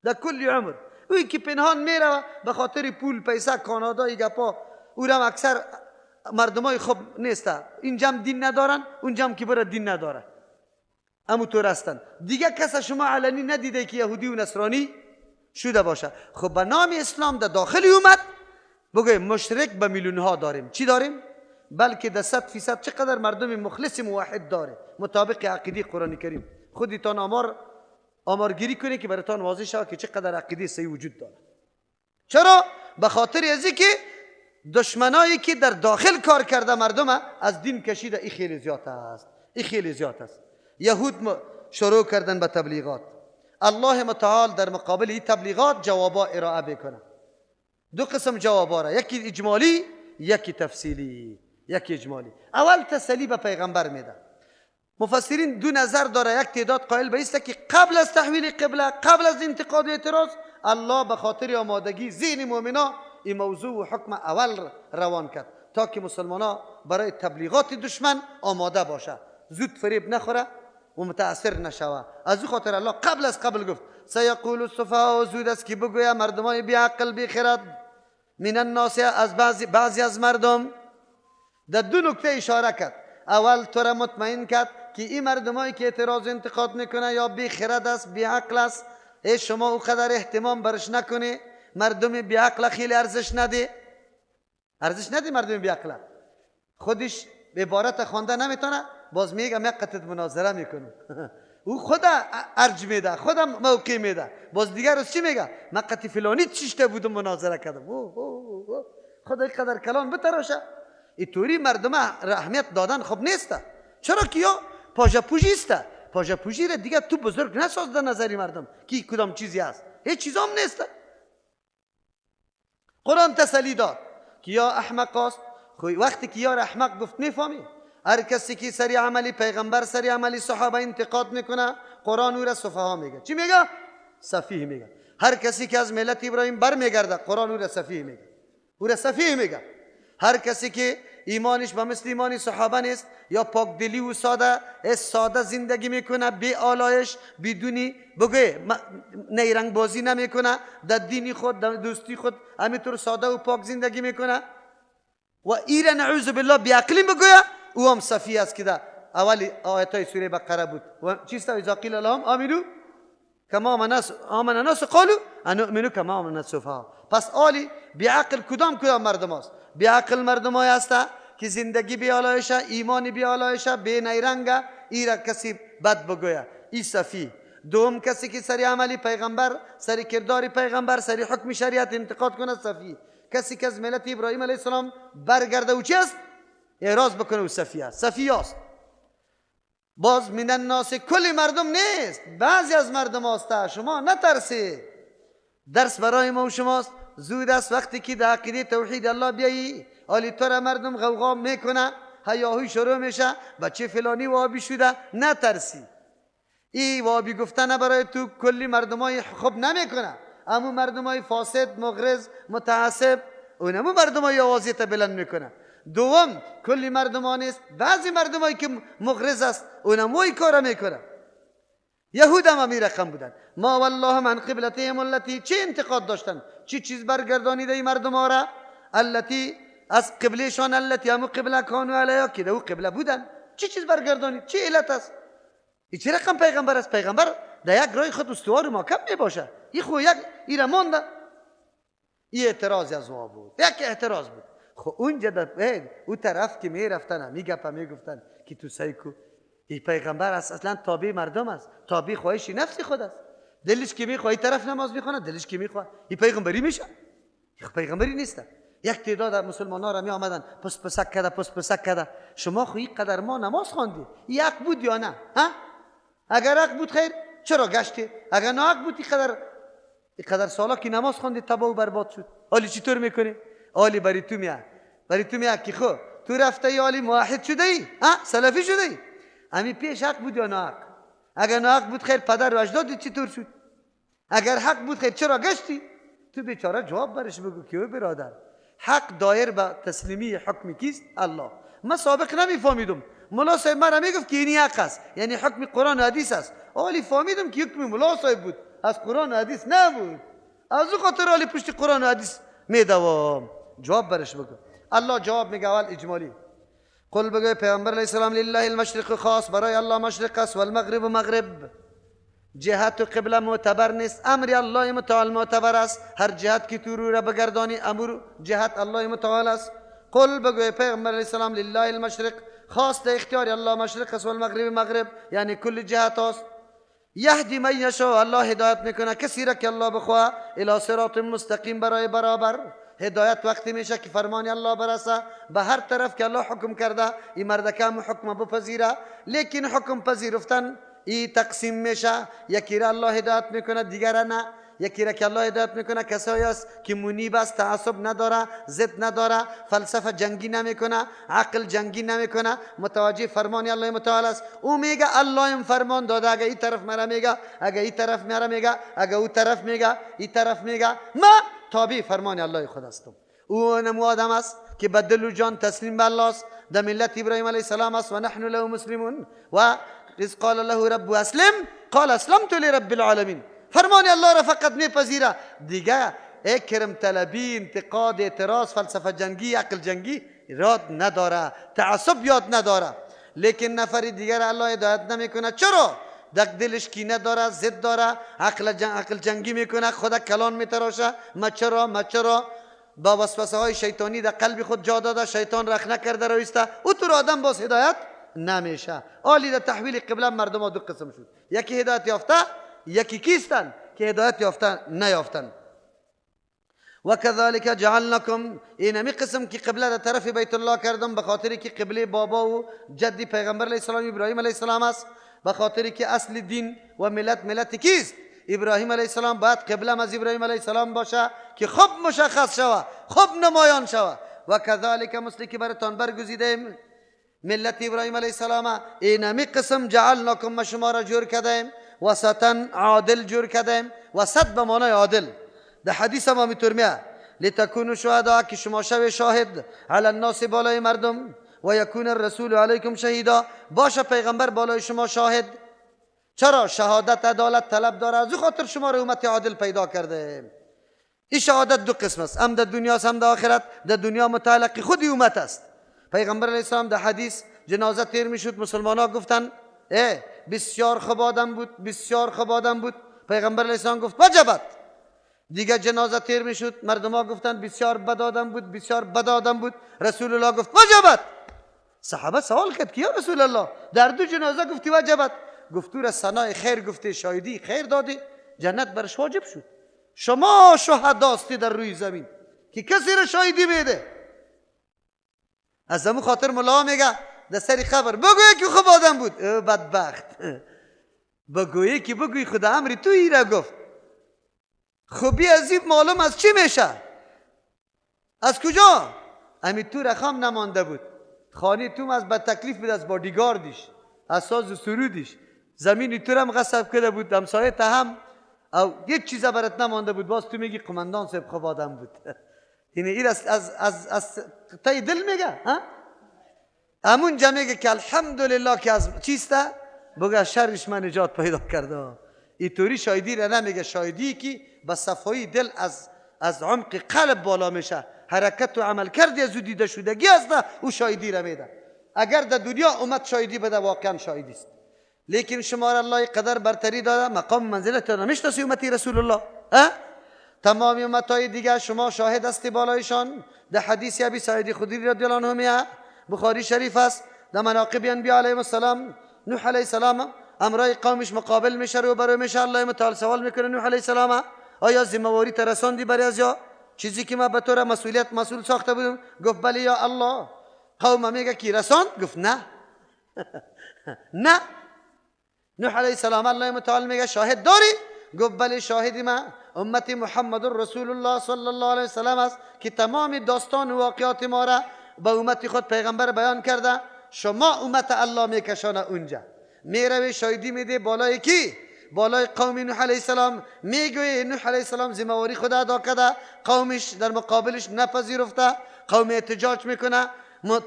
Speaker 4: در کل عمر. اوی که پنهان میره به خاطر پول پیسه کانادا ای گپا، او را اکثر مردمای خوب نیسته، اینجام دین ندارن اونجام که بره دین نداره، امو طور هستن. دیگه کس شما علنی ندیده که یهودی و نصرانی شده باشه. خب به نام اسلام در داخلی اومد بگه مشرک به میلیون ها داریم. چی داریم؟ بلکه در 100% چقدر مردم مخلص موحد داره مطابق عقیده قرآن کریم. خودتان آمارگیری کنید که براتان واضح شود که چقدر عقیده صحیح وجود داره. چرا؟ به خاطر از اینکه دشمنایی که در داخل کار کرده مردم از دین کشیده، این خیلی زیاد است، این خیلی زیاد است. یهود شروع کردن به تبلیغات. الله متعال در مقابل این تبلیغات جوابا ارائه بکنه. دو قسم جوابا را، یکی اجمالی یکی تفصیلی. یکی اجمالی، اول تسلی به پیغمبر میده. مفسرین دو نظر داره، یک تعداد قائل به است که قبل از تحویل قبله، قبل از انتقاد و اعتراض، الله به خاطر آمادگی ذهن مؤمنا این موضوع و حکم اول روان کرد تا که مسلمانا برای تبلیغات دشمن آماده باشه، زود فریب نخوره و متاثر نشوه. از او خاطر الله قبل از قبل گفت سیقول السفهاء، زود است که بگوید مردمای بی عقل بی خرد، من الناس، از بعضی از مردم. در دو نکته اشاره کرد. اول تو را مطمئن کرد که این مردمایی که اعتراض انتقاد میکنه یا بی خرد است بی عقل است، ای شما او قدر اهتمام برش نکنی، مردم بی عقل خیلی ارزش نده، ارزش نده مردم بی عقل. خودش عبارت خوانده نمیتونه، باز میگم یک قطعه مناظره میکنه. او خود ارج میده، خودم موقع میده، باز دیگر روز چی میگه؟ من قطعه فلانی چیشته بودم مناظره کردم. او خدا قدر کلام بتراشه. اینطوری مردم اهمیت دادن خب نیسته. چرا که یا پاژه پوژیسته، پاژه پوژی را دیگه تو بزرگ نساز در نظری مردم که کدام چیزی هست، هیچ چیزام نیسته. قرآن تسلی داد که یا احمق است. خب وقتی که یار احمق گفت میفهمی، هر کسی که سری عملی پیغمبر، سری عملی صحابه انتقاد میکنه، قرآن او را سفها میگه. چی میگه؟ سفیه میگه. هر کسی که از ملت ابراهیم برمیگرده، قرآن او را سفیه میگه، او را سفیه میگه. هر کسی که ایمانش به مثل ایمان صحابه نیست یا پاک دلی و ساده زندگی میکنه، بی آلایش، بدونی بگه نیرنگ بازی نمیکنه، در دین خود، در دوستی خود همینطور ساده و پاک زندگی میکنه و ایره نعوذ بالله بی عقلی بگویه، او هم سفیه است که در اول آیت های سوره بقره بود. و چیست؟ اذا قیل لهم آمنوا کما آمن الناس قالوا انؤمن کما آمن السفهاء. پس آلی بی عقل کدام کدام مردم است؟ بی عقل مردم های است که زندگی بی آلایشه، ایمان بی آلایشه، بی نیرنگه، ایره کسی بد بگویه، ای سفیه. دوم کسی که سری عملی پیغمبر، سری کردار پیغمبر، سری حکم شریعت انتقاد کنه، سفیه. کسی که از ملت ابراهیم علیه السلام برگرده و چی است؟ اعراض بکنه، و سفیه است. سفیه است. باز من الناس، کل مردم نیست، بعضی از مردم است. شما نترسی، درس برای ما و شماست. زود است وقتی که در عقیده توحید الله بیایی، آلی تو را مردم غوغا میکنه، هیاهوی شروع میشه، بچه فلانی وابی شده، نترسی. ای وابی گفتن برای تو کلی مردمای خوب نمیکنه، اما مردمای فاسد، مغرض، متعصب، اونمو مردمای آوازیت بلند میکنه. دوم کلی مردمان است، بعضی مردمایی که مغرض است اونموی کار میکنه. یهود هم همی رقم بودن. ما والله من قبلتهم التي، چه انتقاد داشتن؟ چی چیز برگردانیده ای مردم ها را؟ التي از قبلشان، التي همو قبله کانو علیها، که او قبله بودن. چی چیز برگردانید؟ چه علت است؟ ای چه رقم پیغمبر است؟ پیغمبر در یک رای خود استوار و محکم می باشه. ای خو یک ایره مانده. ای اعتراض از او بود، یک اعتراض بود. خب اونجا در او طرف که می رفتن می گپ می گفتن که تو سیکو ای پیغمبر است، اصلا تابع مردم است، تابع خواهش نفس خود است. دلش که میخواد این طرف نماز میخونه، دلش که میخواد این پیغمبری میشه، پیغمبری نیست. یک تعداد مسلمان ها را می آمدن پس پسک کرده، پس پسک کرده، شما خو قدر ما نماز خواندی، این حق بود یا نه؟ ها؟ اگر حق بود خیر، چرا گشتی؟ اگر نه حق بود اینقدر سالا که نماز خواندی تباه و برباد شد. حالی چطور میکنی؟ حالی بری تو میاد، بری تو میاد که خو تو رفته ای، حالی موحد شده ای، ها؟ سلفی شده ای. همین پیش حق بود یا نه حق؟ اگر نه حق بود خیر، پدر و اجدادت چطور شد؟ اگر حق بود خیر، چرا گشتی؟ تو بیچاره جواب برش بگو که او برادر، حق دایر به تسلیمی حکم کیست؟ الله. من سابق نمیفهمیدم، ملا صاحب مرا میگفت که اینی حق است، یعنی حکم قرآن و حدیث است. حالی فهمیدم که حکم ملا صاحب بود، از قرآن و حدیث نبود. از او خاطر حالی پشت قرآن و حدیث میدوام. جواب برش بگو. الله جواب میگه اول اجمالی. قل بگو پیامبر علیه السلام لله المشرق خاص، برای الله مشرق است، والمغرب و مغرب. جهت و قبله معتبر نیست، امر الله متعال معتبر است. هر جهت که تو رو را بگردانی امر جهت الله متعال است. قل بگو پیغمبر علیه السلام لله المشرق خاص در اختیار الله مشرق است، والمغرب مغرب، یعنی کل جهت است. یهدی من یشاء، الله هدایت میکنه کسی را که الله بخواه، الی صراط مستقیم، برای برابر. هدایت وقتی میشه که فرمان الله برسه به هر طرف که الله حکم کرده، این مردکم حکم بپذیره. لیکن حکم پذیرفتن ای تقسیم میشه، یکی را الله هدایت میکنه، دیگر نه. یکی را که الله هدایت میکنه کسایی است که منیب است، تعصب نداره، ضد نداره، فلسفه جنگی نمیکنه، عقل جنگی نمیکنه، متوجه فرمان الله متعال است. او میگه الله هم فرمان داده، اگه این طرف مرا میگه، اگه این طرف مرا میگه، اگه او طرف میگه، این طرف میگه، ما تابع فرمان الله خود هستم. او نمو آدم است که به دل و جان تسلیم به الله است، در ملت ابراهیم علیه السلام است، و نحن له مسلمون. و اذ قال له رب اسلم قال اسلمت لرب العالمین. فرمان الله را فقط میپذیره، دیگه کرم طلبی، انتقاد، اعتراض، فلسفه جنگی، عقل جنگی یاد نداره، تعصب یاد نداره. لیکن نفر دیگر الله هدایت نمیکنه. چرا؟ دق دلش کینه داره، ضد داره، عقل جنگی میکنه، خدا کلان میتراشه، ما چرا ما چرا، با وسوسه های شیطانی در قلب خود جا داده، شیطان رخ نکرده رویسته، او تو آدم باز هدایت نمیشه. آلی در تحویل قبله مردم ها دو قسم شد، یکی هدایت یافته، یکی کیستن که هدایت یافته نیافتن. و كذلك جعلناكم، اینمی قسم که قبله در طرف بیت الله کردم به خاطر که قبله بابا و جدی پیغمبر علیه السلام ابراهیم علیه السلام است، به خاطر که اصل دین و ملت ملت کیست؟ ابراهیم علیه السلام. باید قبله از ابراهیم علیه السلام باشه که خوب مشخص شوه، خوب نمایان شوه. و كذلك مثل که براتان برگزیدیم ملت ابراهیم علیه السلام اینمی قسم جعلناکم ما شما را جور کردیم، وسطا عادل جور کردیم. وسط به معنای عادل در حدیث ما میترمیه لتکونوا شهدا که شما شوی شاهد علی الناس بالای مردم، و یکون الرسول علیکم شهیدا، باشه پیغمبر بالای شما شاهد. چرا؟ شهادت عدالت طلب داره، از او خاطر شما را امت عادل پیدا کرده. این شهادت دو قسم است، هم در دنیا هم در آخرت. در دنیا متعلق خود امت است. پیغمبر علیه السلام در حدیث جنازه تیر میشد، مسلمان ها گفتن ای بسیار خوب آدم بود، بسیار خوب آدم بود. پیغمبر علیه السلام گفت وجبت. دیگه جنازه تیر میشد، مردم ها گفتن بسیار بد آدم بود، بسیار بد آدم بود. رسول الله گفت وجبت. صحابه سوال کرد که یا رسول الله در دو جنازه گفتی وجبت؟ گفت تو را ثنای خیر گفتی، شاهدی خیر دادی، جنت برش واجب شد. شما شهداستی در روی زمین که کسی را شاهدی میده. از همون خاطر ملا میگه در سر خبر بگوی که خوب آدم بود، بدبخت. بگویی که بگوی خدا امری تو ای را گفت. خوبی از این معلوم از چی میشه؟ از کجا؟ امی تو رخام نمانده بود، خانه تو از بد تکلیف بود، از بادیگاردش، از ساز و سرودش، زمین تو هم غصب کرده بود، همسایه تا هم او یک چیز برات نمانده بود، باز تو میگی قماندان صاحب خوب آدم بود. یعنی این از از از از تای دل میگه ها؟ همونجا میگه که الحمدلله که از چیسته؟ بگه شرش من نجات پیدا کرده. اینطوری شاهدی را نمیگه، شاهدی که به صفای دل از عمق قلب بالا میشه، حرکت و عمل کردی از او دیده شدگی است، او شاهدی را میده. اگر در دنیا امت شاهدی بده واقعا شاهدی است. لیکن شما را الله قدر برتری داده، مقام منزلت را نمیشناسی امتی رسول الله. تمام امتای دیگه شما شاهد هستی بالایشان. در حدیث ابی سعید خدری رضی الله عنه میه، بخاری شریف است، در مناقب انبیا علیهم السلام نوح علیه السلام امرای قومش مقابل میشه، روبرو میشه، الله متعال سوال میکنه نوح علیه السلام آیا ذمه‌واری ترساندی برای از یا چیزی که ما به تو را مسئولیت مسئول ساخته بودم؟ گفت بله یا الله. قوم میگه کی رساند؟ گفت نه. نه. نوح علیه السلام الله متعال میگه شاهد داری؟ گفت بله شاهد ما امت محمد رسول الله صلی الله علیه وسلم است که تمام داستان و واقعات ما را به امت خود پیغمبر بیان کرده. شما امت الله میکشانه اونجا، میروی شاهدی میده بالای کی؟ بالای قوم نوح علیه السلام. میگوی نوح علیه السلام ذمه‌واری خود ادا کرده، قومش در مقابلش نپذیرفته، قوم احتجاج میکنه،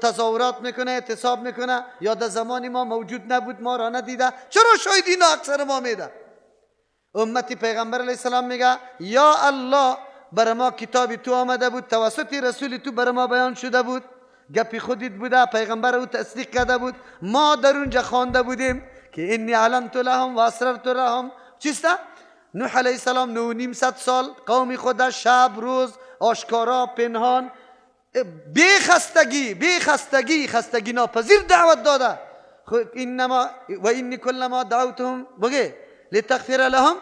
Speaker 4: تظاهرات میکنه، اعتصاب میکنه، یا در زمان ما موجود نبود، ما را ندیده، چرا شاهدی اینا اکثر ما میده؟ امتی پیغمبر علیه السلام میگه یا الله بر ما کتاب تو آمده بود، توسط رسول تو بر ما بیان شده بود، گپی خودت بوده، پیغمبر او تصدیق کرده بود، ما در اونجا خوانده بودیم که انی علمت لهم و اسررت لهم. چیسته؟ نوح علیه السلام 950 سال قوم خود شب روز آشکارا پنهان بی خستگی، بی خستگی، خستگی ناپذیر دعوت داده. انما و انی کلما دعوتهم بگه لتغفر لهم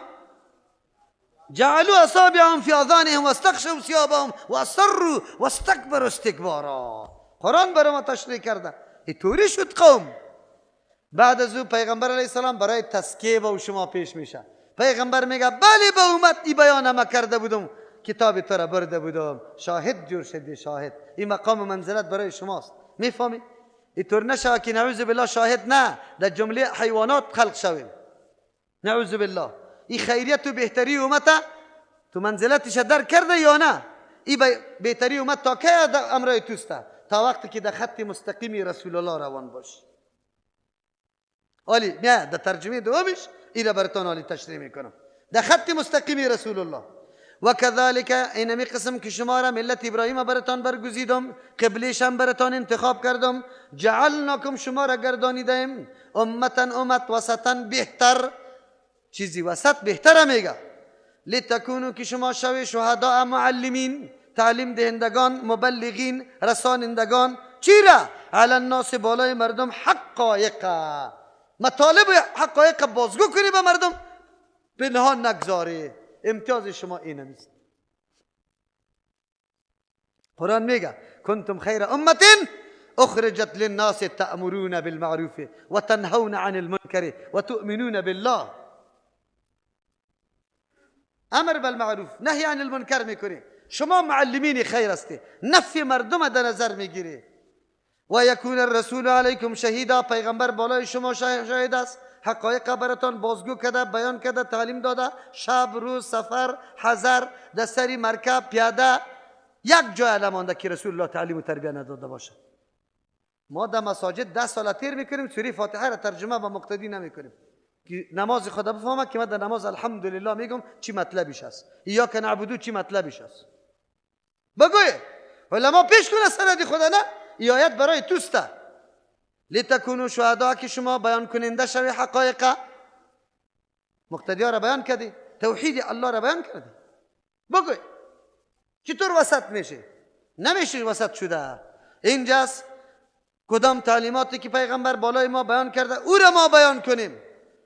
Speaker 4: جعلوا اصابعهم فی اذانهم واستغشوا ثيابهم واصروا واستكبروا استکبارا. قرآن برای ما تشریح کرده اینطوری شد قوم. بعد از او پیغمبر علیه السلام برای تزکیه با شما پیش میشه. پیغمبر میگه بله به امت ای بیان ما کرده بودم، کتاب تو را برده بودم، شاهد جور شدی، شاهد. این مقام و منزلت برای شماست. میفهمی؟ اینطور نشوه که نعوذ بالله شاهد نه، در جمله حیوانات خلق شویم، نعوذ بالله. این خیریت و بهتری امت تو منزلتش در کرده یا نه؟ این بهتری امت تا کی امرای توسته؟ تا وقتی که در خط مستقیم رسول الله روان باش. عالی نه در ترجمه دومش این را براتون عالی تشریح میکنم. در خط مستقیم رسول الله. و کذالک اینمی قسم که شما را ملت ابراهیم براتان برگزیدم، قبلیش هم براتان انتخاب کردم، جعلناکم شما را گردانیدیم امتا امت وسطا بهتر، چیزی وسط بهتر میگه، لتکونو که شما شوی شهداء معلمین، تعلیم دهندگان، مبلغین، رسانندگان، چیرا؟ علی الناس بالای مردم حقایق، مطالب حقایق بازگو کنی به مردم، پنهان نگذاری. امتیاز شما این نیست. قرآن میگه کنتم خیر امت اخرجت للناس تأمرون بالمعروف وتنهون عن المنکر وتؤمنون بالله. امر بالمعروف نهی عن المنکر میکنی، شما معلمین خیر هستی، نفع مردم در نظر میگیری. و یکون الرسول علیکم شهیدا، پیغمبر بالای شما شاهد است. حقایق براتان بازگو کرده، بیان کرده، تعلیم داده. شب، روز، سفر، حضر، در سری مرکب، پیاده، یک جای نمانده که رسول الله تعلیم و تربیه نداده باشه. ما در مساجد 10 سال تیر میکنیم، سوره فاتحه را ترجمه به مقتدی نمیکنیم که نماز خدا بفهمه که من در نماز الحمدلله میگم چی مطلبش است، ایاک نعبدو چی مطلبش است. بگوی علما پیش کنه سند خدا، نه ای آیت برای توسته. لتکونوا شهدا، که شما بیان کننده شوی حقایق. مقتدی را بیان کردی، توحید الله را بیان کردی. بگوی چطور وسط میشه؟ نمیشه وسط شده. اینجاست کدام تعلیماتی که پیغمبر بالای ما بیان کرده او را ما بیان کنیم.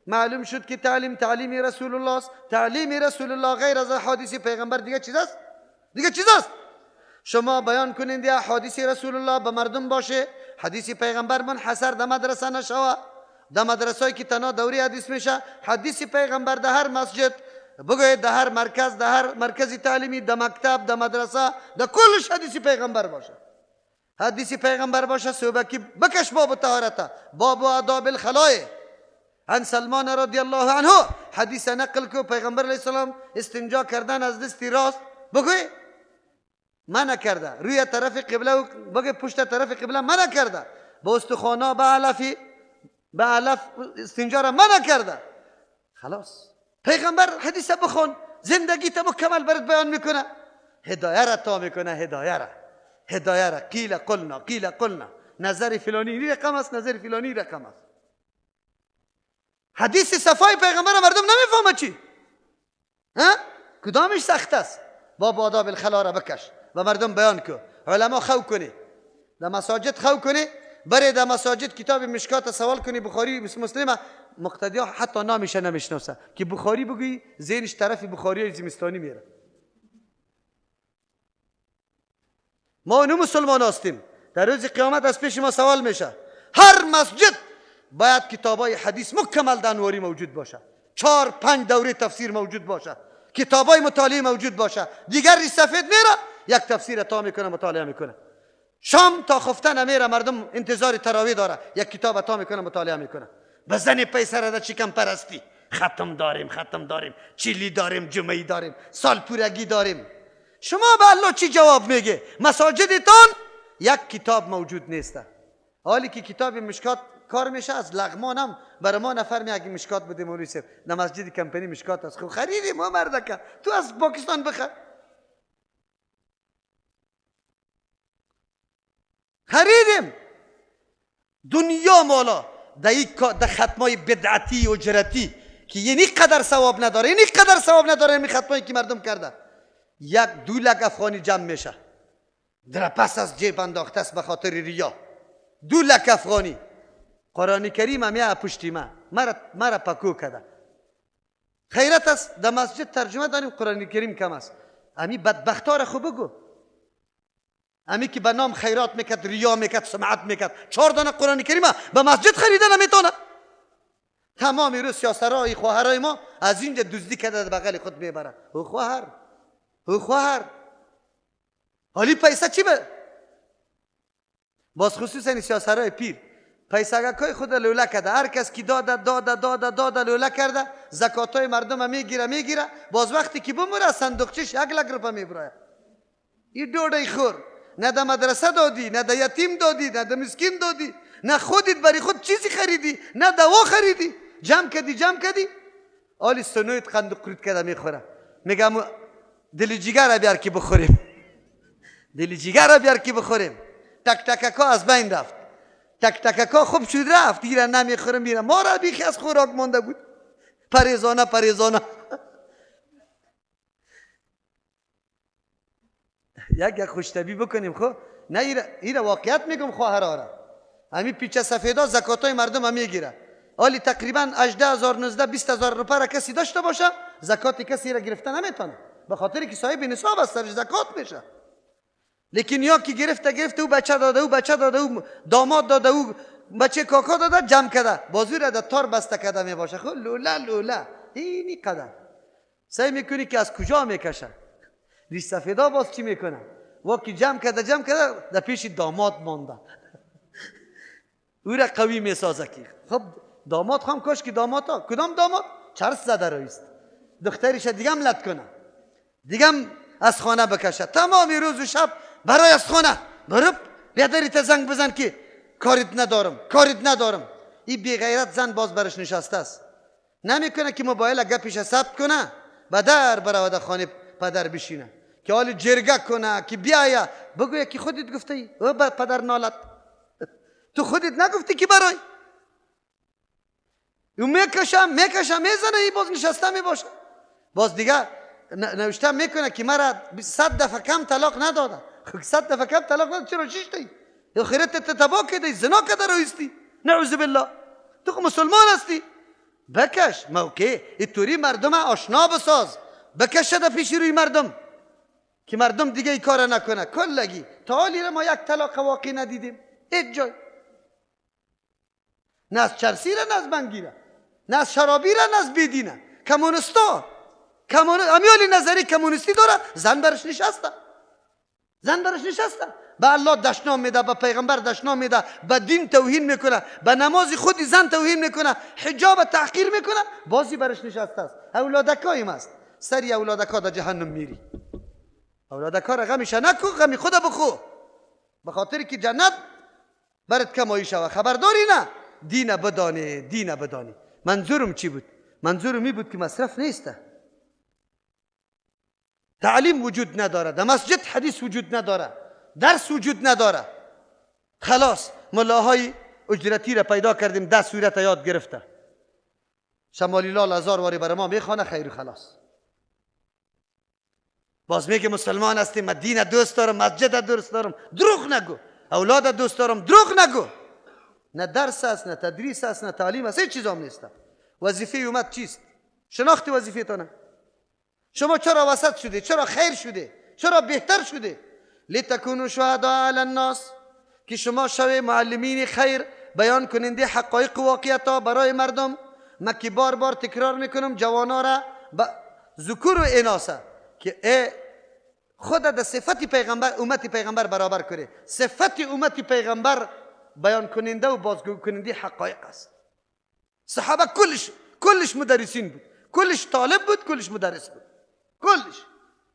Speaker 4: معلوم شد که تعلیم تعلیم رسول الله است. تعلیم رسول الله غیر از حدیث پیغمبر دیگه چیز است؟ دیگه چیز است؟ شما بیان کنید حدیث رسول الله به مردم باشه، حدیث پیغمبر منحصر در مدرسه نشوه. در مدرسه که تنها دوری حدیث میشه، حدیث پیغمبر در هر مسجد بگوید، در هر مرکز، در هر مرکز تعلیمی، در مکتب، در مدرسه، در کلش حدیث پیغمبر باشه. حدیث پیغمبر باشه. صبح بکش باب طهارت، باب آداب الخلاء، عن سلمان رضی الله عنه حدیث نقل کو پیغمبر علیه السلام استنجا کردن از دست راست بگوی منع کرده، روی طرف قبله و بگه پشت طرف قبله منع کرده، با استخوانا به علفی به علف استنجا را منع کرده. خلاص پیغمبر حدیث بخون، زندگی تا مکمل برات بیان میکنه، هدایه را تا میکنه، هدایه را، هدایه را. قیل قلنا، قیل قلنا، نظر فلانی رقم است، نظر فلانی رقم است. حدیث صفای پیغمبر مردم نمیفهمه چی؟ ها؟ کدامش سخت است؟ باب آداب الخلا را بکش و مردم بیان کو. علما خو کنی، در مساجد خو کنی، بری در مساجد کتاب مشکات سوال کنی، بخاری مسلمه، مقتدی ها حتی نامش نمیشناسه که بخاری بگویی ذهنش طرف بخاری زمستانی میره. ما نو مسلمان هستیم، در روز قیامت از پیش ما سوال میشه. هر مسجد باید کتابای حدیث مکمل در انواری موجود باشه، 4-5 دوره تفسیر موجود باشه، کتابای مطالعه موجود باشه. دیگر ریش سفید میره یک تفسیر تا میکنه، مطالعه میکنه. شام تا خفتن میره، مردم انتظار تراویح داره، یک کتاب تا میکنه، مطالعه میکنه. بزنی پیسه را چیکم پرستی، ختم داریم، ختم داریم، چیلی داریم، جمعی داریم، سال پورگی داریم. شما به الله چی جواب میگه؟ مساجدتان یک کتاب موجود نیست. حالی که کتاب مشکات کار میشه، از لغمان هم برای ما نفر می اگه مشکات بده مولوی صاحب در مسجد کمپنی مشکات است، خب خریدیم ما مردکه، تو از پاکستان بخر. خریدیم دنیا مالا در ختمای بدعتی و اجرتی که یعنی قدر ثواب نداره، یعنی قدر ثواب نداره. این ختمایی که مردم کرده 1-2 لک افغانی جمع میشه، در پس از جیب انداخته است به خاطر ریا. 2 لک افغانی. قرآن کریم هم پشتی ما مرا پکو کرده. خیرت است در مسجد ترجمه داریم، قرآن کریم کم است. امی بدبختا را خوب بگو، امی که به نام خیرات میکرد، ریا میکرد، سمعت میکرد، 4 دانه قرآن کریم به مسجد خریده نمیتونه. تمام روز سیاسرای خواهرای ما از اینجا دزدی کرده بغل خود میبره. او خواهر، او خواهر، حالی پیسه چی به؟ باز خصوصا سیاسرای پیر پیسه خود لوله کرده، هر کس که داده داده داده داده لوله کرده، زکاتای مردم میگیره میگیره، باز وقتی که بمره از صندوقچش 1 لک روپه میبره. این دوده خور نه در مدرسه دادی، نه در یتیم دادی، نه در مسکین دادی، نه خودت برای خود چیزی خریدی، نه دوا خریدی، جمع کردی جمع کردی، حالی سنویت قند و قروت کرده میخوره. میگم دل جیگر بیار که بخوریم، دل جیگر بیار که بخوریم. تک تککا از بین رفت، تک تککا خوب شد رفت، دیگه نمیخورم میرم. ما را بیخی از خوراک مانده بود، پریزانه پریزانه. یک خوشتبی بکنیم خب. نه ایره واقعیت میگم خواهرها را، همین پیچه سفیدا زکاتای مردم هم میگیره. حالی تقریبا 18,000 19 20,000 روپه را کسی داشته باشه، زکات کسی را گرفته نمیتونه، به خاطر که صاحب نصاب است، سرش زکات میشه. لیکن یا که گرفته گرفته، او بچه داده، او بچه داده، او داماد داده، او بچه کاکا داده، جمع کرده، بازوی را در تار بسته کرده میباشه. خب لوله لوله اینی قدر سعی میکنی که از کجا میکشه. ریش سفیدا باز چی میکنه؟ واکی جمع کرده جمع کرده در پیش داماد مانده. او را قوی میسازه که خب داماد خواهم کاش که داماد ها کدام داماد؟ چرس زده رویست دختریش دیگه هم لط کنه، دیگه هم از خانه بکشه، تمام روز و شب برای از خانه برو بیادری زنگ بزن که کاریت ندارم، کاریت ندارم. این بی غیرت زن باز برش نشسته است، نمیکنه که موبایل گپش ثبت کنه بدر برای خانه پدر بشینه که حال جرگه کنه که بیایا بگویه که خودت گفته ای او پدر نالت، تو خودت نگفتی که برای او میکشه میکشه میزنه، ای باز نشسته میباشه، باز دیگه نوشته میکنه که مرا 100 دفعه کم طلاق نداده. خب 100 دفعه کم طلاق نداده چرا شیشتی؟ ای آخرت تباه کرده، زنا کرده رویستی، نعوذ بالله. تو خب مسلمان هستی، بکش موقع اینطوری مردم آشنا بساز، بکش در پیش روی مردم که مردم دیگه ای کار نکنه. کلگی تا حالی را ما یک طلاق واقعی ندیدیم هیچ جای، نه از چرسی را، نه از بنگی را، نه از شرابی را، نه از بیدینه. کمونستا امیالی نظری کمونیستی داره، زن برش نشسته، زن برش نشسته، به الله دشنام میده، به پیغمبر دشنام میده، به دین توهین میکنه، به نماز خود زن توهین میکنه، حجاب تحقیر میکنه، بازی برش نشسته است. اولادکایم است، سری اولادکا در جهنم میری. اولادکا را غمیشه نکو، غمی خود بخو، به خاطر که جنت برات کمایی شوه. خبرداری نه، دین بدانی، دین بدانی. منظورم چی بود؟ منظورم می بود که مصرف نیسته، تعلیم وجود نداره، در مسجد حدیث وجود نداره، درس وجود نداره. خلاص ملاهای اجرتی را پیدا کردیم، 10 سورت یاد گرفته، شمالی لال 1000 واری برای ما میخوانه، خیر و خلاص. باز میگه مسلمان هستیم، من دین دوست دارم، مسجد دوست دارم. دروغ نگو، اولاد دوست دارم، دروغ نگو. نه درس است، نه تدریس است، نه تعلیم است، هیچ چیز هم نیست. وظیفه امت چیست؟ شناخت وظیفه تانه. شما چرا وسط شده؟ چرا خیر شده؟ چرا بهتر شده؟ لتکونوا شهداء علی الناس، که شما شوی معلمین خیر، بیان کننده حقایق و واقعیت ها برای مردم. من که بار بار تکرار میکنم جوانا را ذکور و اناثه که ای خود در صفت پیغمبر امت پیغمبر برابر کنه. صفت امت پیغمبر بیان کننده و بازگو کننده حقایق است. صحابه کلش مدرسین بود، کلش طالب بود، کلش مدرس بود، کلش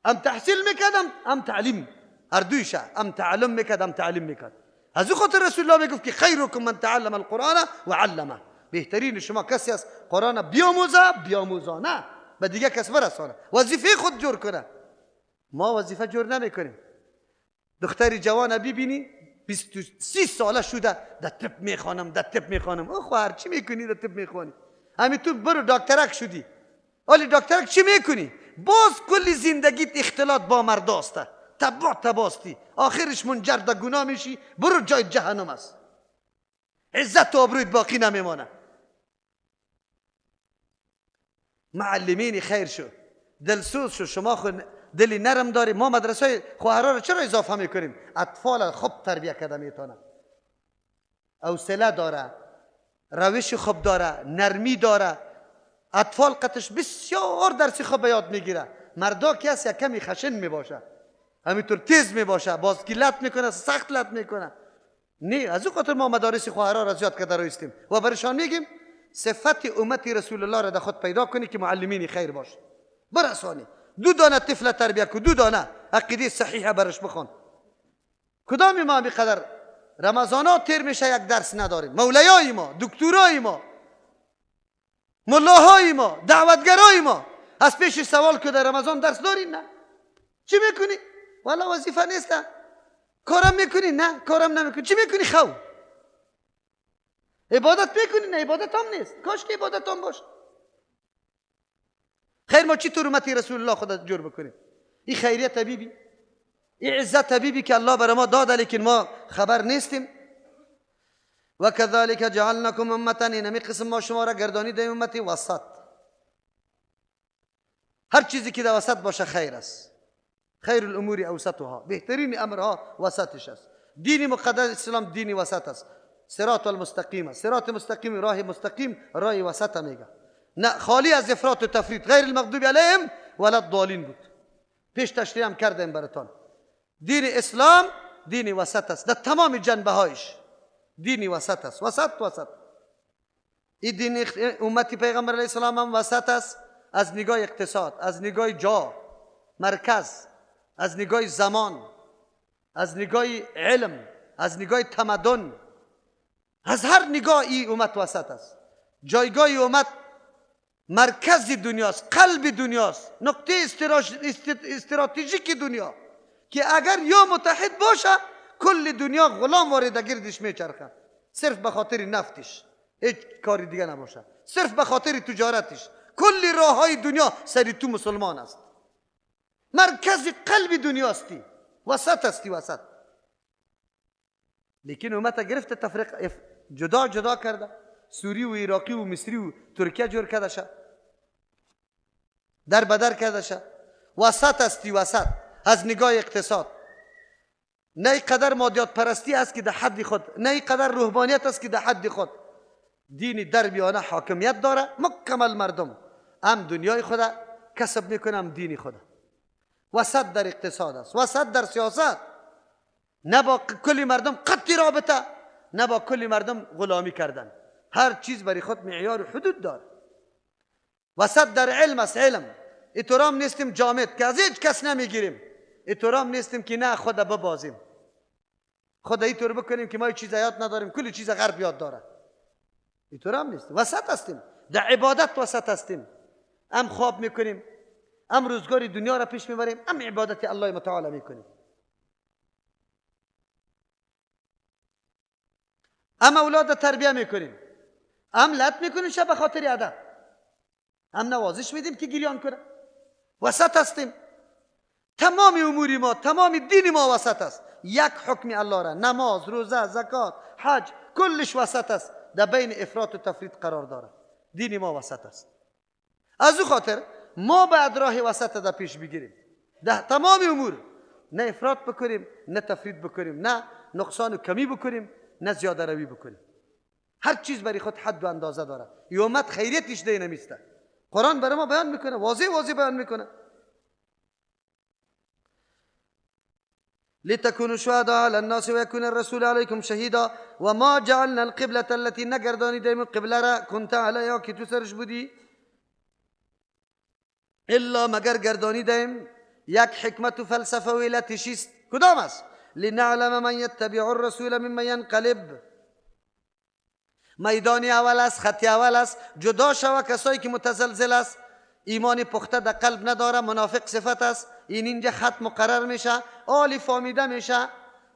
Speaker 4: هم تحصیل میکرد هم تعلیم، هر دویشه هم تعلم میکرد هم تعلیم میکرد. از او خاطر رسول الله میگفت که خیرکم من تعلم القرآن و علمه، بهترین شما کسی است قرآن بیاموزه بیاموزانه به دیگه کس برسانه، وظیفه خود جور کنه. ما وظیفه جور نمیکنیم. دختری جوان ببینی 23 ساله شده، در طب میخوانم، در طب میخوانم. او خواهر چی میکنی در طب میخوانی؟ همین تو برو دکترک شدی، ولی دکترک چی میکنی؟ باز کلی زندگیت اختلاط با مرداسته، تبا تباستی، آخرش منجر در گناه میشی، برو جای جهنم است. عزت و آبرویت باقی نمیمانه. معلمین خیر شو، دلسوز شو. شما خود دلی نرم داری. ما مدرسه خواهرها رو چرا اضافه میکنیم؟ اطفال خوب تربیه کرده میتونه، حوصله داره، روش خوب داره، نرمی داره. اطفال قطش بسیار درسی خوب یاد میگیره. مردا که هست یک کمی خشن میباشه، همینطور تیز میباشه، باز که لط میکنه، سخت لط میکنه. نه، از او خاطر ما مدارس خواهرها را زیاد کرده رویستیم و برشان میگیم صفت امت رسول الله را در خود پیدا کنی که معلمین خیر باشه، برسانی. دو دانه طفل تربیه کو، دو دانه عقیده صحیحه برش بخوان. کدام ما قدر رمضانات تیر میشه یک درس نداریم؟ مولیای ما، دکترای ما، ملاهای ما، دعوتگرای ما از پیش سوال که در رمضان درس داری؟ نه. چی میکنی؟ والا وظیفه نیست. کارم میکنی؟ نه، کارم نمیکنی. چی میکنی؟ خو. عبادت میکنی؟ نه، عبادت هم نیست. کاش که عبادت هم باشه. خیر ما چی طور امت رسول الله خود جور بکنیم؟ این خیریت طبیبی، این عزت طبیبی که الله بر ما داده، لیکن ما خبر نیستیم. و كذلك جعلناكم امه، اینمی قسم ما شما را گردانیدیم امتی وسط. هر چیزی که در وسط باشه خیر است. خیر الامور اوسطها، بهترین امرها وسطش است. دین مقدس اسلام دین وسط است. صراط المستقیم، صراط مستقیم، راه مستقیم، راه وسط میگه، نه خالی از افراط و تفریط، غیر المغضوب علیهم ولا الضالین بود. پیش تشریح هم کردیم براتان. دین اسلام دین وسط است در تمام جنبه هایش. دینی وسط است، وسط وسط. این دین امتی پیغمبر علیه السلام هم وسط است، از نگاه اقتصاد، از نگاه جا، مرکز، از نگاه زمان، از نگاه علم، از نگاه تمدن، از هر نگاه این امت وسط است. جایگاه امت مرکز دنیاست، قلب دنیاست، نقطه استراتژیک دنیا که اگر یا متحد باشه کل دنیا غلام وارد گردش میچرخه، صرف به خاطر نفتش، هیچ کاری دیگه نباشه، صرف به خاطر تجارتش، کل راه های دنیا سری تو مسلمان است. مرکز قلب دنیاستی، وسط استی، وسط. لیکن امت گرفت تفریق، جدا جدا کرده، سوری و عراقی و مصری و ترکیه جور کرده شه، در بدر کرده شه. وسط استی، وسط. از نگاه اقتصاد نه قدر مادیات پرستی است که در حد خود، نه قدر روحانیت است که در حد خود. دین در بیانه حاکمیت داره، مکمل مردم هم دنیای خود کسب میکنه هم دین خود. وسط در اقتصاد است، وسط در سیاست. نه با کل مردم قطعی رابطه، نه با کل مردم غلامی کردن. هر چیز برای خود معیار و حدود داره. وسط در علم است، علم. اترام نیستیم جامد که از هیچ کس نمیگیریم، اترام نیستیم که نه خود ببازیم، خود اینطور بکنیم که ما چیز یاد نداریم، کل چیز غرب یاد داره. اینطور هم نیستیم، وسط هستیم. در عبادت وسط هستیم، هم خواب میکنیم، هم روزگار دنیا را پیش میبریم، هم عبادت الله متعال میکنیم، هم اولاد تربیه میکنیم، هم لط میکنیم شب به خاطر ادب، هم نوازش میدیم که گریان کنه. وسط هستیم. تمام امور ما، تمام دین ما وسط است. یک حکم الله را، نماز، روزه، زکات، حج، کلش وسط است. در بین افراط و تفرید قرار داره. دین ما وسط است. از او خاطر ما باید راه وسط در پیش بگیریم در تمام امور، نه افراط بکنیم، نه تفرید بکنیم، نه نقصان و کمی بکنیم، نه زیاده روی بکنیم. هر چیز برای خود حد و اندازه داره. امت خیریتش دی نمیسته. قرآن برای ما بیان میکنه، واضح واضح بیان میکنه. لتكونوا شهداء على الناس ويكون الرسول عليكم شهيدا وما جعلنا القبلة التي نگردانیدیم قبله را كنت عليها که تو سرش بودی، الا مگر گردانیدیم یک حکمت و فلسفه و علتش است. کدام است؟ لنعلم من يتبع الرسول ممن ينقلب. میدان اول است، خط اول است. جدا شوه کسایی که متزلزل است، ایمان پخته در قلب نداره، منافق صفت است. این اینجا خط مقرر میشه، آلی فامیده میشه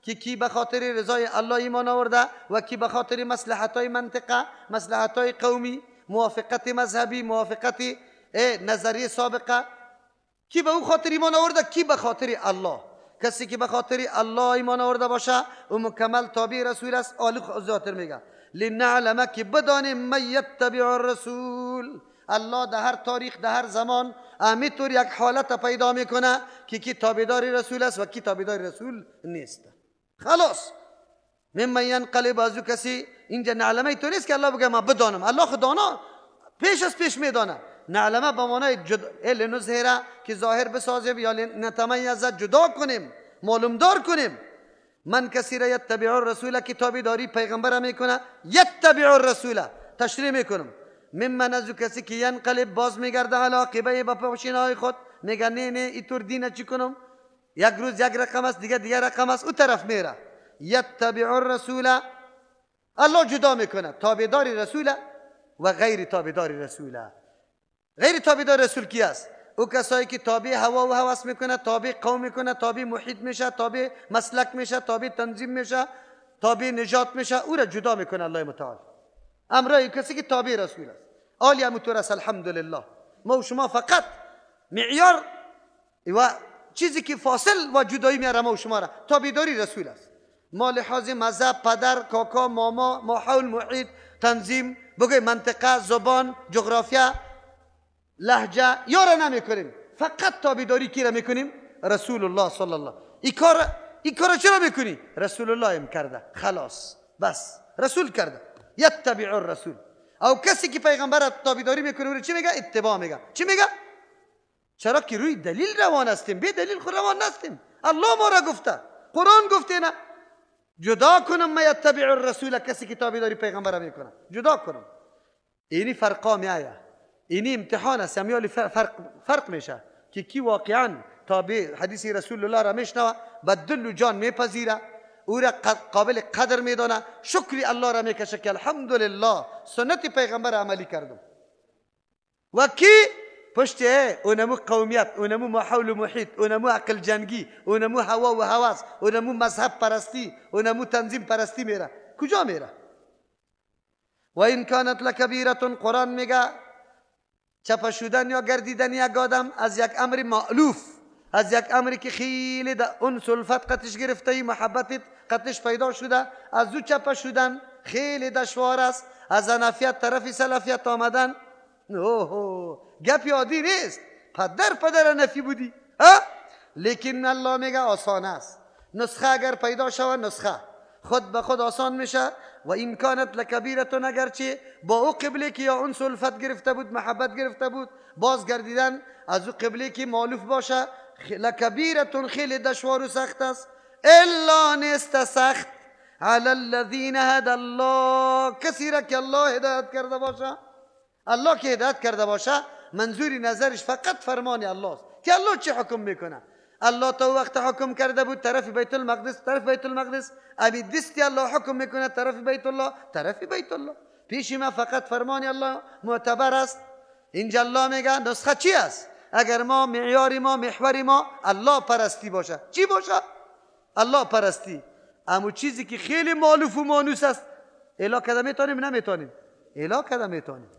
Speaker 4: که کی به خاطر رضای الله ایمان آورده و کی به خاطر مصلحت های منطقه، مصلحت های قومی، موافقت مذهبی، موافقت نظریه سابقه، کی به او خاطر ایمان آورده، کی به خاطر الله. کسی که به خاطر الله ایمان آورده باشه او مکمل تابع رسول است. آلی زیادتر میگه لنعلم که بدانیم من یتبع الرسول. الله در هر تاریخ، در هر زمان همینطور یک حالت پیدا میکنه که کی تابعدار رسول است و کی تابعدار رسول نیست. خلاص ممن ینقلب، از او کسی اینجا نعلمه تو نیست که الله بگه ما بدانم. الله خود دانا، پیش از پیش میدانه. نعلمه به معنای لنظهره که ظاهر بسازیم یا لنتمیز، جدا کنیم، معلوم دار کنیم. من کسی را یتبع الرسول که تابعداری پیغمبر میکنه، یتبع الرسول تشریح میکنم. ممن از او کسی که ینقلب باز میگرده علی عقبیه به پاشینهای خود، میگه نه نه اینطور دینه چی کنم، یک روز یک رقم است، دیگه رقم است، او طرف میره. یتبع الرسول، الله جدا میکنه تابعدار رسول و غیر تابعدار رسول. غیر تابعدار رسول کی است؟ او کسایی که تابع هوا و هوس میکنه، تابع قوم میکنه، تابع محیط میشه، تابع مسلک میشه، تابع تنظیم میشه، تابع نجات میشه، او را جدا میکنه الله متعال. امرای کسی که تابع رسول است. آلی همونطور است. الحمدلله ما و شما فقط معیار و چیزی که فاصل و جدایی میاره ما و شما را تابعداری رسول است. ما لحاظ مذهب، پدر، کاکا، ماما، ماحول، محیط، تنظیم، بگوی منطقه، زبان، جغرافیا، لهجه یا را نمیکنیم. فقط تابعداری کی را میکنیم؟ رسول الله صلی الله. این کار چرا میکنی؟ رسول الله هم کرده، خلاص بس رسول کرده. یتبع الرسول. او کسی که پیغمبر تابعداری میکنه او چی میگه؟ اتباع میگه. چی میگه؟ چرا که روی دلیل روان هستیم، بی دلیل خود روان نستیم. الله ما را گفته، قرآن گفته، نه جدا کنم ما یتبع الرسول، کسی که تابعداری پیغمبر میکنه جدا کنم. اینی فرقا میآید، اینی امتحان است، امیال فرق میشه که کی واقعا تابع حدیث رسول الله را میشنوه، به دل و جان میپذیره، او را قابل قدر میدانه، شکری الله را میکشه که الحمدلله سنت پیغمبر عملی کردم. و کی پشت اونمو قومیت، اونمو ماحول و محیط، اونمو عقل جنگی، اونمو هوا و هوس، اونمو مذهب پرستی، اونمو تنظیم پرستی میره، کجا میره؟ و این کانت لکبیره، قرآن میگه چپه شدن یا گردیدن یک آدم از یک امر مألوف، از یک امری که خیلی در اون سلفت قطش گرفته، محبت قطش پیدا شده، از او چپه شدن خیلی دشوار است. از انفیت طرف سلفیت آمدن، اوه گپ عادی نیست، پدر نفی بودی ها؟ لیکن الله میگه آسان است. نسخه اگر پیدا شود، نسخه خود به خود آسان میشه. و این کانت لکبیرتون، اگرچه با او قبله که یا اون سلفت گرفته بود، محبت گرفته بود، بازگردیدن از او قبله که مالوف باشه، لکبیرتون خیلی دشوار و سخت است. الا نیست سخت علی الذین هدى الله، کسی را که الله هدایت کرده باشه. الله که هدایت کرده باشه، منظوری نظرش فقط فرمان الله است که الله چه حکم میکنه. الله تا وقت حکم کرده بود طرف بیت المقدس، طرف بیت المقدس، ابی دستی الله حکم میکنه طرف بیت الله، طرف بیت الله. پیش ما فقط فرمان الله معتبر است. اینجا الله میگه نسخه چی است؟ اگر ما معیار ما، محور ما الله پرستی باشه، چی باشه؟ الله پرستی. اما چیزی که خیلی مالوف و مانوس است، الا کده میتونیم؟ نمیتونیم. الا کده میتونیم؟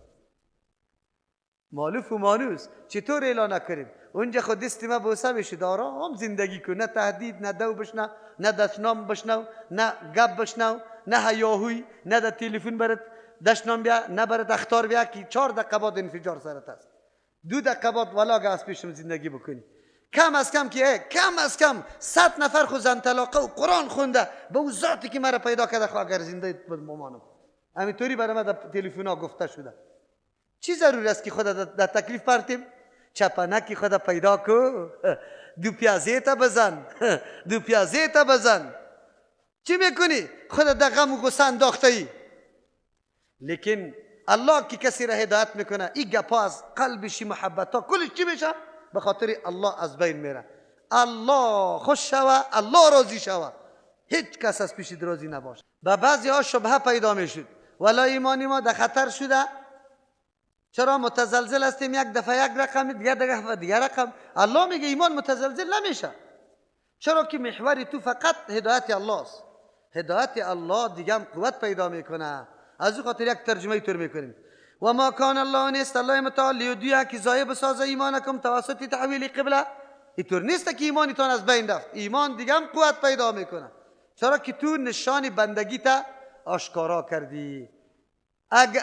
Speaker 4: مالوف و مانوس چطور اعلان نکنیم؟ اونجا خود دست ما بوسه میشه، آرام زندگی کن، نه تهدید، نه دو بشنو، نه دشنام بشنو، نه گپ بشنو، نه هیاهوی، نه در تلفن برات دشنام بیا، نه برات اخطار بیا که 4 دقیقه بعد انفجار سرت است، 2 دقیقه بعد ولاگ از پیشم زندگی بکنی. کم از کم که کم از کم 100 نفر خو زن طلاقه و قرآن خونده به او ذاتی که مرا پیدا کرده، خو اگر زنده بمانم. همینطوری برای ما در تلفن ها گفته شده. چی ضروری است که خود در تکلیف پرتیم؟ چپنکی خود پیدا کو، دو پیازه تا بزن، دو پیازه تا بزن. چی میکنی؟ خود در غم و غصه انداخته ای. لیکن الله که کسی را هدایت میکنه، این گپا از قلبش، محبت ها کلش چی میشه؟ به خاطر الله از بین میره. الله خوش شوه، الله راضی شوه، هیچ کس از پیش راضی نباشه. به بعضی ها شبهه پیدا میشد، ولا ایمانی ما در خطر شده. چرا متزلزل هستیم؟ یک دفعه یک رقم، دیگه دفعه دیگه رقم. الله میگه ایمان متزلزل نمیشه. چرا که محور تو فقط هدایت الله است. هدایت الله دیگه هم قوت پیدا میکنه. از او خاطر یک ترجمه طور میکنیم. و ما کان الله نیست الله متعال لیضیع که ضایع بسازه ایمانکم توسط تحویل قبله. اینطور نیست که ایمانتان از بین رفت، ایمان دیگه هم قوت پیدا میکنه. چرا که تو نشان بندگی تا آشکارا کردی. اگه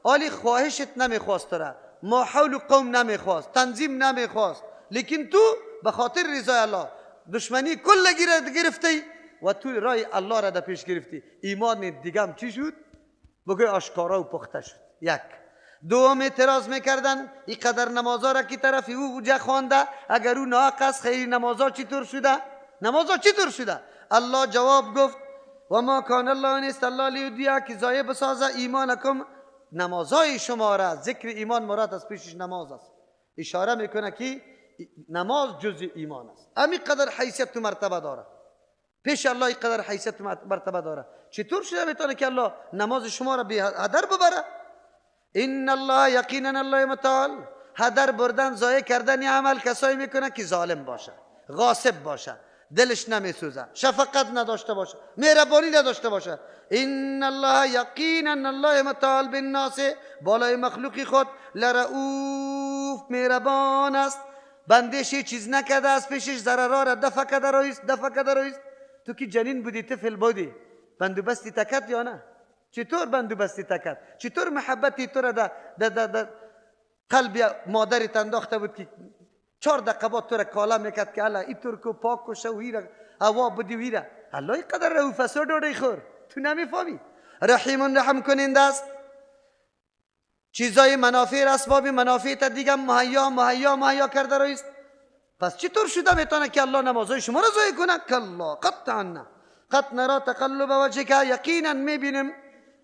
Speaker 4: آلی خواهشت نمیخواست، را ما حول قوم نمیخواست، تنظیم نمیخواست، لیکن تو به خاطر رضای الله دشمنی کل گرفتی و تو رای الله را در پیش گرفتی. ایمان دیگه هم چی شد؟ بگوی آشکارا و پخته شد. یک دوم اعتراض میکردن این قدر نمازا را که طرف او جا خوانده، اگر او ناحق است خیلی نمازا چطور شده؟ نمازا چطور شده؟ الله جواب گفت و ما کان الله نیست الله لیضیع که ضایع بسازه ایمانکم، نمازای شما را. ذکر ایمان مراد از پیشش نماز است. اشاره میکنه که نماز جزء ایمان است. امی قدر حیثیت و مرتبه داره پیش الله، این قدر حیثیت و مرتبه داره. چطور شده میتونه که الله نماز شما را به هدر ببره؟ ان الله یقینا الله متعال هدر بردن، ضایع کردن عمل کسایی میکنه که ظالم باشه، غاصب باشه، دلش نمیسوزه، شفقت نداشته باشه، مهربانی نداشته باشه. ان الله یقینا الله متعال بالناس، بالای مخلوقی خود، لرؤوف مهربان است. بندش چیز نکرده، از پیشش ضررها را دفع کرده رایست، دفع کرده رایست. تو که جنین بودی، طفل بودی، بندوبستی تکت یا نه؟ چطور بندوبستی تکت؟ چطور محبتی تو را در قلب مادرت انداخته بود که 4 دقیقه بعد تو را کالا میکرد که الله این ترکو پاک کشه و ایره هوا بدی و ایره. الله اینقدر رؤوف است ډوډۍ خور، تو نمیفهمی. رحیم رحم کننده است. چیزای منافع، اسباب منافع تا دیگه مهیا مهیا مهیا کرده رایست. پس چطور شده میتونه که الله نمازهای شما را ضایع کنه؟ کلا قطعا نه. قد نرا تقلب وجهک، یقینا میبینیم،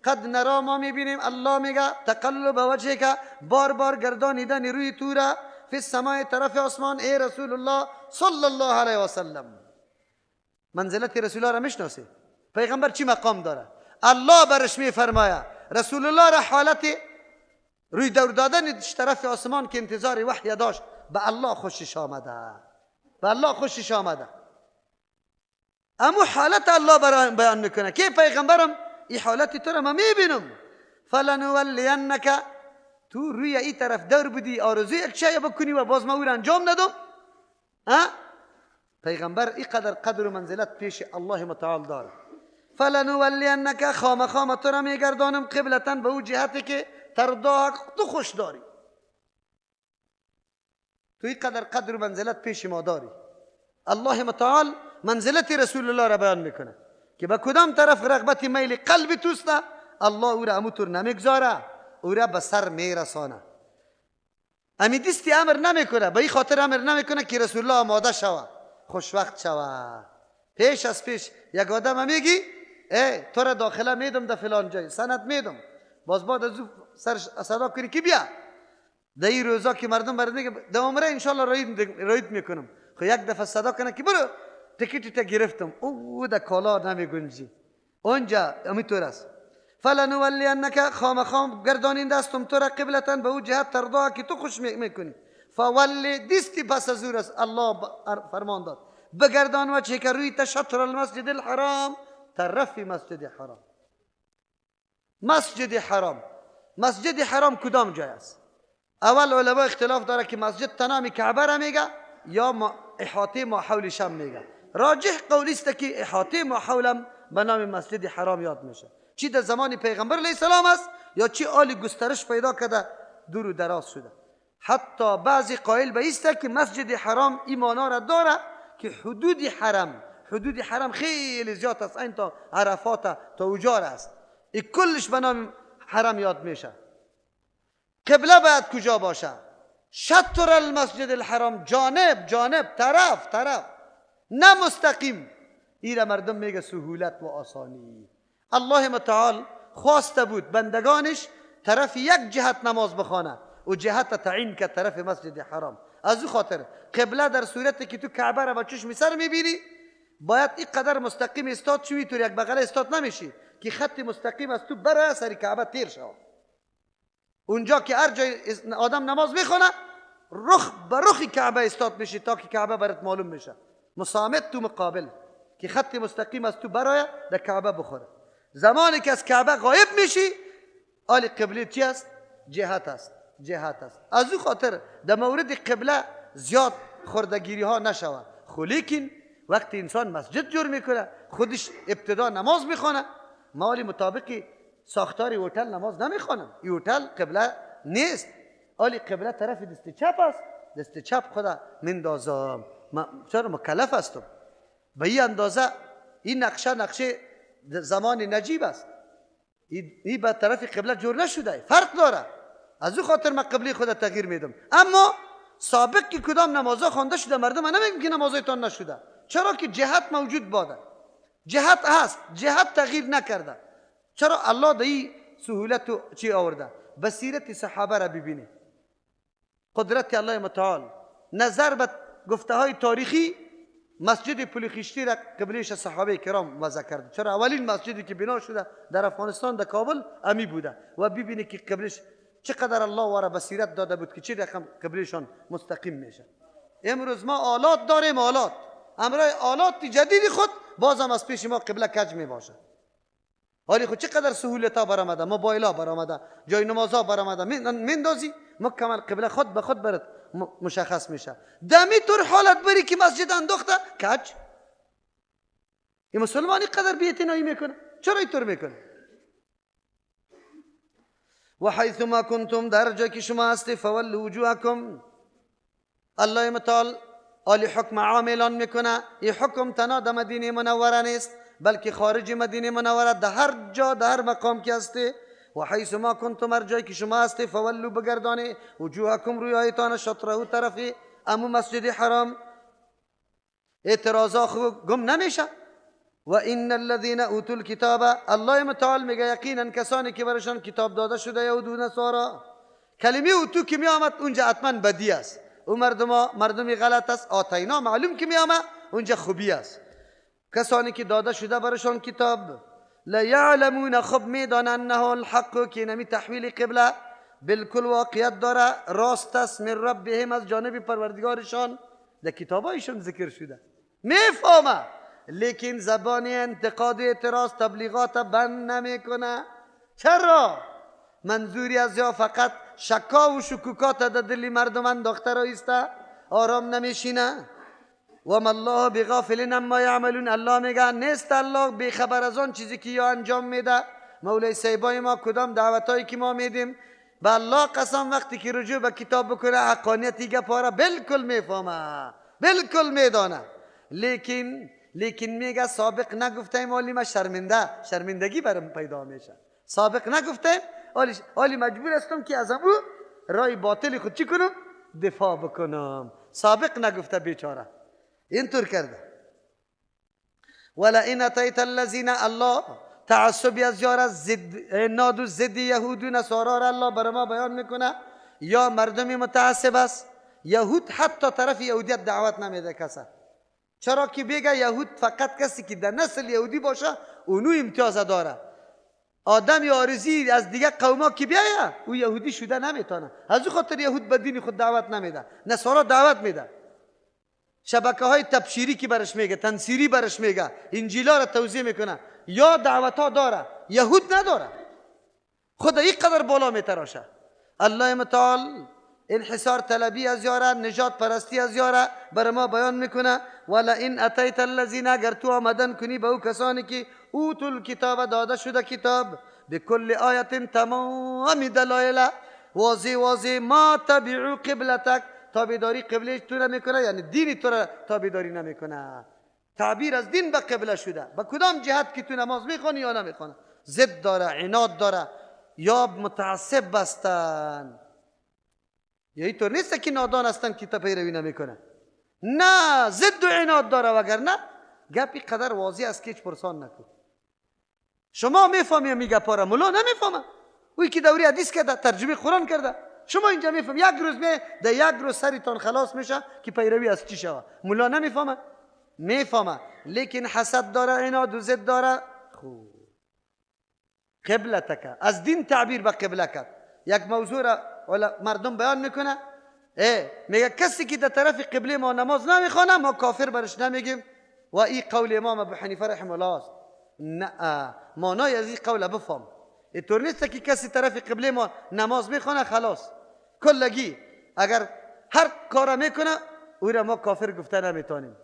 Speaker 4: قد نرا ما میبینیم، الله میگه تقلب وجهک، بار بار گردانیدن روی تو را، فی السماء طرف آسمان، ای رسول الله صلی الله علیه و سلم. منزلت رسول الله را میشناسی؟ پیغمبر چی مقام داره؟ الله برش میفرمایه رسول الله را حالت روی دور دادن طرف آسمان که انتظار وحی داشت به الله خوشش آمده، به الله خوشش آمده. اما حالت الله برای بیان میکنه که پیغمبرم این حالت تو را من میبینم، فلنولینک، تو روی این طرف دور بودی آرزوی یک شی بکنی و باز ما او را انجام ندم. پیغمبر اینقدر قدر و منزلت پیش الله متعال داره. فلنولینک، خام خام تو را میگردانم، قبلتا، به او جهتی که ترضاها، تو خوش داری، تو اینقدر قدر و منزلت پیش ما داری. الله متعال منزلت رسول الله را بیان میکنه که به کدام طرف رغبت میل قلب توست، الله او را اموتور نمیگذاره، او را به سر میرسانه. امی دستی امر نمیکنه، به این خاطر امر نمیکنه که رسول الله آماده شوه، خوشوقت شوه. پیش از پیش یک آدم میگی ای تو را داخله میدم در فلان جای، سند میدم، باز بعد از او سر صدا کنی که بیا در این روزا که مردم برات میگه در عمره انشالله رایت میکنم، خب یک دفعه صدا کنه که برو تکیت تا گرفتم، او در کالا نمیگنجی اونجا، امیطور است. فلنولینک، خام خام گردانین دستم تو را، قبلتا، به او جهت ترضا که تو خوش میکنی. فولی، دیستی پس از او است الله فرمان داد بگردان وجهک، روی شطر المسجد الحرام، طرف مسجد حرام. مسجد حرام، مسجد حرام کدام جای است؟ اول علما اختلاف داره که مسجد تنام کعبه را میگه یا احاطه ما حول شم میگه. راجح قولی است که احاطه ما حولم به نام مسجد حرام یاد میشه، چی در زمان پیغمبر علیه السلام است یا چی آلی گسترش پیدا کرده دور و دراز شده. حتی بعضی قائل به است که مسجد حرام ایمانا را داره که حدود حرم، حدود حرم خیلی زیاد است، این تا عرفات تا اوجار است، این کلش به نام حرم یاد میشه. قبله باید کجا باشه؟ شطر المسجد الحرام، جانب جانب، طرف طرف، نه مستقیم. ایره مردم میگه سهولت و آسانی. الله متعال خواسته بود بندگانش طرف یک جهت نماز بخوانه و جهت تعیین که طرف مسجد حرام. از او خاطر قبله در صورتی که تو کعبه را با چشم سر میبینی باید اینقدر مستقیم استاد شوی، تو یک بغل استاد نمیشی که خط مستقیم از تو برای سر کعبه تیر شود. اونجا که هر جای آدم نماز میخونه رخ به رخ کعبه استاد میشی تا که کعبه برات معلوم میشه، مسامت تو مقابل که خط مستقیم از تو برای در کعبه بخوره. زمانی که از کعبه غایب میشی آل قبله چی است؟ جهت است، جهت است. از او خاطر در مورد قبله زیاد خوردگیری ها نشود. لیکن وقتی انسان مسجد جور میکنه خودش ابتدا نماز میخونه، مالی مطابق ساختار هتل نماز نمیخوانم، این هتل قبله نیست، آلی قبله طرف دست چپ است، دست چپ خدا مندازم، چرا مکلف هستم به این اندازه. این نقشه نقشه زمان نجیب است، این به طرف قبله جور نشده، فرق داره. از او خاطر من قبله خود تغییر میدم. اما سابق که کدام نمازها خوانده شده مردم نمیگم که نمازهایتان نشده، چرا که جهت موجود باده، جهت هست، جهت تغییر نکرده. چرا الله در این سهولت چی آورده؟ بصیرت صحابه را ببینید، قدرت الله متعال. نظر به گفته های تاریخی مسجد پلخشتی را قبلش صحابه کرام وضع کرده. چرا اولین مسجدی که بنا شده در افغانستان در کابل امی بوده و ببینید که قبلش چقدر الله وارا بصیرت داده بود که چه رقم قبلشان مستقیم میشه. امروز ما آلات داریم، آلات امرای آلات جدید خود بازم از پیش ما قبله کج می باشه. حالی خود چقدر سهولت ها برآمده، موبایل ها برآمده، جای نماز ها برآمده، میندازی مکمل قبله خود به خود برات مشخص میشه. دمی طور حالت بری که مسجد انداخته کج، این مسلمان قدر بی‌اعتنایی میکنه. چرا اینطور میکنه؟ و حیث ما کنتم، در جایی که شما هستی، فولوا وجوهکم. الله متعال آلی حکم عام اعلان میکنه. این حکم تنها در مدینه منوره نیست، بلکه خارج مدینه منوره در هر جا در هر مقام که هستی. و حیث ما کنتم، هر جایی که شما هستی، فولوا بگردانه وجوهکم رویایتان شطره طرفی امو مسجد حرام. اعتراضا خو گم نمیشه. و ان الذين اوتوا الكتاب، الله متعال میگه یقینا کسانی که برشان کتاب داده شده، یهود و نصارا. کلمه اوتو که می آمد اونجا حتما بدی است، او مردمی غلط است. آتینا معلوم که می آمد اونجا خوبی است. کسانی که داده شده برشان کتاب، لیعلمون، خب میدانند، انه الحق، که نمی تحویل قبله بالکل واقعیت داره، راست است، من ربهم، از جانب پروردگارشان، در کتابایشان ذکر شده. میفهمه، لیکن زبان انتقاد، اعتراض، تبلیغات بند نمیکنه. چرا؟ منظوری از یا فقط شکا و شکوکات در دل مردم انداخته را ایسته، آرام نمیشینه. و ما الله بغافل عما یعملون، الله میگه نیست الله بیخبر از آن چیزی که یا انجام میده. مولای صاحبای ما کدام دعوتایی که ما میدیم، به الله قسم وقتی که رجوع به کتاب بکنه حقانیت گپا را بالکل میفهمه، بالکل میدانه، لیکن میگه سابق نگفتیم ولی ما شرمندگی برم پیدا میشه. سابق نگفتیم ولی مجبور هستم که از او رای باطل خود چی کنم؟ دفاع بکنم. سابق نگفته بیچاره، اینطور کرده. ولئن اتیت الذین، الله تعصبی از یار ضد ناد و ضد یهود و نصارا را الله بر ما بیان میکنه. یا مردمی متعصب است، یهود حتی طرف یهودیت دعوت نمیده کسا. چرا که بگه یهود فقط کسی که در نسل یهودی باشه اونو امتیاز داره. آدم یا آرزی از دیگه قوما که بیایه او یهودی شده نمیتونه. از او خاطر یهود به دین خود دعوت نمیده، نصارا دعوت میده. شبکه های تبشیری که برش میگه، تنصیری برش میگه، انجیلا را توضیح میکنه، یا دعوت ها داره، یهود نداره. خدا اینقدر بالا میتراشه. الله متعال انحصار طلبی از یاره، نجات پرستی از یاره بر ما بیان میکنه. ولئن اتیت الذین، اگر تو آمدن کنی به او کسانی که اوتوا الکتاب، داده شده کتاب، بکل آیت، تمام دلایل واضح واضح، ما تبعوا قبلتک، تابعداری قبله تو نمیکنه، یعنی دین تو را تابعداری نمیکنه. تعبیر از دین به قبله شده، به کدام جهت که تو نماز میخوانی یا نمیخوانی، ضد داره، عناد داره، یا متعصب بستن. یا اینطور نیست که نادان هستن که تا پیروی نمیکنه، نه، ضد و عناد داره. وگرنه گپی قدر واضح است که هیچ پرسان نکن. شما میفهمی می گپا را، ملا نمیفهمه. اوی که دوری حدیث کرده، ترجمه قرآن کرده، شما اینجا میفهم. یک روز می در یک روز سرتان خلاص میشه که پیروی از چی شوه. ملا نمیفهمه، میفهمه، لیکن حسد داره، عناد و ضد داره. خوب قبلتک از دین تعبیر به قبله کرد. یک موضوع را مردم بیان میکنه، میگه کسی که در طرف قبله ما نماز نمیخوانه ما کافر برش نمیگیم، و این قول امام ابو حنیفه رحمه الله است. نه، معنای از این قول بفهم. اینطور نیست که کسی طرف قبله ما نماز میخوانه خلاص کلگی اگر هر کار میکنه او را ما کافر گفته نمیتونیم.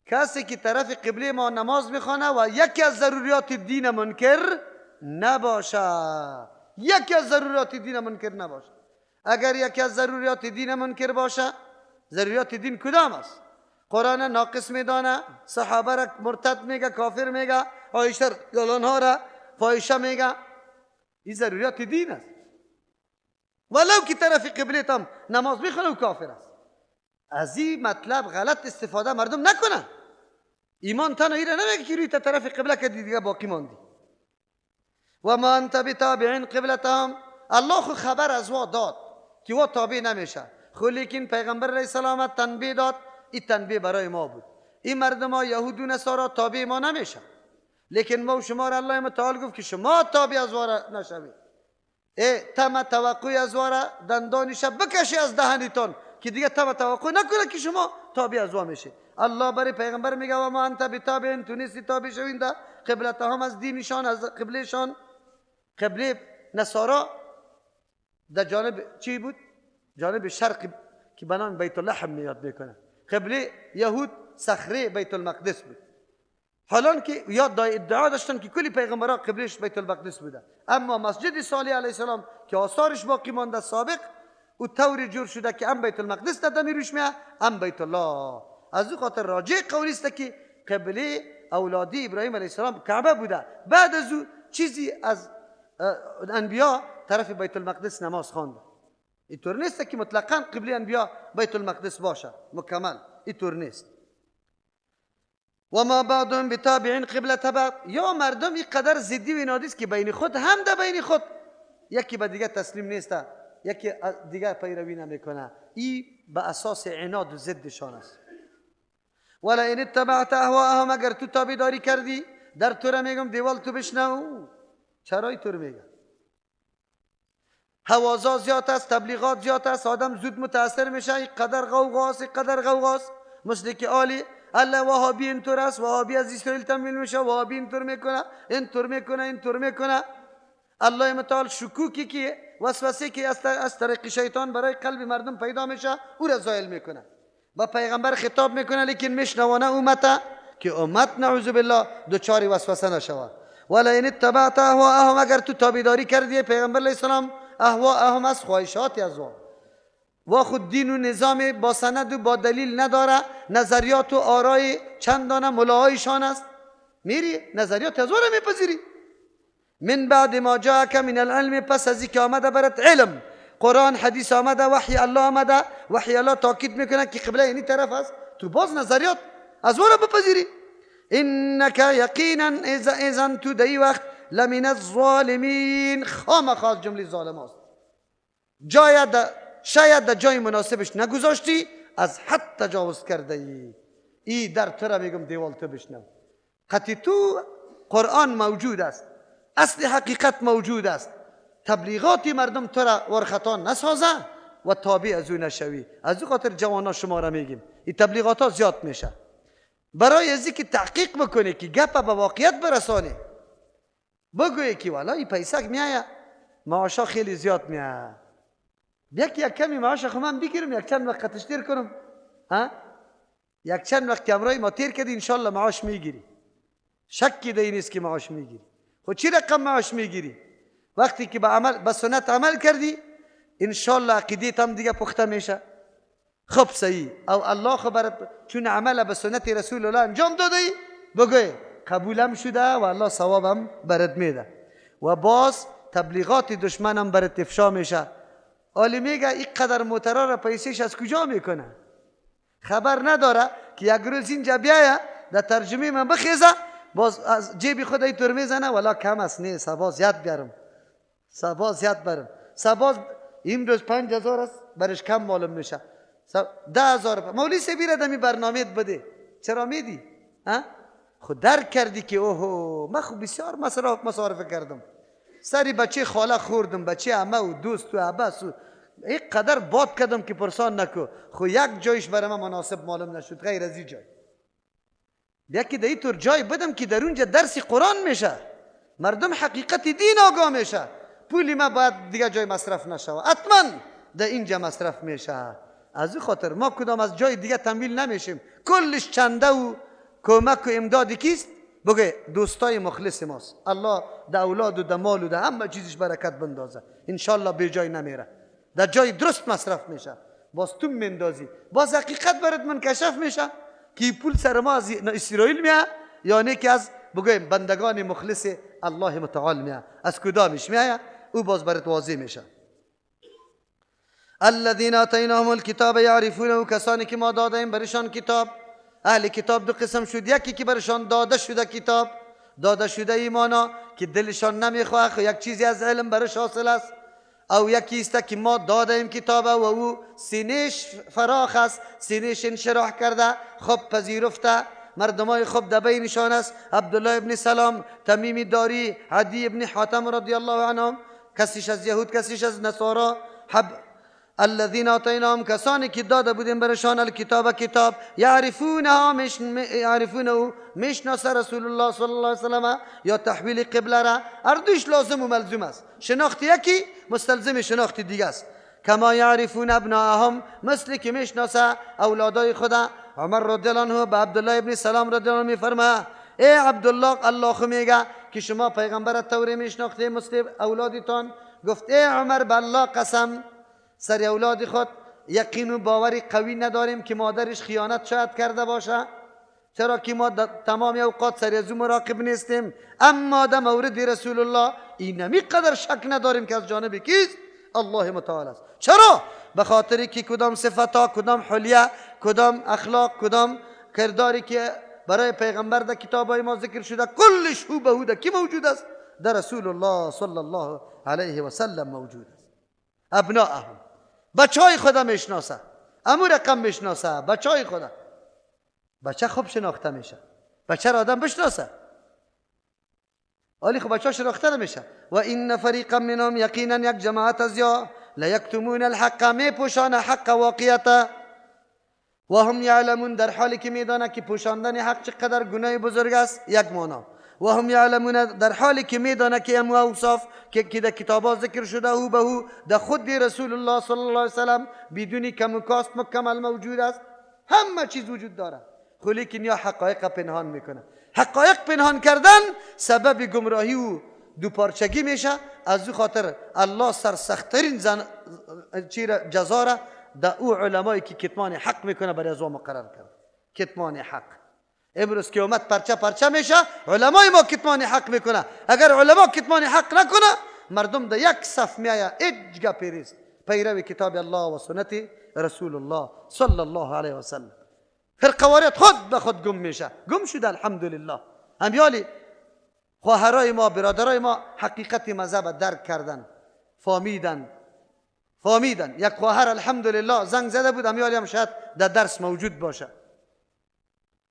Speaker 4: کسی که طرف قبله ما نماز میخوانه و یکی از ضروریات دین منکر نباشه، یکی از ضروریات دین منکر نباشه. اگر یکی از ضروریات دین منکر باشه، ضروریات دین کدام است؟ قرآن ناقص میدانه، صحابه را مرتد میگه، کافر میگه، عایشه ها را فاحشه میگه، این ضروریات دین است. ولو که طرف قبله هم نماز میخونه او کافر است. از این مطلب غلط استفاده مردم نکنه. ایمان تنها ایره نمیگه که روی تا طرف قبله که دیگه باقی ماندی. و ما انت بتابع قبلتهم، الله خو خبر از وا داد که وا تابع نمیشه، خو لیکن پیغمبر علیه السلام تنبیه داد. این تنبیه برای ما بود. این مردم ها یهود و نصارا تابع ما نمیشه، لیکن ما و شما را الله متعال گفت که شما تابع از وا نشوید. تم توقع از وا را دندانش بکشی از دهنتان که دیگه تم توقع نکنه که شما تابع از وا میشه. الله برای پیغمبر میگه و ما انت بتابع، تو نیستی تابع شوینده قبلتهم، از دینشان، از قبلهشان. قبله نصارا در جانب چی بود؟ جانب شرق که به نام بیت اللحم میاد میکنه. قبله یهود صخره بیت المقدس بود. حالان که یاد ادعا داشتن که کلی پیغمبران قبلش بیت المقدس بوده، اما مسجد صالح علیه السلام که آثارش باقی مانده سابق، او طوری جور شده که ام بیت المقدس در دمی روش میه ام بیت الله. از او خاطر راجع قولی است که قبله اولادی ابراهیم علیه السلام کعبه بوده. بعد از او چیزی از انبیا طرف بیت المقدس نماز خوانده. اینطور نیست که مطلقاً قبله انبیا بیت المقدس باشه مکمل، اینطور نیست. و ما بعضهم بتابع قبلة بعض. یا مردم اینقدر ضدی و اینادی است که بین خود هم در بین خود یکی به دیگه تسلیم نیست، یکی دیگه پیروی نمیکنه. این به اساس عناد و ضدشان است. ولئن اتبعت اهواءهم، اگر تو تابعداری کردی، در تو را میگم دیوال تو بشنو. چرا تو رو میگم؟ هوازا زیاد است، تبلیغات زیاد است، آدم زود متاثر میشه. اینقدر غوغاست، اینقدر غوغاست، مثل که آلی الله وهابی اینطور است، وهابی از اسرائیل تمویل میشه، وهابی اینطور میکنه، اینطور میکنه، اینطور میکنه. الله متعال شکوکی که وسوسه که از طریق شیطان برای قلب مردم پیدا میشه او را زایل میکنه. با پیغمبر خطاب میکنه، لیکن میشنوانه امته که امت نعوذ بالله دچار وسوسه نشود. ولئن اتبعت اهواءهم، اگر تو تابعداری کردی پیغمبر علیه السلام، اهواءهم از خواهشات از و خود دین و نظام با سند و با دلیل نداره، نظریات و آرای چند دانه ملاهایشان است، میری نظریات از او را میپذیری. من بعد ما جاءک من العلم، پس از اینکه آمده برات علم، قرآن حدیث آمده، وحی الله آمده، وحی الله تاکید میکنه که قبله اینی طرف است، تو باز نظریات از او را بپذیری. انک یقینا اذا تو در وقت لمن الظالمین، خامخا از جمله ظالم است. جای شاید در جای مناسبش نگذاشتی، از حد تجاوز کرده ای. ای در تو را میگم دیوال تو بشنو. قطعی تو قرآن موجود است، اصل حقیقت موجود است، تبلیغات مردم تو را ورخطا نسازه و تابع از او نشوی. از او خاطر جوانا شما را میگیم این تبلیغات ها زیاد میشه، برای از که تحقیق بکنی که گپ به واقعیت برسانی، بگویی که والا این پیسه میایه، معاشا خیلی زیاد میایه، یک یک کمی معاش خو من بگیرم، یک چند وقت تشتیر کنم، ها یک چند وقت امرای ما تیر کردی انشالله معاش میگیری، شکی در این نیست که معاش میگیری. خب چی رقم معاش میگیری؟ وقتی که به عمل به سنت عمل کردی انشالله عقیدیت هم دیگه پخته میشه. خب صحیح، او الله خبرت چون عمل به سنت رسول الله انجام داده ای، بگوی قبولم شده و الله ثوابم برات میده. و باز تبلیغات دشمنم برات افشا میشه. آلی میگه اینقدر موترا را پیسیش از کجا میکنه؟ خبر نداره که یک روز اینجا بیایه در ترجمه من بخیزه، باز از جیب خود اینطور میزنه، ولا کم است، نه سبا زیاد بیارم، سبا زیاد برم، سبا امروز 5000 است برش کم معلوم میشه، 10000. مولی سبیره دمی برنامه بده، چرا میدی؟ ها؟ خود درک کردی که اوه من خب بسیار مصارف کردم، سری بچه خاله خوردم، بچه عمه و دوست و عباس و اینقدر باد کردم که پرسان نکو، خو یک جایش برای من مناسب معلوم نشد غیر از این جای. یکی در اینطور جای بدم که در اونجا درس قرآن میشه، مردم حقیقت دین آگاه میشه، پولی ما باید دیگه جای مصرف نشوه، حتما در اینجا مصرف میشه. از این خاطر ما کدام از جای دیگه تمویل نمیشیم، کلش چنده و کمک و امداد کیست؟ بگه دوستای مخلص ماست. الله در اولاد و در مال و در همه چیزش برکت بندازه، انشالله به جای نمیره، در جای درست مصرف میشه. باز تو مندازی، باز حقیقت برات منکشف میشه که پول سر ما از اسرائیل میه یا نه که از بگویم بندگان مخلص الله متعال میه، از کدامش میه، او باز برات واضح میشه. الذين آتیناهم الکتاب یعرفونه، کسانی که ما دادیم برشان کتاب. اهل کتاب دو قسم شد، یکی که برشان داده شده کتاب، داده شده ایمانا که دلشان نمیخواه یک چیزی از علم برش حاصل است، او یکی است که ما دادیم کتاب و او سینهش فراخ است، سینهش انشراح کرده، خب پذیرفته، مردمای خوب در بینشان است. عبدالله ابن سلام، تمیم داری، عدی ابن حاتم رضی الله عنهم، کسیش از یهود کسیش از نصارا. حب الذين آتیناهم، کسانی که داده بودیم برشان الکتاب کتاب، یعرفونه یعرفونه میشناسه رسول الله صلی الله علیه وسلم یا تحویل قبله را، هر دوش لازم و ملزوم است. شناخت یکی مستلزم شناخت دیگه است. کما یعرفون ابناءهم، مثل که میشناسه اولادای خدا. عمر رضی الله عنه به عبدالله ابن سلام رضی الله عنه میفرمه ای عبدالله، الله خو میگه که شما پیغمبر توری میشناخته مثل اولادتان. گفت ای عمر به الله قسم سر اولاد خود یقین و باوری قوی نداریم که مادرش خیانت شاید کرده باشه، چرا که ما تمام اوقات سر از او مراقب نیستیم. اما در مورد رسول الله اینمی قدر شک نداریم که از جانب کیست؟ الله متعال است. چرا؟ به خاطر که کدام صفتا، کدام حلیه، کدام اخلاق، کدام کرداری که برای پیغمبر در کتاب های ما ذکر شده، کلش هو به هو در کی موجود است؟ در رسول الله صلی الله علیه و سلم موجود است. ابناءهم، بچه های خدا میشناسه، امو رقم میشناسه، بچه های خدا. بچه خوب شناخته میشه، بچه را آدم بشناسه، ولی خب بچه ها شناخته نمیشه. و این فریقا منهم، یقینا یک جماعت از یا، لیکتمون الحق، میپوشان حق واقعیت، و هم یعلمون، در حالی که میدانه که پوشاندن حق چقدر گناه بزرگ است، یک معنا. و هم یعلمون، در حالی که میدانه که امو اوصاف که در کتابا ذکر شده هو به هو در خود رسول الله صلی الله علیه وسلم بدون کم و کاست مکمل موجود است، همه چیز وجود داره، خو لیکن یا حقایق پنهان میکنه. حقایق پنهان کردن سبب گمراهی و دوپارچگی میشه. از او خاطر الله سرسختترین جزا را در او علمایی که کتمان حق میکنه برای از او مقرر کرد. کتمان حق امروز که اومد پرچه پرچه میشه، علمای ما کتمان حق میکنه. اگر علما کتمان حق نکنه، مردم در یک صف میآید، هیچ گپی نیست، پیرو کتاب الله و سنت رسول الله صلی الله علیه و سلم. فرقواریت خود به خود گم میشه، گم شده الحمدلله. همیالی خواهرای ما، برادرای ما حقیقت مذهب درک کردن، فهمیدن. یک خواهر الحمدلله زنگ زده بود، همیالی هم شاید در درس موجود باشه،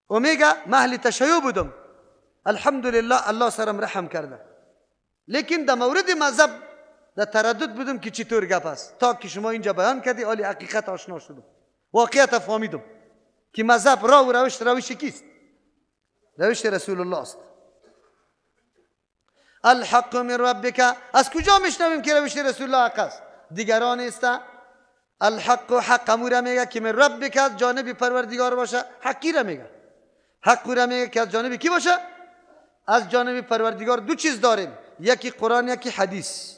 Speaker 4: و میگه محل تشیع بودم، الحمدلله الله سرم رحم کرده، لیکن در مورد مذهب در تردد بودم که چطور گپ است، تا که شما اینجا بیان کردی آلی حقیقت آشنا شدم، واقعیت فهمیدم که مذهب راه و روش، روش کیست؟ روش رسول الله است. الحق من ربک، از کجا میشنویم که روش رسول الله حق است؟ دیگران است. الحق حق امور میگه که من ربک، از جانب پروردگار باشه، حقی را میگه، حق را میگه که از جانب کی باشه؟ از جانب پروردگار. دو چیز داریم، یکی قرآن یکی حدیث.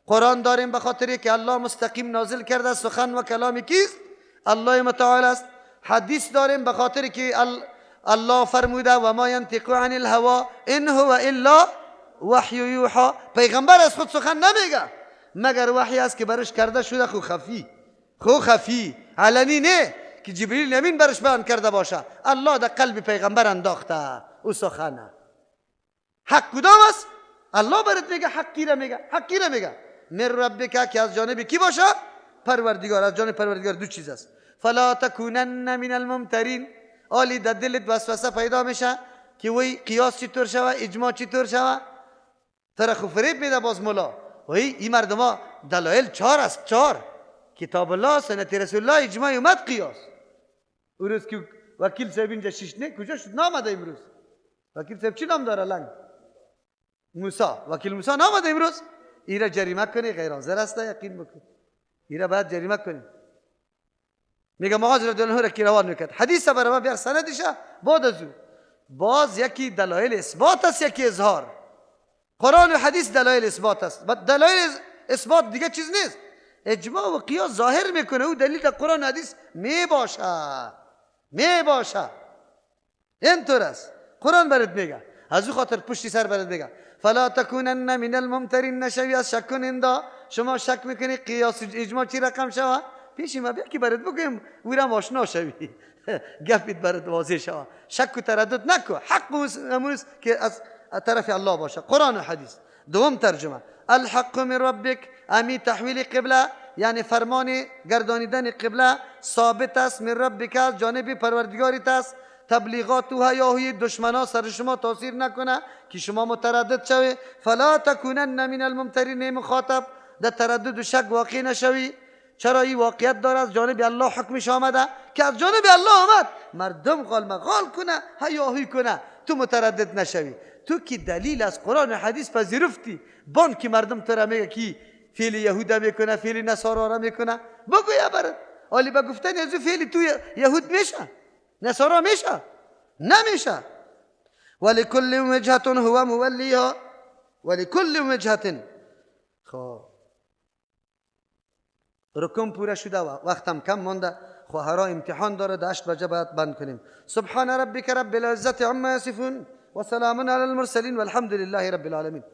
Speaker 4: قرآن داریم به خاطر که الله مستقیم نازل کرده، سخن و کلام کیست؟ الله متعال است. حدیث داریم به خاطر که الله فرموده و ما ینطق عن الهوا ان هو الا وحی یوحى. پیغمبر از خود سخن نمیگه مگر وحی است که برش کرده شده، خو خفی، خو خفی، علنی نه که جبریل امین برش بیان کرده باشه. الله در قلب پیغمبر انداخته او سخنه. حق کدام است؟ الله برات میگه، حقی را میگه، حقی را میگه. من ربک، که از جانب کی باشه؟ پروردگار. از جانب پروردگار دو چیز است. فلا تکونن من الممترین. آلی در دلت وسوسه پیدا میشه که وی قیاس چطور شوه، اجماع چطور شوه، تر خو فریب میده باز مولا. وی این مردم ها دلایل چهار است، چهار: کتاب الله، سنت رسول الله، اجماع اومد، قیاس. اون روز که وکیل صاحب اینجا شیشنه کجا شد نامده امروز؟ وکیل صاحب چی نام داره؟ لنگ موسی، وکیل موسی نامده امروز. ایرا جریمه کنی، غیر حاضر است، یقین بکن ایرا باید جریمه کنی. میگه معاذ رضی الله عنه را روان میکرد، حدیث برای ما بیار سندشه. بعد از او باز یکی دلایل اثبات است، یکی اظهار. قرآن و حدیث دلایل اثبات است، دلایل اثبات دیگه چیز نیست. اجماع و قیاس ظاهر میکنه، او دلیل در قرآن و حدیث میباشه، میباشه. اینطور است. قرآن برات میگه، از او خاطر پشتی سر برات میگه فلا تکونن من الممترین. نشوی از شک کننده. شما شک میکنی قیاس اجماع چی رقم شوه؟ پیش ما بیا که برات بگویم، او را آشنا شوی، گپیت برات واضح شوه. شک و تردد نکو، حق امروز که از طرف الله باشه، قرآن و حدیث. دوم ترجمه الحق من ربک، امی تحویل قبله، یعنی فرمان گردانیدن قبله ثابت است، من ربک از جانب پروردگارت است. تبلیغات و هیاهوی دشمنا سر شما تاثیر نکنه که شما متردد شوی. فلا تکونن من الممترین، مخاطب در تردد و شک واقع نشوی. چرا؟ این واقعیت داره، از جانب الله حکمش آمده، که از جانب الله آمد مردم غال مغال کنه، هیاهوی کنه، تو متردد نشوی. تو که دلیل از قرآن و حدیث پذیرفتی، بان که مردم تو را میگه که فعل یهود میکنه، فعل نصارا را میکنه، بگو یا برات. ولی با گفتن از فعل تو یهود میشه، نصارا میشه، نمیشه. ولکل وجهة هو مولیها، ولکل وجهة. خب رکن پوره شده و وقتم کم مونده، خواهرا امتحان داره، 8 بجه باید بند کنیم. سبحان ربک رب العزة عما یصفون وسلام علی المرسلین والحمد لله رب العالمین.